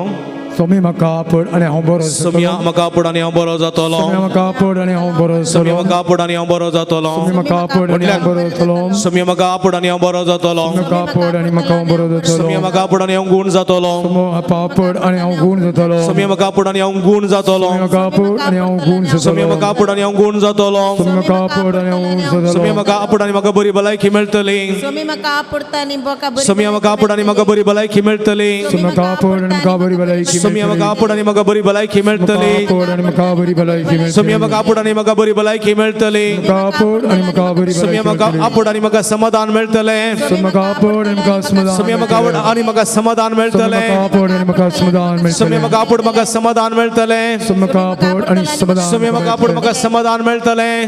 सोमी म्हाका आपोड आनी हांव बरो सोम्या म्हाका आपोड आनी हांव बरो जातलो. सोमी म्हाका आपोड आनी हांव बरो सोम्या जातलो. म्हाका आपोड आनी हांव बरो जातलो. सोमी म्हाका आपोड आनी हांव बरो जातलो. सोम्या म्हाका आपोड आनी हांव बरो जातलो. म्हाका आपोड आनी म्हाका हांव बरो जातलो. सोम्या म्हाका आपोड आनी हांव गूण जातलो. म्हाका आपोड आनी हांव गूण जातलो. सोम्या म्हाका आपोड आनी हांव गूण जातलो. म्हाका आपोड आनी हांव गूण जातलो. सोम्या म्हाका आपोड आनी हांव गूण जातलो. म्हाका आपोड आनी हांव गूण जातलो. सोम्या म्हाका आपोड आनी म्हाका बरी भलायकी मेळटली. स्वामी म्हाका आपोडता आनी म्हाका बरी सोम्या म्हाका आपोड आनी म्हाका बरी भलायकी मेळटली. म्हाका आपोड आनी म्हाका बरी भलायकी सोम्या म्हाका आपोड आनी म्हाका बरी भलायकी मेळटली. आपोड आनी म्हाका बरी भलायकी मेळटली. सोम्या म्हाका आपोड आनी म्हाका बरी भलायकी मेळटली. म्हाका आपोड आनी म्हाका बरी सोम्या भलायकी म्हाका मेळटली. आपोड आनी म्हाका समाधान मेळटलें. म्हाका आपोड आनी म्हाका समाधान सोम्या म्हाका आपोड आनी म्हाका समाधान मेळटलें. म्हाका आपोड आनी म्हाका समाधान मेळटलें. सोम्या म्हाका आपोड म्हाका समाधान मेळटलें. म्हाका आपोड आनी समाधान सोम्या म्हाका आपोड म्हाका समाधान मेळटलें.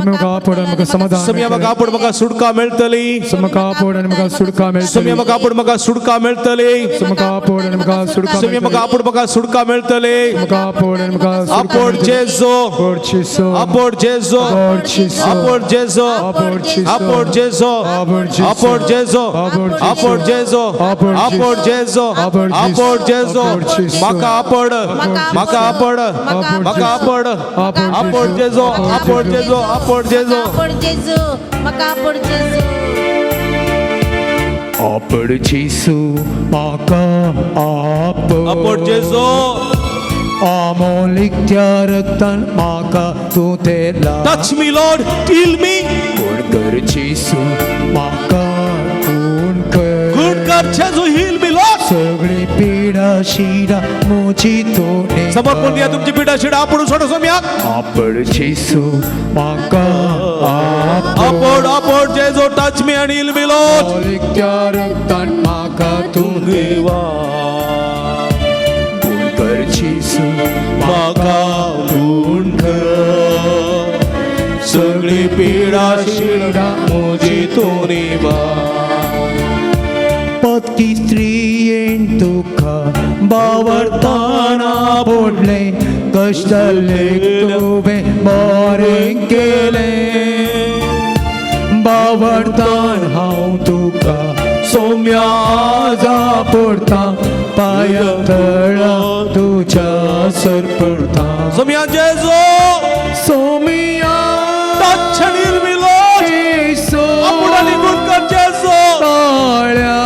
म्हाका आपोड आनी म्हाका समाधान सोम्या म्हाका आपोड म्हाका सुटका मेळटली. म्हाका आपोड आनी म्हाका सुटका मेळटली. सोम्या म्हाका आपोड म्हाका सुटका मेळटली. म्हाका आपोड आनी म्हाका सुटका सोम्या म्हाका आपोड म्हाका सुटका मेळटली. म्हाका आपोड आनी म्हाका आपोड जेजो, आपोड जेजो, आपोड जेजो, आपोड जेजो, आपोड जेजो, आपोड जेजो, आपोड जेजो, आपोड जेजो, आपोड आपोड जेजो, जेजो, आपोड जेजो, आपोड जेजो, म्हाका आपोड, म्हाका आपोड, म्हाका आपोड, आपोड जेजो, आपोड जेजो, आपोड जेजो. आपोड जेजू म्हाका आपोड जेजू. आपोड जेजू म्हाका आपोड, आपोड जेजो, आमोलिक त्या रक्तान म्हाका तूं तेला. Touch me Lord, heal me. कोण कर जेजू म्हाका कोण कर, गुड कर जेजू, हील मी लॉर्ड. सगळी पिडा शिडा म्हजी तूं समर्पण दिया तुमची पिडा शिडा आपोडून सोडो सोम्याक. आपोड जेजू म्हाका आपोड, आपोड जेजू, touch me and heal me Lord. आमोलिक त्या रक्तान म्हाका तूं देवा कोण कर जेजू म्हाका गुण कर, सगळी पिडा शिडा म्हजी तूं निवार. पती स्त्रियेन तुका बावडताना पडलें, कश्टले तुवें बरें केलें. बावडतान हांव तुका सोम्या पडता, पांया तळा तुज्या सर पडता. सोम्या जेजू, सोमिया touch and heal me Lord. जेजू, आपोड आनी गुण कर जेजू, ताळ्या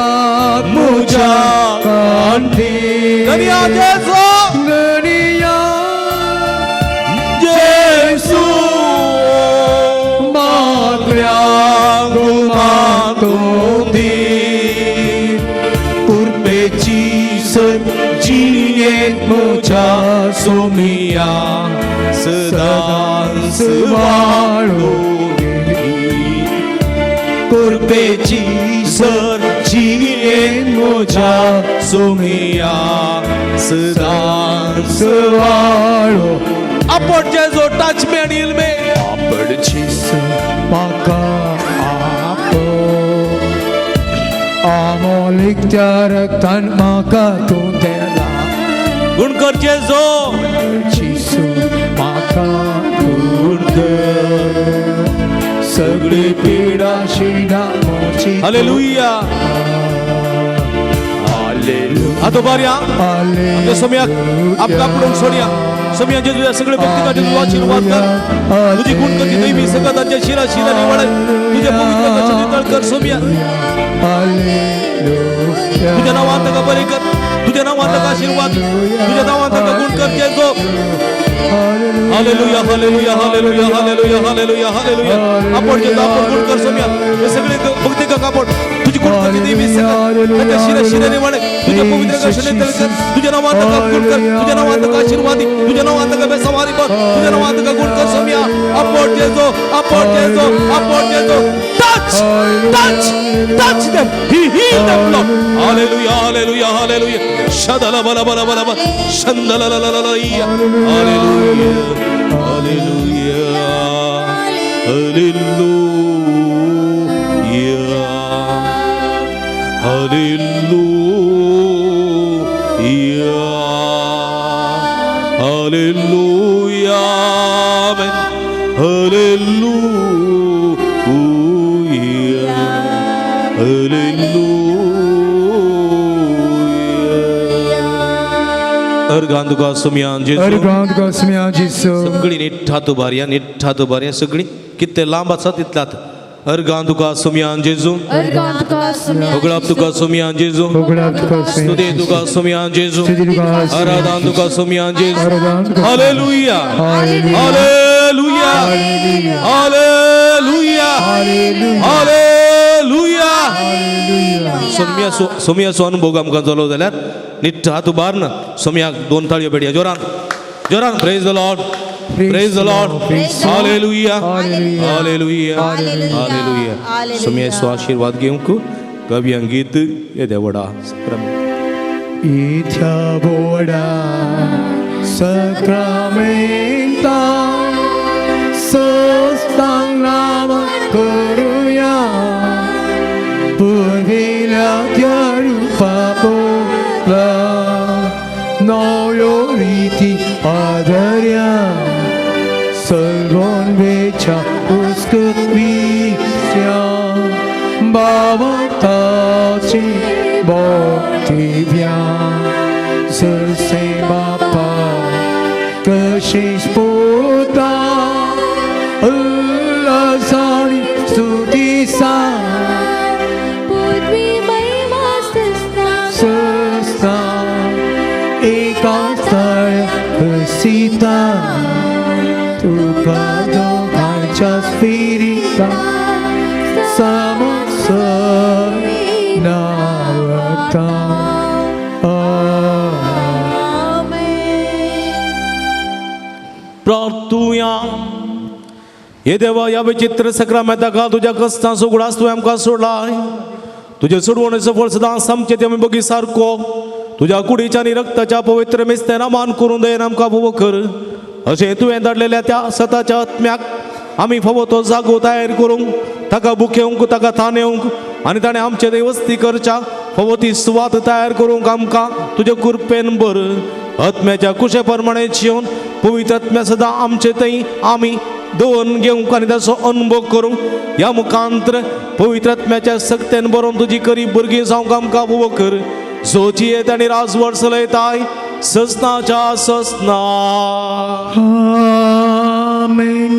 म्हज्या कांठी गनिया जेजू, गनिया जेजू, मागल्या गुमातूं दी कुर्पेची सर जिणेंत म्हज्या सोमिया सदांच वाळूं दी. कुर्पेची सर जिणेंत म्हज्या सोमिया सदांच वाळो. आपोड जेजू, touch me and heal me. आपोड जेजू म्हाका आपोड, आमोलिक त्या रक्तान म्हाका तूं तेला. गुण कर जेजू, जेजू सगळी पिडा शिडा मोची. हालेलुया. आता बऱ्या आमच्या सोम्याक आमकां पडोवंक सोडया. सोम्या जेजू सगळे भक्ती तुझो आशीर्वाद कर. तुझी गुण कधी दैवी सगळं तांच्या शिरा शिरा निवड तुझ्या पवित्र कशाने कर सोम्या. तुझ्या नावात का बरे कर, तुझ्या नावात का आशीर्वाद, तुझ्या नावात का गुण कर जेजू. Hallelujah hallelujah hallelujah hallelujah hallelujah hallelujah. आपण जेजू आपण गुण कर सोम्या. हे सगळे भक्ती का कापड तुझी गुण कधी दैवी सगळं तांच्या शिरा शिरा निवड तुझ्या पवित्र कशाने कर. तुझ्या नावात का गुण कर, तुझ्या नावात का आशीर्वाद, तुझ्या नावात का बेसवारी कर, तुझ्या नावात का गुण कर सोम्या. आपण जेजू आपण जेजू आपण जेजू. Touch touch touch them. He healed them, Lord. Hallelujah hallelujah hallelujah. Shadala bala bala bala bala shandala la la la la. Hallelujah hallelujah hallelujah hallelujah hallelujah. Amen. Hallelujah hallelujah. Organ तुका सोम्यान जेजू. अर्गान तुका सोम्यान जेजू. सगळी निठ्ठा तू बारया, निठ्ठा तू बारया सगळी कितले लांब आसा तितल्यात. अर्गान तुका सोम्यान जेजू. अर्गान तुका सोम्यान. होगळाप तुका सोम्यान जेजू. होगळाप तुका सोम्यान. स्तुती तुका सोम्यान जेजू. स्तुती तुका. आराधन तुका सोम्यान जेजू. आराधन तुका. Hallelujah hallelujah hallelujah hallelujah. सोम्याचो अनुभव आमकां जालो जाल्यार निट्ट हात उबार ना सोम्याक दोन ताळयो पेटया जोरान जोरान. Praise the Lord praise the Lord. Hallelujah hallelujah hallelujah. सोम्याचो आशीर्वाद घेवंक कव्यांग गीत येद्या व्हडा इथ्या बोडा सक्रामेंता सस्तांग नाम करूया पुर्विल्या त्या रूपा पोला नव्यो रीती आदर्या सर्वोन वेच्या उस्कत विस्या बावताची बोटिव्या सरसे बापा कशीश पोता उल्लासानी स्तुती सा सस्ता एका स्थळ हसीता तुका दोघांच्या स्पिरिता समस नावता. प्रार्थुया. हे देवा, ह्या विचित्र सक्रामेंता तुज्या कस्तांचो उगडास तुवें आमकां सोडलाय. तुजें सोडवणेचो फळ सदां आमचें तें आमी बगी सारको तुज्या कुडीच्या आनी रक्ताच्या पवित्र मिस्तेना मान करून दयेन आमकां फावो कर. अशें तुवें धाडलेल्या त्या सताच्या आत्म्याक आमी फावो तो जागो तयार करूंक, ताका भुकेवंक, ताका तानेवंक आनी ताणें आमचे थंय वस्ती करच्या फावो ती सुवात तयार करूंक आमकां तुजे कृपेन बर. आत्म्याच्या कुशे प्रमाणे जेवन पवित्र आत्म्या सदां आमचे थंय आमी दवरून घेवंक आनी ताचो अनुभव करूंक ह्या मुखांतर पवित्र आत्म्याच्या सक्तेन बरोवन तुजी करी भुरगीं जावंक आमकां उबो कर. जोची येत आनी राजवट चलयताय ससनाच्या ससना. आमेन.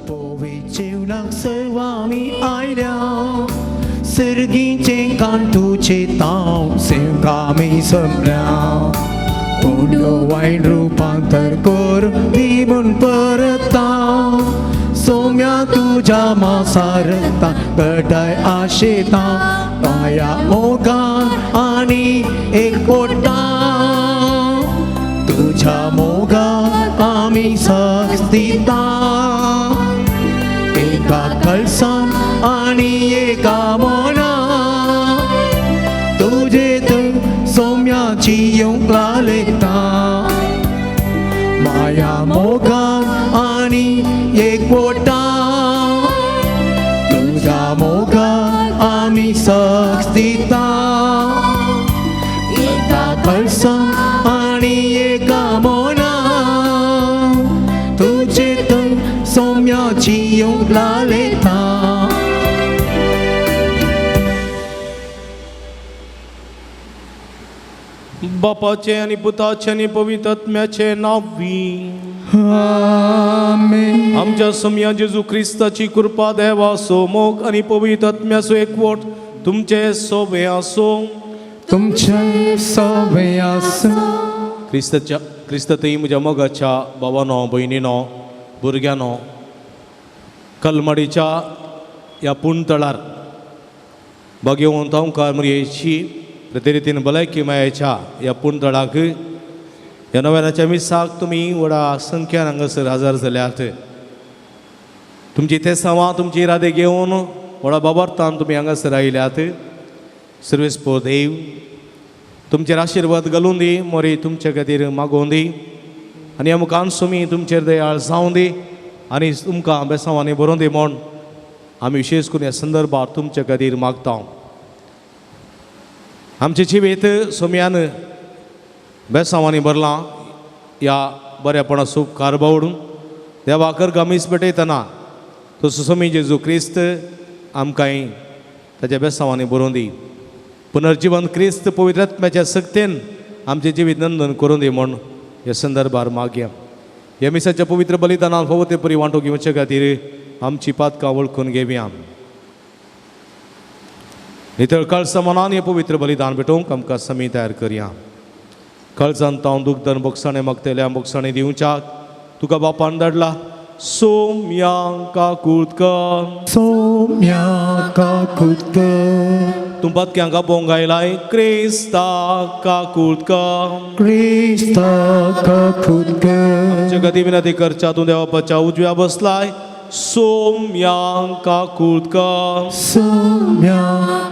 पोवी जेवणाक सर्व आमी आयल्या सर्गीचे कांटूचे ताव सेवकामी समल्या उंडो वायन रुपांतर कर दी म्हूण परता सोम्या तुज्या मासारता गटाय आशेता माया मोगान आनी एकवटा तुझ्या मोगान आमी सस्तिता एका कळसान आनी एका मनान तुजे थंय सोम्याची येवंक लागता माया मोगान आनी एकवटा तुझ्या मोगान आमी सस्तिता एका कळसान आनी एका मनान तुजे थंय सोम्याची येवंक लागता. बापाचे आनी पुताचे आनी पवित्र आत्म्याचे नांवी. आमेन. आमच्या सोम्या जेजू क्रिस्ताची कृपा देवाचो मोग आनी पवित्र आत्म्याचो एकवट तुमचे सोबे आसूं. तुमचे सवे आसूं. क्रिस्ताच्या क्रिस्तातही म्हज्या मोगाच्या भावानो भयणीनो भुरग्यांनो कलमाडीच्या ह्या पुणतळार भाग्यवंत हांवकार मरयेची रितीन भलायकी मायेच्या ह्या पुणतळाक ह्या नव्यानाच्या मिसाक तुमी व्हडा संख्यान हांगासर हजर जाल्यात. तुमची तेसांवां तुमची इरादे घेवन व्हडा बाबार्थान तुमी हांगासर आयल्यात. सर्वेस्पोर देव तुमचेर आशिर्वाद घालून दी मोरी तुमचे खातीर मागोवन दी आनी ह्या मुखान सुमी तुमचेर दयाळ जावं दी आनी तुमकां बेसांवांनी बरोवन दी म्हूण आमी विशेश करून ह्या संदर्भार तुमचे खातीर मागता. आमचें जिवीत सोम्यान बेसांवांनी भरलां ह्या बऱ्यापणाचो उपकार बावडून देवा करगा मीस भेटयतना तसो सोमी जेजू क्रिस्त आमकांय ताच्या बेसांवांनी बरोवन दी. पुनर्जिवन क्रिस्त पवित्र आत्म्याच्या सक्तेन आमचें जिवीत नंदन करून दी म्हूण ह्या संदर्भार मागया. ह्या मिसाच्या पवित्र बलिदानान फावो ते परी वांटो घेवचे खातीर आमची पातकां वळखून घेवया. नितळ कळसा मनान हें पवित्र बलिदान भेटोवंक आमकां समी तयार करया. कळसान तांव दुखदन बोगसाणे मागतल्या बोगसाणे दिवच्याक तुका बापान धाडला सोम्या काकूत कर. सोम्या काकूत कर. तूं पातक्यांक आपोवंक आयलाय क्रिस्ता काकूत कर. क्रिस्ता काकूत कर. आमच्या गती विनंती करच्या तूं देवापाच्या उजव्या बसलाय सोम्या काकूत कर. सोम्या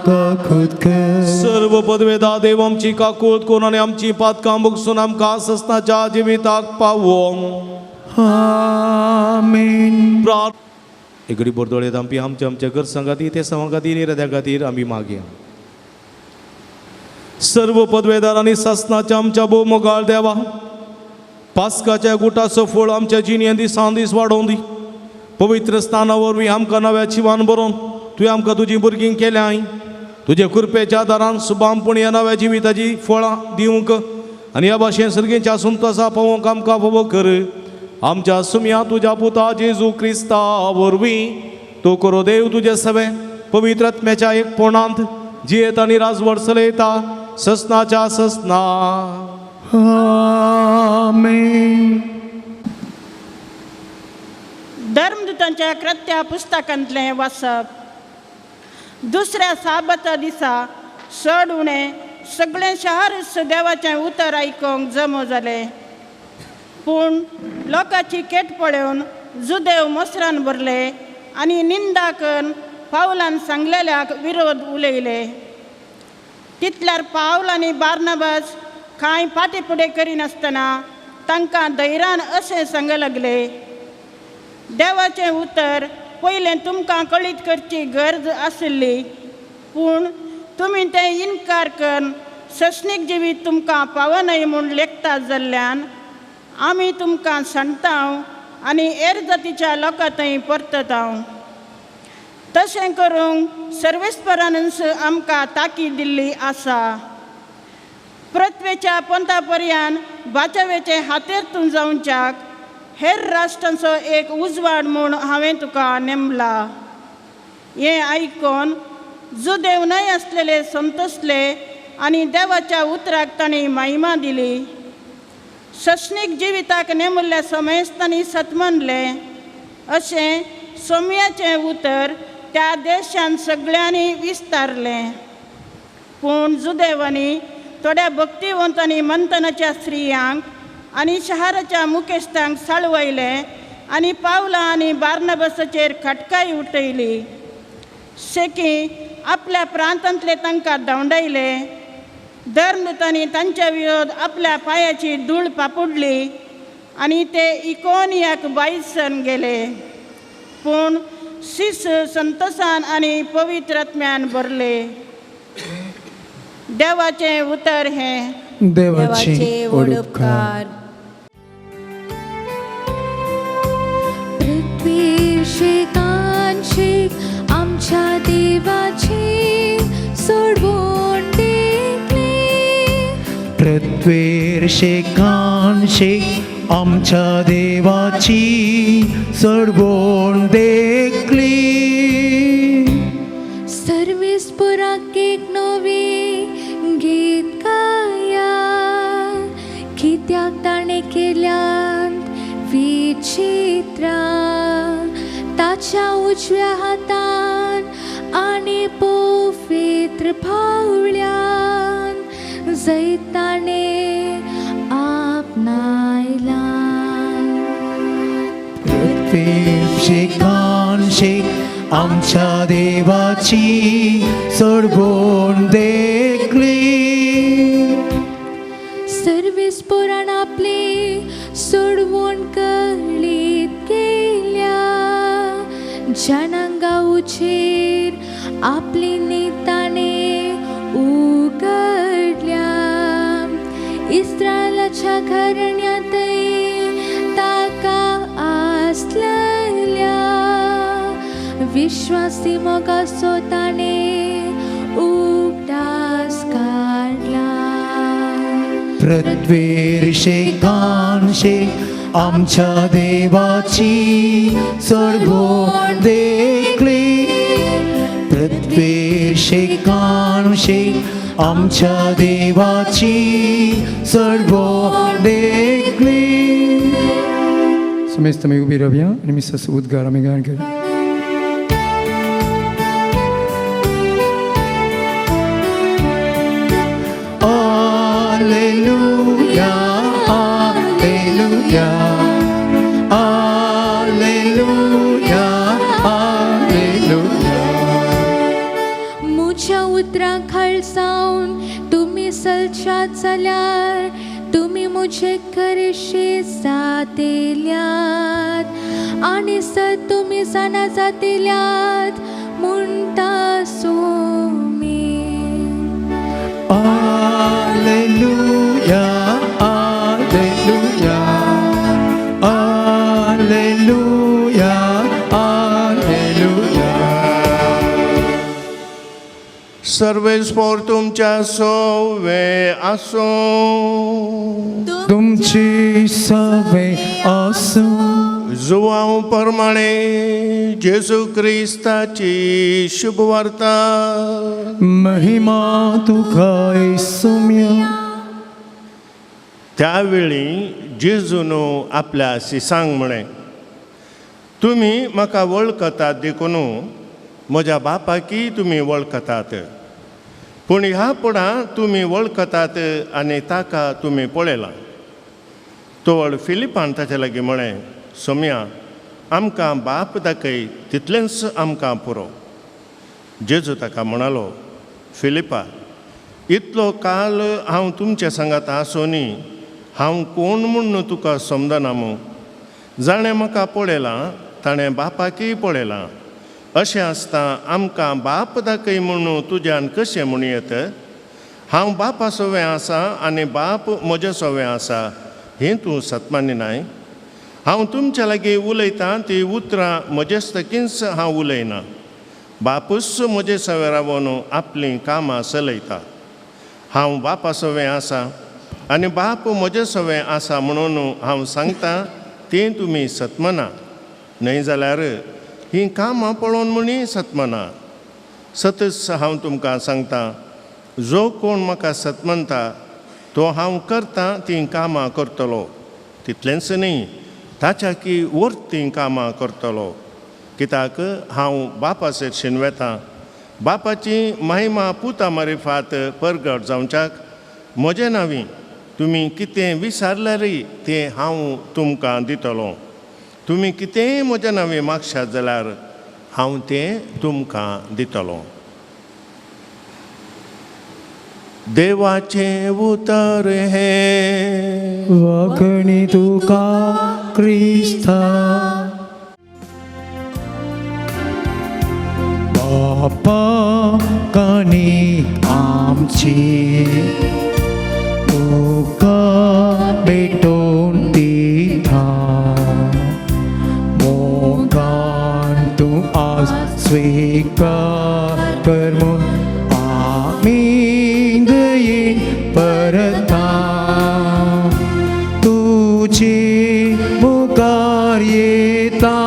काकूत कर. सर्व पदवेदा देव आमची काकूत करून आनी आमची पातकां बगसून आमकां ससनाच्या जिविताक पावोवंक. आमेन. एगडी बोरदोळे आमपी आमच्या आमच्या गरजां खातीर ते सवां खातीर इराद्या खातीर आमी मागया. सर्व पदवेदार आनी सासनाच्या आमच्या भोव मोगाळ देवा पास्काच्या गुटाचो फळ आमच्या जिणें दिसान दीस वाडोवन दी. पवित्र स्थाना वरवीं आमकां नव्या जिवान बरोवन तुवें आमकां तुजीं भुरगीं केल्यांय. तुजे कृपेच्या दारान सुबामपण ह्या नव्या जिविताची फळां दिवंक आनी ह्या भाशेन सर्गीच्या संतोसा पावोवंक आमकां फावो कर. आमच्या सुम्या तुज्या पुता जेजू क्रिस्ता वरवीं तो करो देव तुजे सवे पवित्र आत्म्याच्या एकपणांत जियेत आनी राजवट चलयता ससनाच्या ससना. आमेन. धर्मदूतांच्या कृत्या पुस्तकांतलें वाचप. दुसऱ्या साबता दिसा चड उणें सगळें शहर देवाचें उतर आयकूंक जमो जालें. पूण लोकांची केट पळोवन जुदेव मोसरान भरले आनी निंदा करून पावलान सांगलेल्याक विरोध उलयले. तितल्यार पावल आनी बार्नाबास कांय फाटी फुडें करिनासतना तांकां धैर्यान अशें सांग लागले, देवाचें उतर पयलें तुमकां कळीत करची गरज आशिल्ली, पूण तुमी तें इनकार करून सस्नीक जिवीत तुमकां पावनय म्हूण लेखता जाल्ल्यान आमी तुमकां सांगता आनी हेर जातीच्या लोकां थंय परतता. तशें करूंक सर्वेस्परानूच आमकां ताकीद दिल्ली आसा. पृथ्वेच्या पंथा पर्यान बाचावेचे हातेर तूं जावच्याक हेर राष्ट्रांचो एक उजवाड म्हूण हांवें तुका नेमला. हें आयकोन जुदेव न्हय आसलेले संतोसले आनी देवाच्या उतराक तांणी महिमा दिली. सस्नीक जिविताक नेमुल्ल्या समेस्तांनी सतमनलें अशें सोम्याचें उतर त्या देशान सगळ्यांनी विस्तारलें. पूण जुदेवांनी थोड्या भक्तिवंतांनी मंथनाच्या स्त्रियांक आनी शहराच्या मुखेस्तांक साळवयलें आनी पावलां आनी बार्नबसाचेर खटकाय उठयली. शेकी आपल्या प्रांतांतले तांकां धांवडायले. धर्मदूतांनी तांच्या विरोध आपल्या पांयाची धूळ पापुडली आनी ते इकोनियाक बायसन गेले. पूण शिस संतोसान आनी पवित्र आत्म्यान भरले. देवाचें उतर हें. देवाचे वडपकार. पृथ्वीर शेकानशेक आमच्या देवाची सोडवण देखली. पृथ्वीर शेकानशेक आमच्या देवाची सोडवण देखली. सर्वेस्पुराक एक नवी गीत गाया, कित्याक ताणें केल्यांत विचित्रां. ताच्या उजव्या हातान आनी पवित्र पावल्यान जैत ताणें आपणायलां. पृथ्वीर शेकानशेक आमच्या देवाची सोडवण देखली. सर्वेस्पुरान आपली सोडवण कळीत केल्या, जनांगाचेर आपली निताणे उगडल्या. इस्रायलाच्या घराण्यांतय ताका आसलेल्या विश्वासी मोगाचो ताणें उगडास काडला. पृथ्वीर शेकानशेक आमच्या देवाची सोडवण देखली. पृथ्वीर शेकानशेक आमच्या देवाची सोडवण देखली. समेस्त आमी उबी रावया आनी मिसाचो उद्गार आमी गायन करूया. Alleluia, Alleluia, Alleluia, Alleluia. म्हज्या उतरां खालसावन तुमी सलशात जाल्यार तुमी म्हजे करेशे जातेल्यात आनी सत तुमी जाणा जातेल्यात म्हणटा Somi. Alleluia, Alleluia, Alleluia, Alleluia. सर्वेस्पोर तुमच्या सोवे आसूं. तुमची सवे आसूं. जुवांव प्रमाणे जेजू क्रिस्ताची शुभवार्ता. महिमा तुका येसुम्या. त्यावेळी जेजून आपल्या शिसांक म्हळें, तुमी म्हाका वळखतात देखून म्हज्या बापाकय तुमी वळखतात. पूण ह्या पडा तुमी वळखतात आनी ताका तुमी पळयलां. तोवळ फिलिपान ताचे लागीं म्हळें, सोम्या, आमकां बाप दाखय, तितलेंच आमकां पुरो. जेजू ताका म्हणालो, फिलिपा, इतलो काल हांव तुमच्या सांगात आसोनी हांव कोण म्हूण तुका समजना मू? जाणें म्हाका पळयलां ताणें बापाकय पळयलां. अशें आसता आमकां बाप दाखय म्हूण तुज्यान कशें म्हणूं येत? हांव बापा सवें आसा आनी बाप म्हज्या सवें आसा हें तूं सतमानी नाय? हांव तुमच्या लागीं उलयतां ती उतरां म्हजेस्तकींच हांव उलयना, बापूच म्हजे सवें रावन आपलीं कामां चलयता. हांव बापा सवें आसा आनी बाप म्हजे सवें आसा म्हणून हांव सांगता तीं तुमी सतमना न्हय जाल्यार हीं कामां पळोवन म्हणी सतमना. सतच हांव तुमकां सांगता, जो कोण म्हाका सतमनता तो हांव करतां तीं कामां करतलो, तितलेंच न्ही ताच्या की वर्तीं कामां करतलो. कित्याक हांव बापा सरशीन वेतां. बापाची महिमा पुता मारिफात परगट जावच्याक म्हजें नांवी तुमी कितें विचारल्यारय तें हांव तुमकां दितलो. तुमी कितेंय म्हज्या नांवी मागशात जाल्यार हांव तें तुमकां दितलो. देवाचें उतर हें. वाखणी तुका क्रिस्ता. बापा काणी आमची तुका भेटोवन दिता, मोगान तूं आज स्विकार कर म्हूण आमी दयेन परता. तुजे मुखार येता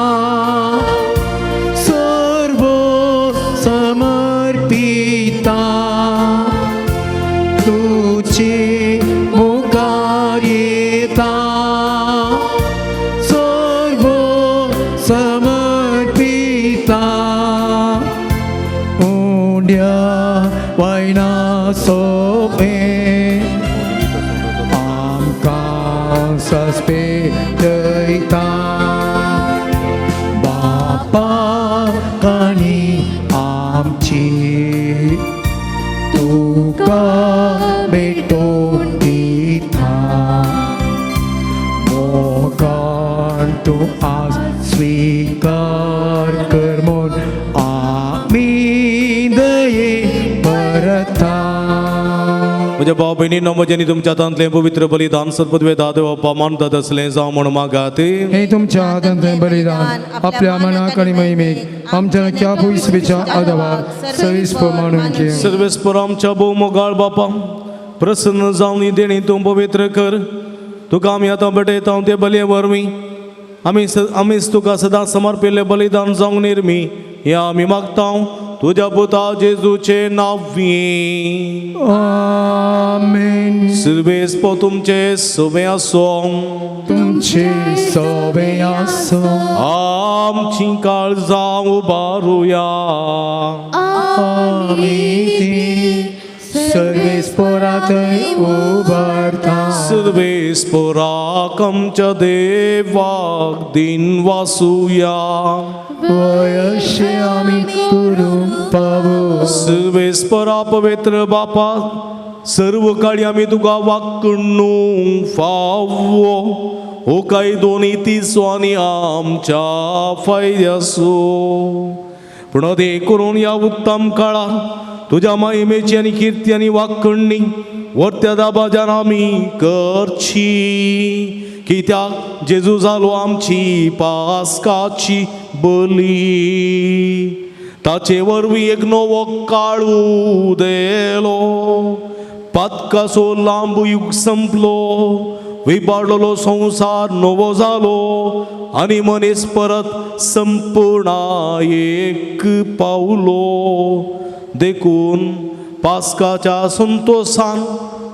सर्व समर्पिता, तुजे मुखार येता सर्व समर्पिता. उंड्या वायना सोपें आमकां सस्पेटयता. बापा काणी आमची तुका भेटोवन दिता, मोगान तूं आज स्विकार कर म्हूण आमी दयेन परता. म्हज्या भाव भयणींनो, म्हजें आनी तुमच्या हातांतलें पवित्र बलिदान सद्पदवे दादे बाप्पा मानतात असलें जावं म्हूण मागात. हे तुमच्या हातांतलें बलिदान आपल्या मनाक आनी महिमेक आमच्या नक्या पयसुच्या आदावाक सविस्पर मानून घेवं. सर्वेस्पर आमच्या भोवमोगाळ बापा, प्रसन्न जावन ही देणी तूं पवित्र कर. तुका आमी आतां भेटयता ते बलये वरवीं आमी आमीच तुका सदां समर्पिल्लें बलिदान जावंक निर्मी हें आमी मागता तुज्या पुता जेजूचे नांवी. आमेन. सर्वेस्पर तुमचे सवे आसो. तुमचे सवे आसो. आमची काळजां उबारुया. आमी ती सर्वेस्परा थंय उबारता. सर्वेस्पराक आमच्या देवाक दिन वासुया. वयशे आमी करूंक पावो. सर्वेस्परा पवित्र बापा, सर्व काळी आमी तुका वाकणू फावो हो कायदो नितीचो आनी आमच्या फायद्याचो. पूण ते करून ह्या उत्तम काळार तुज्या महिमेची आनी किर्ती आनी वाकणणी वर्त्या दाबाजान आमी करची. कित्याक जेजू जालो आमची पास्काची बली, ताचे वरवीं एक नवो काळ उदेलो. पातकाचो लांब युग संपलो, विबाडलेलो संवसार नवो जालो आनी मनीस परत संपूर्णायेक पावलो. देखून पास्काच्या संतोसान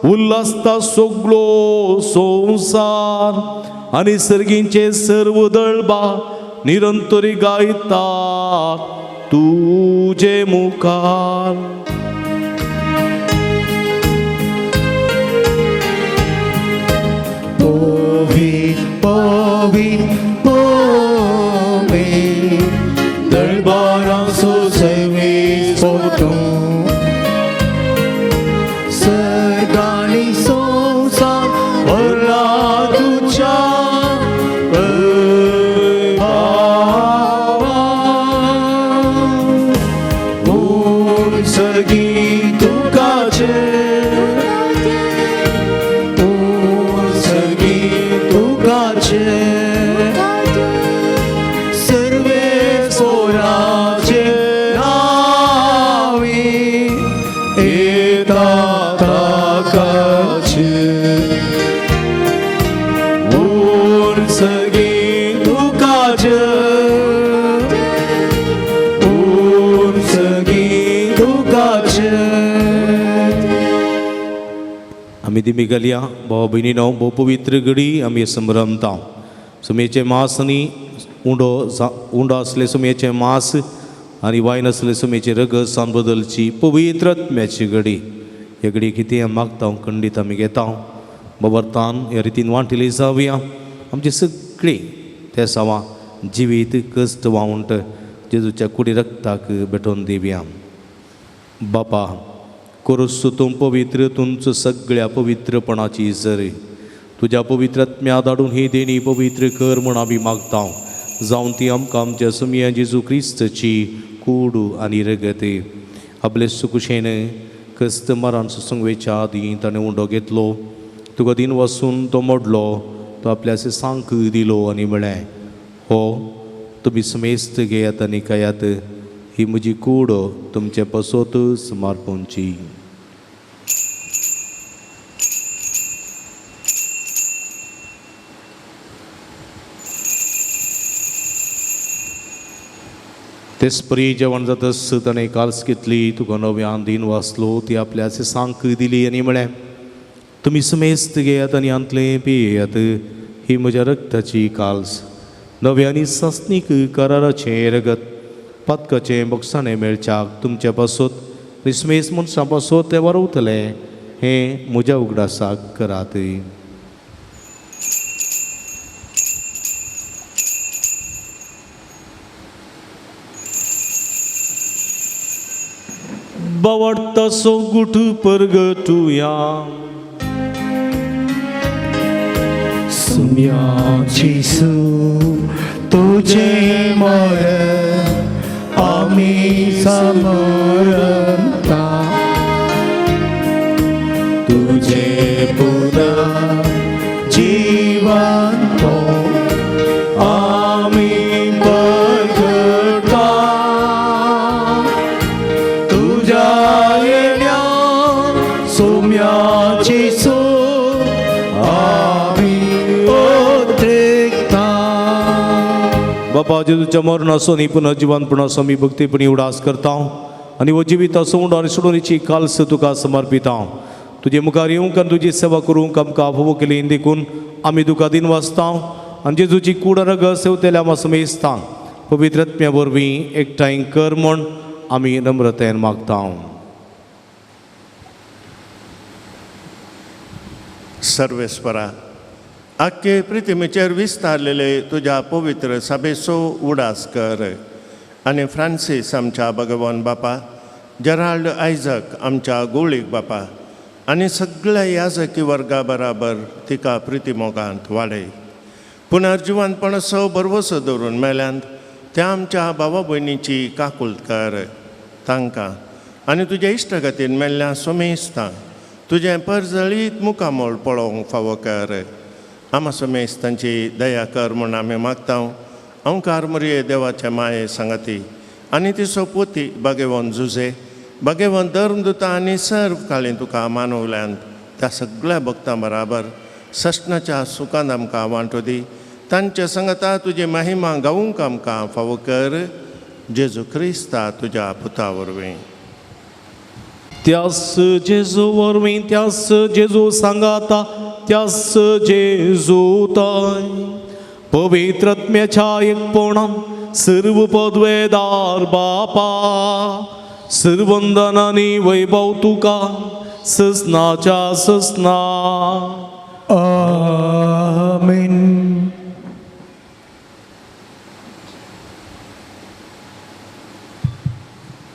उल्हासता सगलो संवसार आनी सर्गींचे सर्व दळबा निरंतरी गायता तुजे मुखार. पोवी पोवी पोवी दरबारांसो सर्वेस पोतूं सर्गानी संवसार भरला तुज्या वैभवान. उत्सर्गी तुकाचे उत्सर्गी तुकाचे सर्वे सोराचे नांव. आमी दिमी घालया. भाव भयणीनो, भोव पवित्र घडी आमी संभ्रमता. सुमयेचें मास आनी उंडो उंडो आसले सुमयेचें मास आनी वायन आसले सुमयेचें रगत सावन बदलची पवित्र आत्म्याची घडी. ह्या घडी कितें मागता खंडीत आमी घेता. बाबरतान ह्या रितीन वांटिली जावया. आमची सगळीं तेसांवां जिवीत कश्ट वावंट जेजूच्या कुडी रक्ताक भेटोवन दिवया. बापा कोरस तूं पवित्र तुमचो सगळ्या पवित्रपणाची जरी तुज्या पवित्र आत्म्या धाडून ही देणी पवित्र कर म्हूण आमी मागता. जावन ती आमकां आमच्या सुमया जेजू क्रिस्तची कूड आनी रगत. आपले सुकुशेन क्रिस्त मरान सुसंगवेच्या आदीं ताणें उंडो घेतलो, तुका दिन वसून तो मोडलो, तो आपल्या सांक दिलो आनी म्हळें, हो तुमी समेस्त घेयात आनी खायात, ही म्हजी कूड तुमचे पसोत समर्पणची. तेचपरी जेवण जातच ताणें काल्स घेतली, तुका नव्यान दिन वाचलो, ती आपल्या सांक दिली आनी म्हळें, तुमी समेस्त घेयात आनी हांतलें पियेयात, ही म्हज्या रक्ताची काल्स, नव्या आनी सासणीक कराराचें रगत, पातकाचें बोगसाणें मेळच्याक तुमच्या पासत आनी समेस्त मनशां पासत तें वरवतलें, हें म्हज्या उगडासाक करात. बावडता सोगुट परगटुया. सुम्या जेजू तुझे मरण आमी समरता, तुझे पुनः जीवन तो आमी परगटा, तुझ्या येण्या सुम्या जेजू आमी उद्रेकता. बापा जेजूच्या मरण असो न्ही पुनः जिवनपण असो आमी भक्तीपणी उडास करता आनी हो जिवीत असो उंडो आनी सोडोवणेची काल्स तुका समर्पिता. तुजे मुखार येवंक आनी तुजी सेवा करूंक आमकां आफोवो केली देखून आमी तुका दिन वाचता आनी जेजूची कूड रगत सेवतेल्या आमा समेस्तां पवित्र आत्म्या वरवीं एकठांय कर म्हूण आमी नम्रतायेन मागता. सर्वेस्परा, आख्खे प्रितिमेचेर विस्तारलेले तुज्या पवित्र सभेचो उडास कर आनी फ्रांसीस आमच्या भगवान बापा, जेराल्ड आयजक आमच्या गोळीक बापा आनी सगळ्या याजकी वर्गा बराबर तिका प्रितिमोगांत वाडय. पुनर्जिवनपणाचो भरवसो दवरून मेल्यांत त्या आमच्या भावा भयणीची काकूळट कर तांकां आनी तुज्या इश्टागतीन मेल्ल्या सोमेस्तां तुजें परजळीत मुखामोळ पळोवंक फावो कर. आमा समेस्त तांची दया कर म्हूण आमी मागता. अंकार मुरये देवाचे माये सांगाती आनी तिचो पोती बागेवन जुजे बागेवन धर्म दुता आनी सर्व काळी तुका मानवल्यान त्या सगळ्या भक्तां बराबर सश्णाच्या सुखान आमकां वांटो दी. तांच्या सांगाता तुजी महिमा गावूंक आमकां फावो कर. जेजू क्रिस्ता तुज्या पुता वरवीं. त्यास जेजू वरवीं, त्यास जेजू सांगाता, त्यास जेजू ताय पवित्र आत्म्याच्या एकपणान सर्व पदवेदार बापा, सर्वंदनानी वैभव तुका ससनाच्या ससना. आमेन.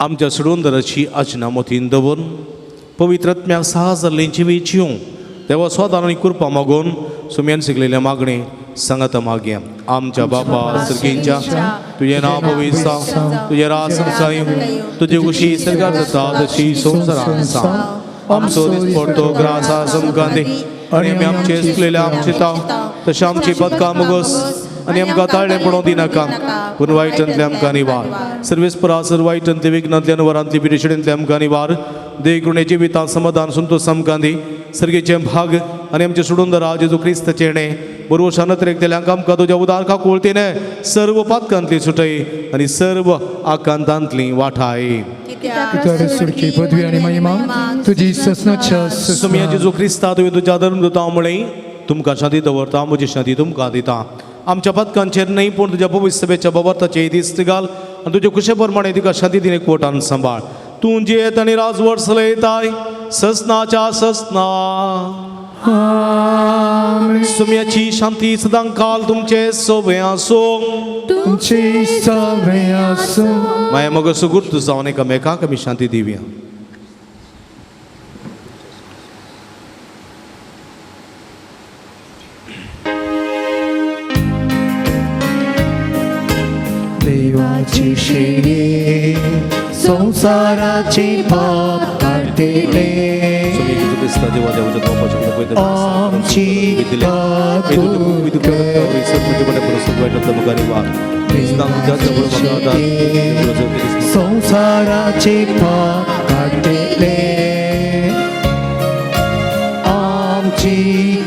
आमच्या सोडूनदाराची आजना मतीन दवरून पवित्र आत्म्याक सहा जाल्लीं जिवी जिवूं देवा स्वादान आनी कृपा मागून सुम्यान शिकलेल्या मागणी सांगाता मागया. आमच्या बापा सर्गींच्या, तुजें नांव पवित्र जावं, तुजें राज संवसार येवं, तुजी खुशी सरकार जाता तशी संवसारांत जावं. आमचो दिसपडतो ग्रास आज आमकां दी आनी आमी आमचे चुकलेल्या आमचे ताव तशें आमची पदकां मुगोस आनी आमकां ताळें पडोवंक दिनाका, पूण वायटांतलें आमकां निवार. सर्वेस्परा सर वायटांतले विघ्नांतले वरांतली पिरेशेंतले आमकां निवार. देव जिवितां समाधान संतोष आमकां दी. सर्गेचें भाग आनी आमचें सोडून दरा जेजू क्रिस्ताचें हेणें बरोबर नत्रेक आमकां तुज्या उदार काकुळतीने सर्व पातकांतली सुटय आनी सर्व आकांतांतली वाठाय. कित्याक सुरखी पदवी आनी महिमा तुजी ससनाच्या सुमिया जेजू क्रिस्ता तुवें तुज्या धर्मदूता म्हळें तुमकां शांती दवरता म्हजी शांती तुमकां दिता. आमच्या पदकांचेर न्हय पूण तुज्या पवित्र सभेच्या बाबर्थाचे दिस्त घाल आनी तुजे कुशे प्रमाणे तुका शांती दिने कोटान सांबाळ. तूं जियेत आनी राजवट चलयताय ससनाच्या ससना. सुम्याची शांती सदां काल तुमचे सोबे आसूं. तुमची सवे आसूं. माया मग सुगूर्त जावन एकामेकाक आमी शांती दिवया. देवाची शिरे संसाराचे पाप काडटले आमची संसाराचे पाप काडटले आमची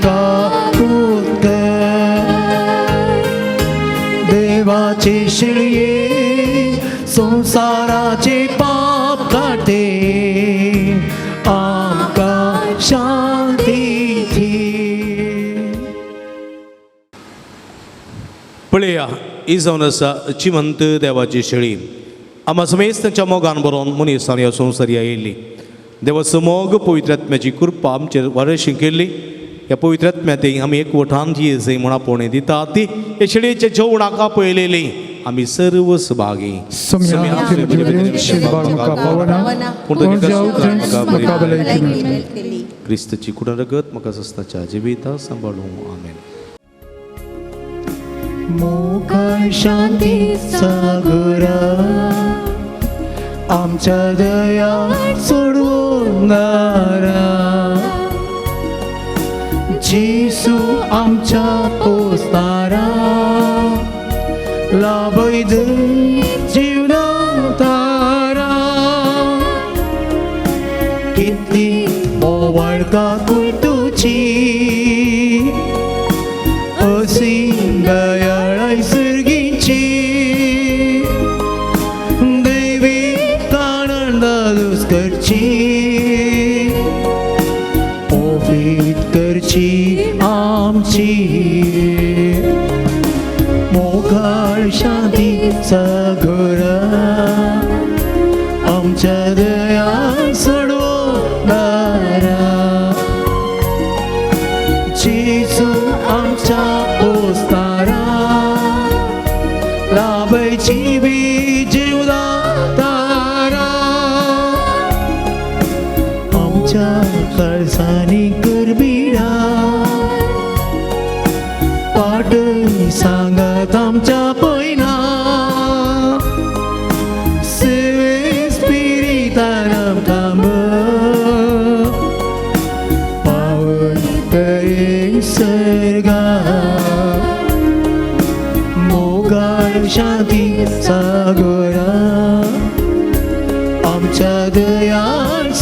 काकूत कर. देवाचे शिळये संसाराचे पाप काडटे आमकां शांती दी. पळया ही जावन आसा जिवंत देवाची शेळी. आमा समेस्त तांच्या मोगान बरोवन मनीस ह्या संवसारी आयिल्ली. देवाचो मोग पवित्र आत्म्याची कृपा आमचेर वारेशी केल्ली. ह्या पवित्र आत्म्या ती आमी एकवटान जी जंय म्हूण आपोवणें दिता ती हे शेळयेच्या जेवणाक आपयलेली आमी सर्व सभागी. क्रिस्तची कुडा रगत म्हाका सस्ताच्या जिविता सांबाळूं. आमेन. मोगाळ शांती सागरा आमच्या दया सोडवणारा जेसू आमच्या पोसणारा लाभय जीवनातारा कितली मोवाळ काकूळ तुजी अशी दयाळाय सर्गीची देवी कानंदादूस करची ओवीत करची आमची मोगाळ शांती सागरा आमच्या दया सोडवणारा जेसू आमच्या पोसणारा लाभय जिवी जीवदातारा आमच्या काळजांनी करबिडा पाट सांगात आमच्या पयना सेवे स्पिरितान आमकां पावय सर्गा मोगाळ शांती सागरा आमच्या दया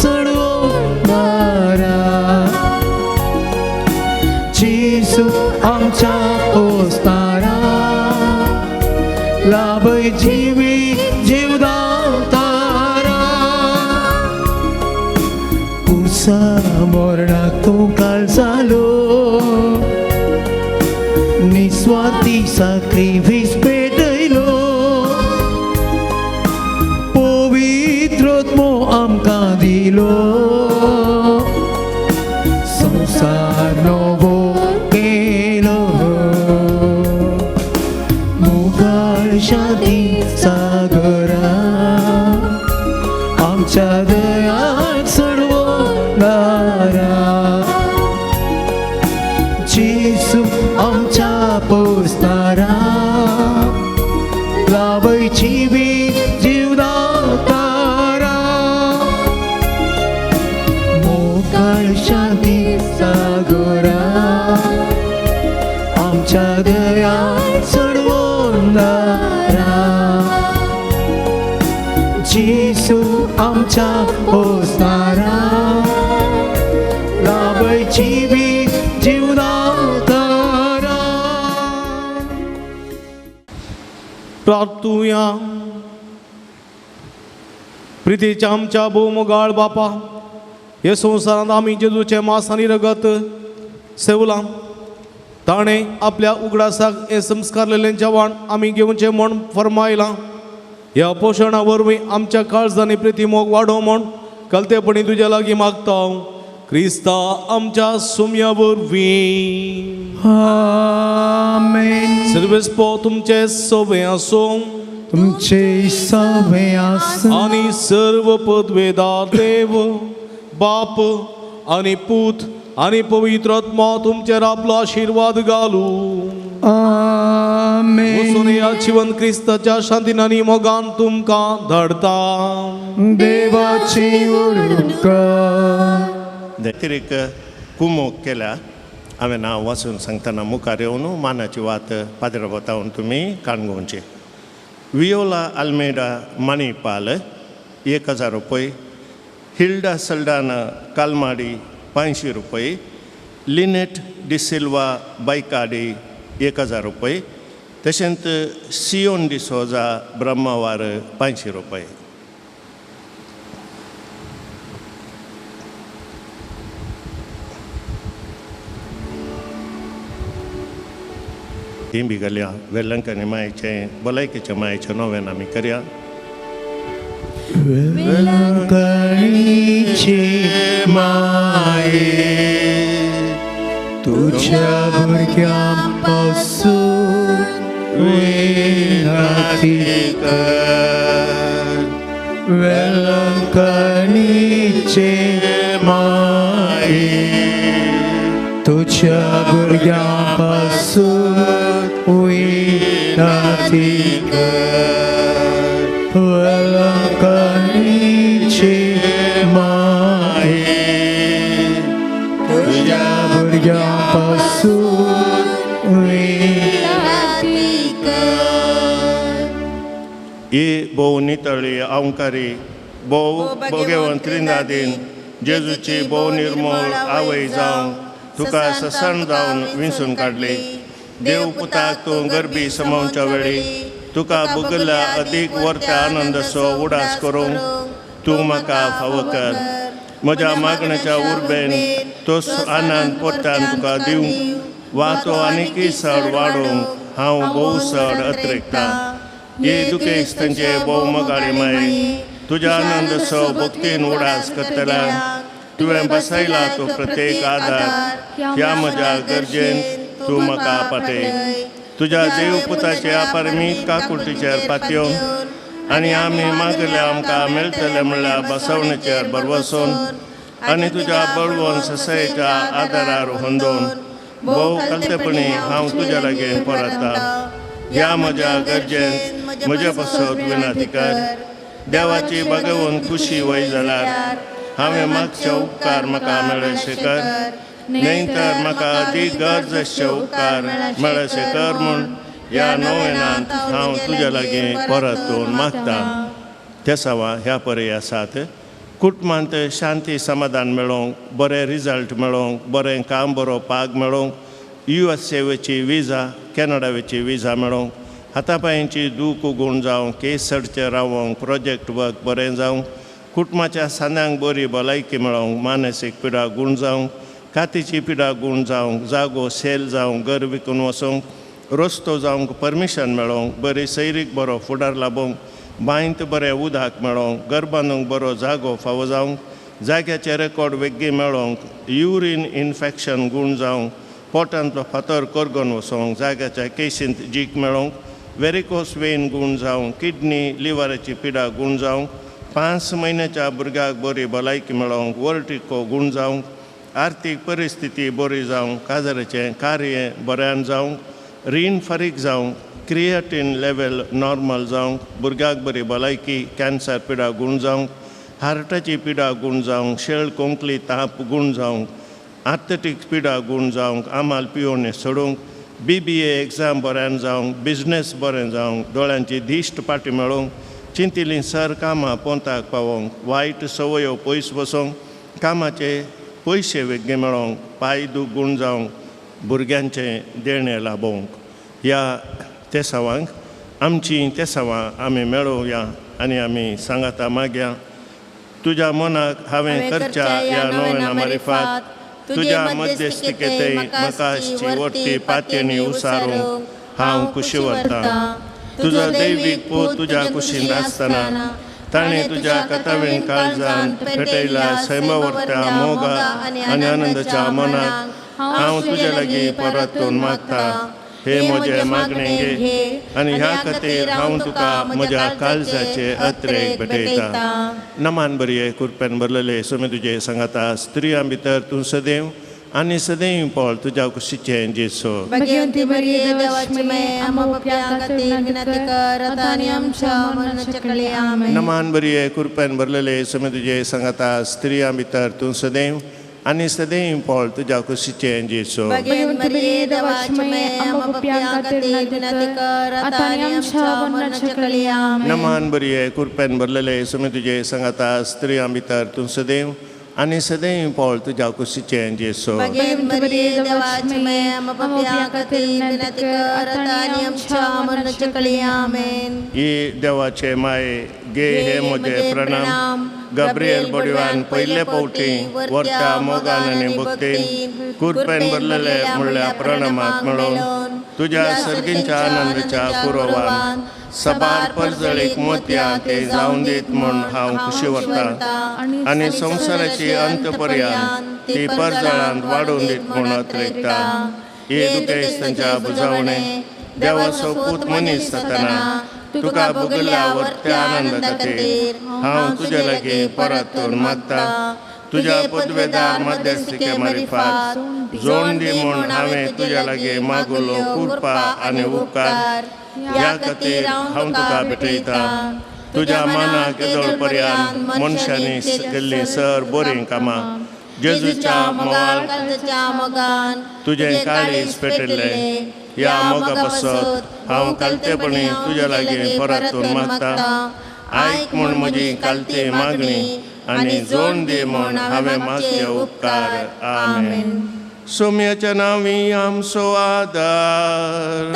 सोडवणारा जेसू आमच्या पोसणारा लाभय जिवी जीवदातारा पुरसा मरणाक तूं काल जालो निस्वार्थी साक्रिफीस पेटयलो पवित्र आत्मो आमकां दिलो संवसार नवो केलो मोगाळ शांती सागरा आमच्या दया सोडवणारा जेसू आमच्या पोसणारा लाभय जिवी जीवदातारा मोगाळ शांती सागरा आमच्या दया सोडवणारा जेसू आमच्या पोसणारा लाभय जिवी जीवदातारा. प्रार्थुया. प्रितीच्या आमच्या भोवमोगाळ बापा, हे संवसारांत आमी जेजूचें मास आनी रगत सेवलां. ताणें आपल्या उगडासाक हें संस्कारलेलें जेवण आमी घेवचें म्हूण फर्मायलां. ह्या पोशणा वरवीं आमच्या काळजांनी प्रिती मोग वाडोवं म्हूण कलतेपणी तुज्या लागीं मागता, क्रिस्ता आमच्या सुम्या वरवीं. आमेन. सर्वेस्पो तुमचे सवे आसूं. तुमचे सवे आसूं. आनी सर्व पदवेदार देव बाप आनी पूत आनी पवित्र आत्मा तुमचेर आपलो आशिर्वाद घालू. आमेन. वचून ह्या जिवन क्रिस्ताच्या शांतीन आनी मोगान तुमकां धाडता. देवाची उडूक. व्यतिरिक कुमोक केल्या हांवें नांव वाचून सांगतना मुखार येवन मानाची वात पाद्र बोतावन तुमी काणगोवची. वियोला आल्मेडा मणिपाल 1000 रुपये, हिल्डा सल्डाना कालमाडी 500 रुपये, लिनेट डिसिल्वा बायकाडी 1000 रुपये, तशेंच सियोन डिसोजा ब्रह्मावार 500 रुपये. ती बी घालया. वेलंकनी मायचें भलायकेच्या मायचें नोवेन आमी करया. वेलंकणीची माये, तुझ्या भुरग्यांपासून विनंती कर. वेलंकणीचे माये, तुझ्या भुरग्यांपासून विनंती कर. वेलंकणीचे माये, तुझ्या भुरग्यांपासून विनंती कर. ही भोव नितळी अवंकारी भोव भोगेवन त्रिंदादीन जेजूची भोव निर्मळ आवय जावन तुका ससन जावन विंचून काडली. देव पुताक तूं गरबी समावच्या वेळी तुका भुगल्या अदीक वर्त्या आनंदाचो उडास करूंक तूं म्हाका फावो कर. म्हज्या मागण्याच्या उर्बेन तोच आनंद परत्यान तुका दिवंक वा तो आनीकय चड वाडोवंक हांव भोव चड अत्रेकतां. हे दुखेस्तांचे भोव मोगाळी माय, तुज्या आनंदाचो भक्तीन उडास करतल्या तुवें बसयला तो प्रत्येक आदार ह्या म्हज्या गरजेन तूं म्हाका पाटय. तुज्या देव पुताचे अपरमीत काकुळटीचेर पातयोवन आनी आमी मागल्या आमकां मेळटलें म्हणल्यार बसवणेचेर भरवसून आनी तुज्या बळवंत ससायेच्या आदारार होंदोवन भोव कलतेपणी हांव तुज्या लागीं परता. ह्या म्हज्या गरजेन म्हज्या पासत विनंती कर. देवाची भगवंत खुशी वय जाल्यार हांवें मागचे उपकार म्हाका मेळशे कर, न्हय तर म्हाका अदीक गरज आसचे उपकार मेळशे कर म्हूण ह्या नोवेनांत हांव तुज्या लागीं परतून मागता. तेसावा ह्या परे आसात. कुटुंबांत शांती समाधान मेळोवंक, बरें रिजल्ट मेळोवंक, बरें काम बरो पाग मेळोवंक, यू एस एची विजा, कॅनडाची विजा मेळोवंक, हातापायांची दूख उगूण जावंक, केस सडचे रावोंक, प्रोजेक्ट वर्क बरें जावंक, कुटुंबाच्या सांद्यांक बरी भलायकी मेळोवंक, मानसीक पिडा गूण जावंक, कातीची पिडा गूण जावंक, जागो सेल जावंक, घर विकून वचोंक, रस्तो जावंक परमिशन मेळोवंक, बरी सैरीक बरो फुडार लाबोवंक, बांयत बरें उदक मेळोवंक, घर बांदूंक बरो जागो फावो जावंक, जाग्याचे रेकॉर्ड वेगळी मेळोवंक, युरीन इन्फेक्शन गूण जावंक, पोटांतलो फातर करगोन वचोंक, जाग्याच्या केसींत जीक मेळोवंक, वेरिकोस वेन गूण जावंक, किडनी लिवराची पिडा गूण जावंक, 5 म्हयन्याच्या भुरग्याक बरी भलायकी मेळोवंक, वर्टिको गूण जावंक, आर्थीक परिस्थिती बरी जावंक, काजाराचें कार्य बऱ्यान जावंक, रीण फारीक जावंक, क्रिएटीन लेवल नॉर्मल जावंक, भुरग्याक बरी भलायकी, कॅन्सर पिडा गूण जावंक, हार्टाची पिडा गूण जावंक, शेळ कोंकली ताप गूण जावंक, आर्थीक पिडा गूण जावंक, आमाल पिवणे सोडूंक, BBA exam बऱ्यान जावंक, बिजनेस बरें जावंक, दोळ्यांची दिश्ट पाटी मेळोवंक, चिंतिल्लीं सर कामां पोंताक पावोवंक, वायट संवयो पयस बसोवंक, कामाचे पयशे वेगळे मेळोवंक, पांय दूख गूण जावंक, भुरग्यांचें देणें लाबोवंक. ह्या तेसावांक आमची तेसावां आमी मेळोवया आनी आमी सांगाता मागया. तुज्या मनाक हांवें करच्या ह्या नोवेना मारिफात तुज्या मध्यस्थिकेतय म्हाका आसची वट्टी पातयेनी उसारूंक हांव कुशी व्हरतां. तुजो दैवीक पूत तुज्या कुशीन आसतना ताणें तुज्या कथावीन काळजान पेटयला सैमावरत्या मोगा आनी आनंदाच्या मनाक हांव तुज्या लागीं परतून मागता. हे म्हजे मागणे घे आनी ह्या खातीर हांव तुका म्हज्या काळजाचे अत्रेक भेटयता. नमान बरये कुरप्यान भरलेले सोमे तुजे सांगाता स्त्रियां भितर तूं सदैव आनी सदैव पळ तुज्या कुशीचें जेसो. भगवंती मरिये देवाची माये आम्हा पाप्यां खातीर विनंती कर आता आनी आमच्या मरणाच्या वेळी. आमेन. नमान बरये कुरप्यान भरलेले सोमे तुजे सांगाता स्त्रियां भितर तूं सदैव आनी सदैव पळ तुज्या कुशीचें जेसो. भगवंती मरिये देवाची माये आम्हा पाप्यां खातीर विनंती कर आता आनी आमच्या मरणाच्या वेळी. आमेन. नमान बरये कुरप्यान भरलेले सोमे तुजे सांगाता स्त्रियां भितर तूं सदैव आनी सदैव पळ तुज्या कुशीचें जेसो. भगवंती मरिये देवाची माये आम्हा पाप्यां खातीर विनंती कर आता आनी आमच्या मरणाच्या वेळी. आमेन. ही देवाचे माये गे हे म्हजे प्रणाम. गब्रियल बडवान पयले फावटी वरत्या मोगान आनी भक्तीन कुरपेन भरलेले म्हणल्या प्रणामाक मेळोवन तुज्या सर्गींच्या आनंदाच्या पुरवान सबार परजळीक मोतयां ते जावन दीत म्हूण हांव खुशी व्हरतां आनी संवसाराची अंत पर्यंत ती परजळांत वाडोवन दीत म्हूण अत्रेकता. हे दुखेस तांच्या बुजावणे देवाचो पूत मनीस जातना तुका भोगल्या वरत्या आनंदा खातीर हांव तुज्या लागीं परतून मागता. तुज्या पदवेदार मध्यस्थिके मारिफात जोड दी म्हूण हांवें तुज्या लागीं मागुलो कृपा आनी उपकार ह्या खातीर हांव तुका भेटयता. तुज्या मनाक येदोळ पर्यंत मनशांनी केल्लीं सर बरीं कामां जेजूच्या मोगान तुजें काळीज पेटिल्लें ह्या मोगा पासत हांव कालतेपणी तुज्या लागीं परतून मागता. आयक म्हूण म्हजी कालती मागणी आनी जोड दी म्हूण हांवें मागचे उपकार. आमेन. सोम्याच्या नांवी आमचो आदार.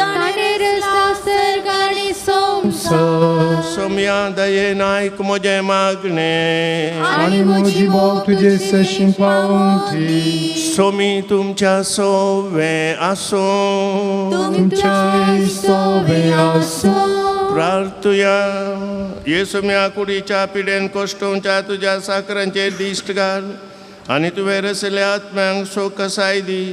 सोम्या दयेन आयक म्हजें मागणें आनी म्हजी मोग तुजे सशीं पावती. सोमी तुमच्या सोवे आसूं. तुमच्या सोवे आसूं. प्रार्थुया. येसुम्या कुडीच्या पिडेन कोश्टोवच्या तुज्या साकरांचेर दिश्ट घाल आनी तुवें रसल्या आत्म्यांक सोकसाय दी.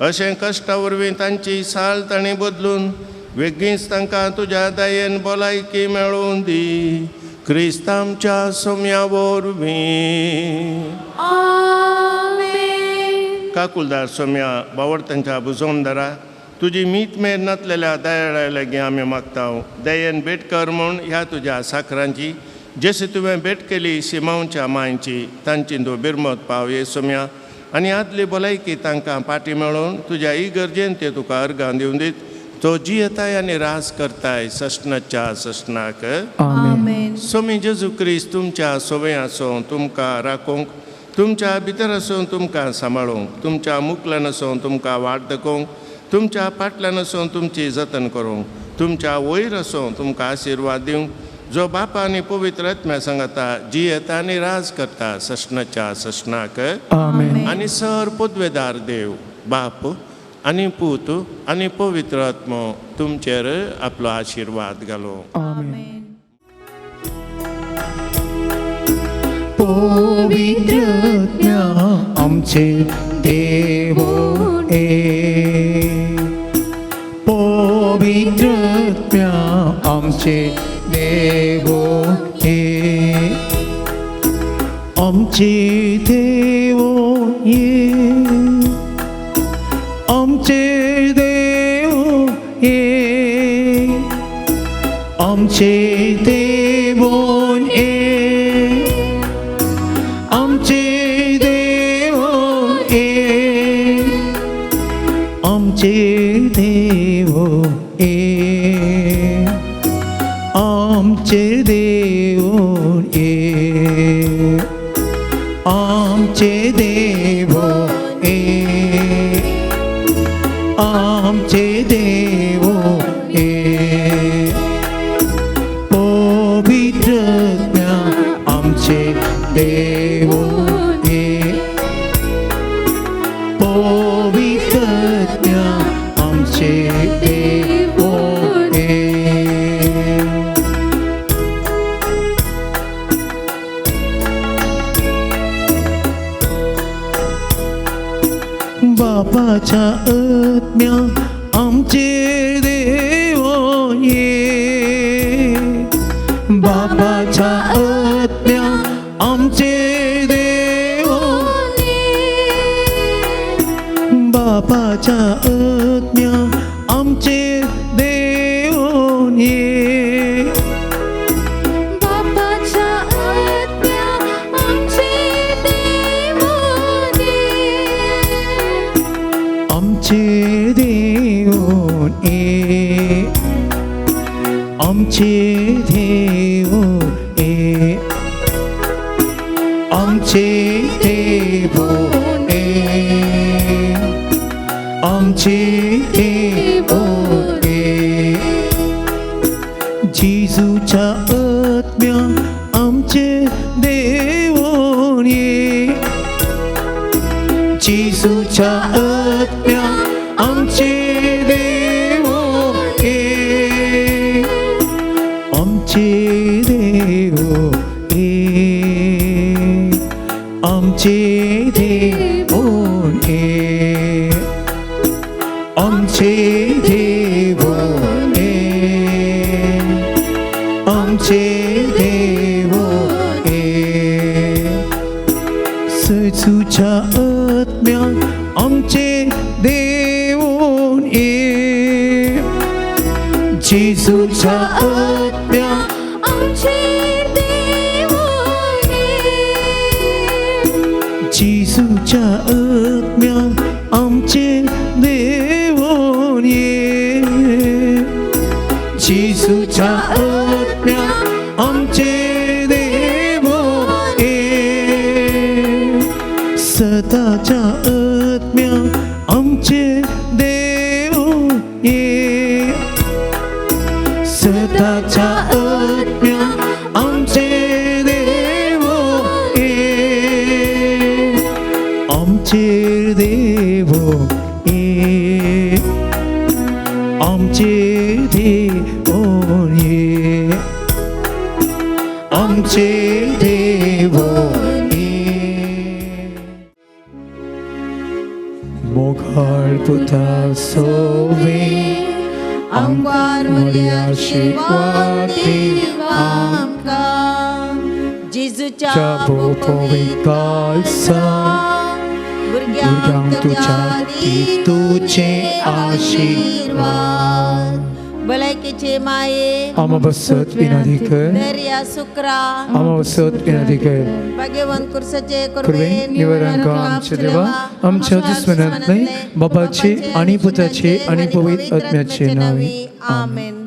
अशें कश्टा वरवीं तांची साल तांणी बदलून वेगींच तांकां तुज्या दयेन भलायकी मेळोवन दी. क्रिस्त आमच्या सोम्या वरवीं. काकुलदार सोम्या बावडतांच्या बुजोवणदारा तुजी मीत मेर नातलेल्या दयाळा लागीं आमी मागता. दयेन भेट कर म्हूण ह्या तुज्या साखरांची जशी तुवें भेट केली शिमांवच्या मांयची तांची तूं बिरमत पाव ये सोम्या आनी आदली भलायकी तांकां पाटी मेळोवन तुज्या इगर्जेन ते तुका अर्गां दिवन दीत. तो जियेताय आनी राज करताय सस्नाच्या सस्नाक. आमेन. सोमी जेजू क्रिस्त तुमच्या सोवे आसूं तुमकां राखूंक तुमच्या भितर आसून तुमकां सांबाळूंक तुमच्या मुकल्यान आसून तुमकां वाट दाखोवंक तुमच्या फाटल्यान आसून तुमची जतन करूंक तुमच्या वयर आसून तुमकां आशिर्वाद दिवंक जो बापा आनी पवित्र आत्म्या सांगता जियेता आनी राज करता सस्नाच्या सस्नाक. आमेन. आनी सर पदवेदार देव बाप आनी पूत आनी पवित्र आत्मो तुमचेर आपलो आशिर्वाद घालो. आमेन. पवित्र आत्म्या आमचे देव ए पवित्र आत्म्या आमचे देव ए आमचे देव ये आमचे देव ये आमचे देव ये आमचे देव ये आमचे देव ये आमचे देव ये आमचे देव ये आमचे देव ये. देव ये, पवित्र आत्म्या आमचे देव ये. बापाच्या आत्म्या आमचेर देव ये, बापाच्या आत्म्या आमचेर देव ये, बापाच्या आत्म्या आमचेर देव ये, बापाच्या आत्म्या आमचेर देव ये, आमचेर देव ये, आमचेर देव ये, आमचेर देव ये, आमचेर देव ये. जेजूच्या आत्म्या आमचेर देव ये, जेजूच्या आत्म्या आमचेर देव ये, आमचेर देव ये, आमचेर देव ये, आमचेर देव ये, आमचेर देव ये. जेजूच्या आत्म्या आमचेर देव ये, जेजूच्या आत्म्या आमचेर देव ये, जेजूच्या आत्म्या आमचेर देव ये, जेजूच्या आत्म्या आमचेर देव ये, सदाच्या आत्म्या आमचेर देव ये, सदाच्या आत्म्या आमचेर देव ये, आमचेर देव ये, आमचेर देव ये, आमचेर देव ये. मोगाळ पुता सोवे आमकार मोरया शिकवाती आमकां जेजूच्या भोपविकासा भुरग्यांक तुज्या तुजे आशिर्वाद. भलायकेचे माये आमा बसत विनंती कर, दर्या सुक्रा आमा बसत विनंती कर, भाग्यवंत कुर्साचे कृपे निवरांक आमच्या देवा आमच्या दुस्मनांतले बापाचे आणि पुताचे आणि पवित्र आत्म्याचे नावे. आमेन.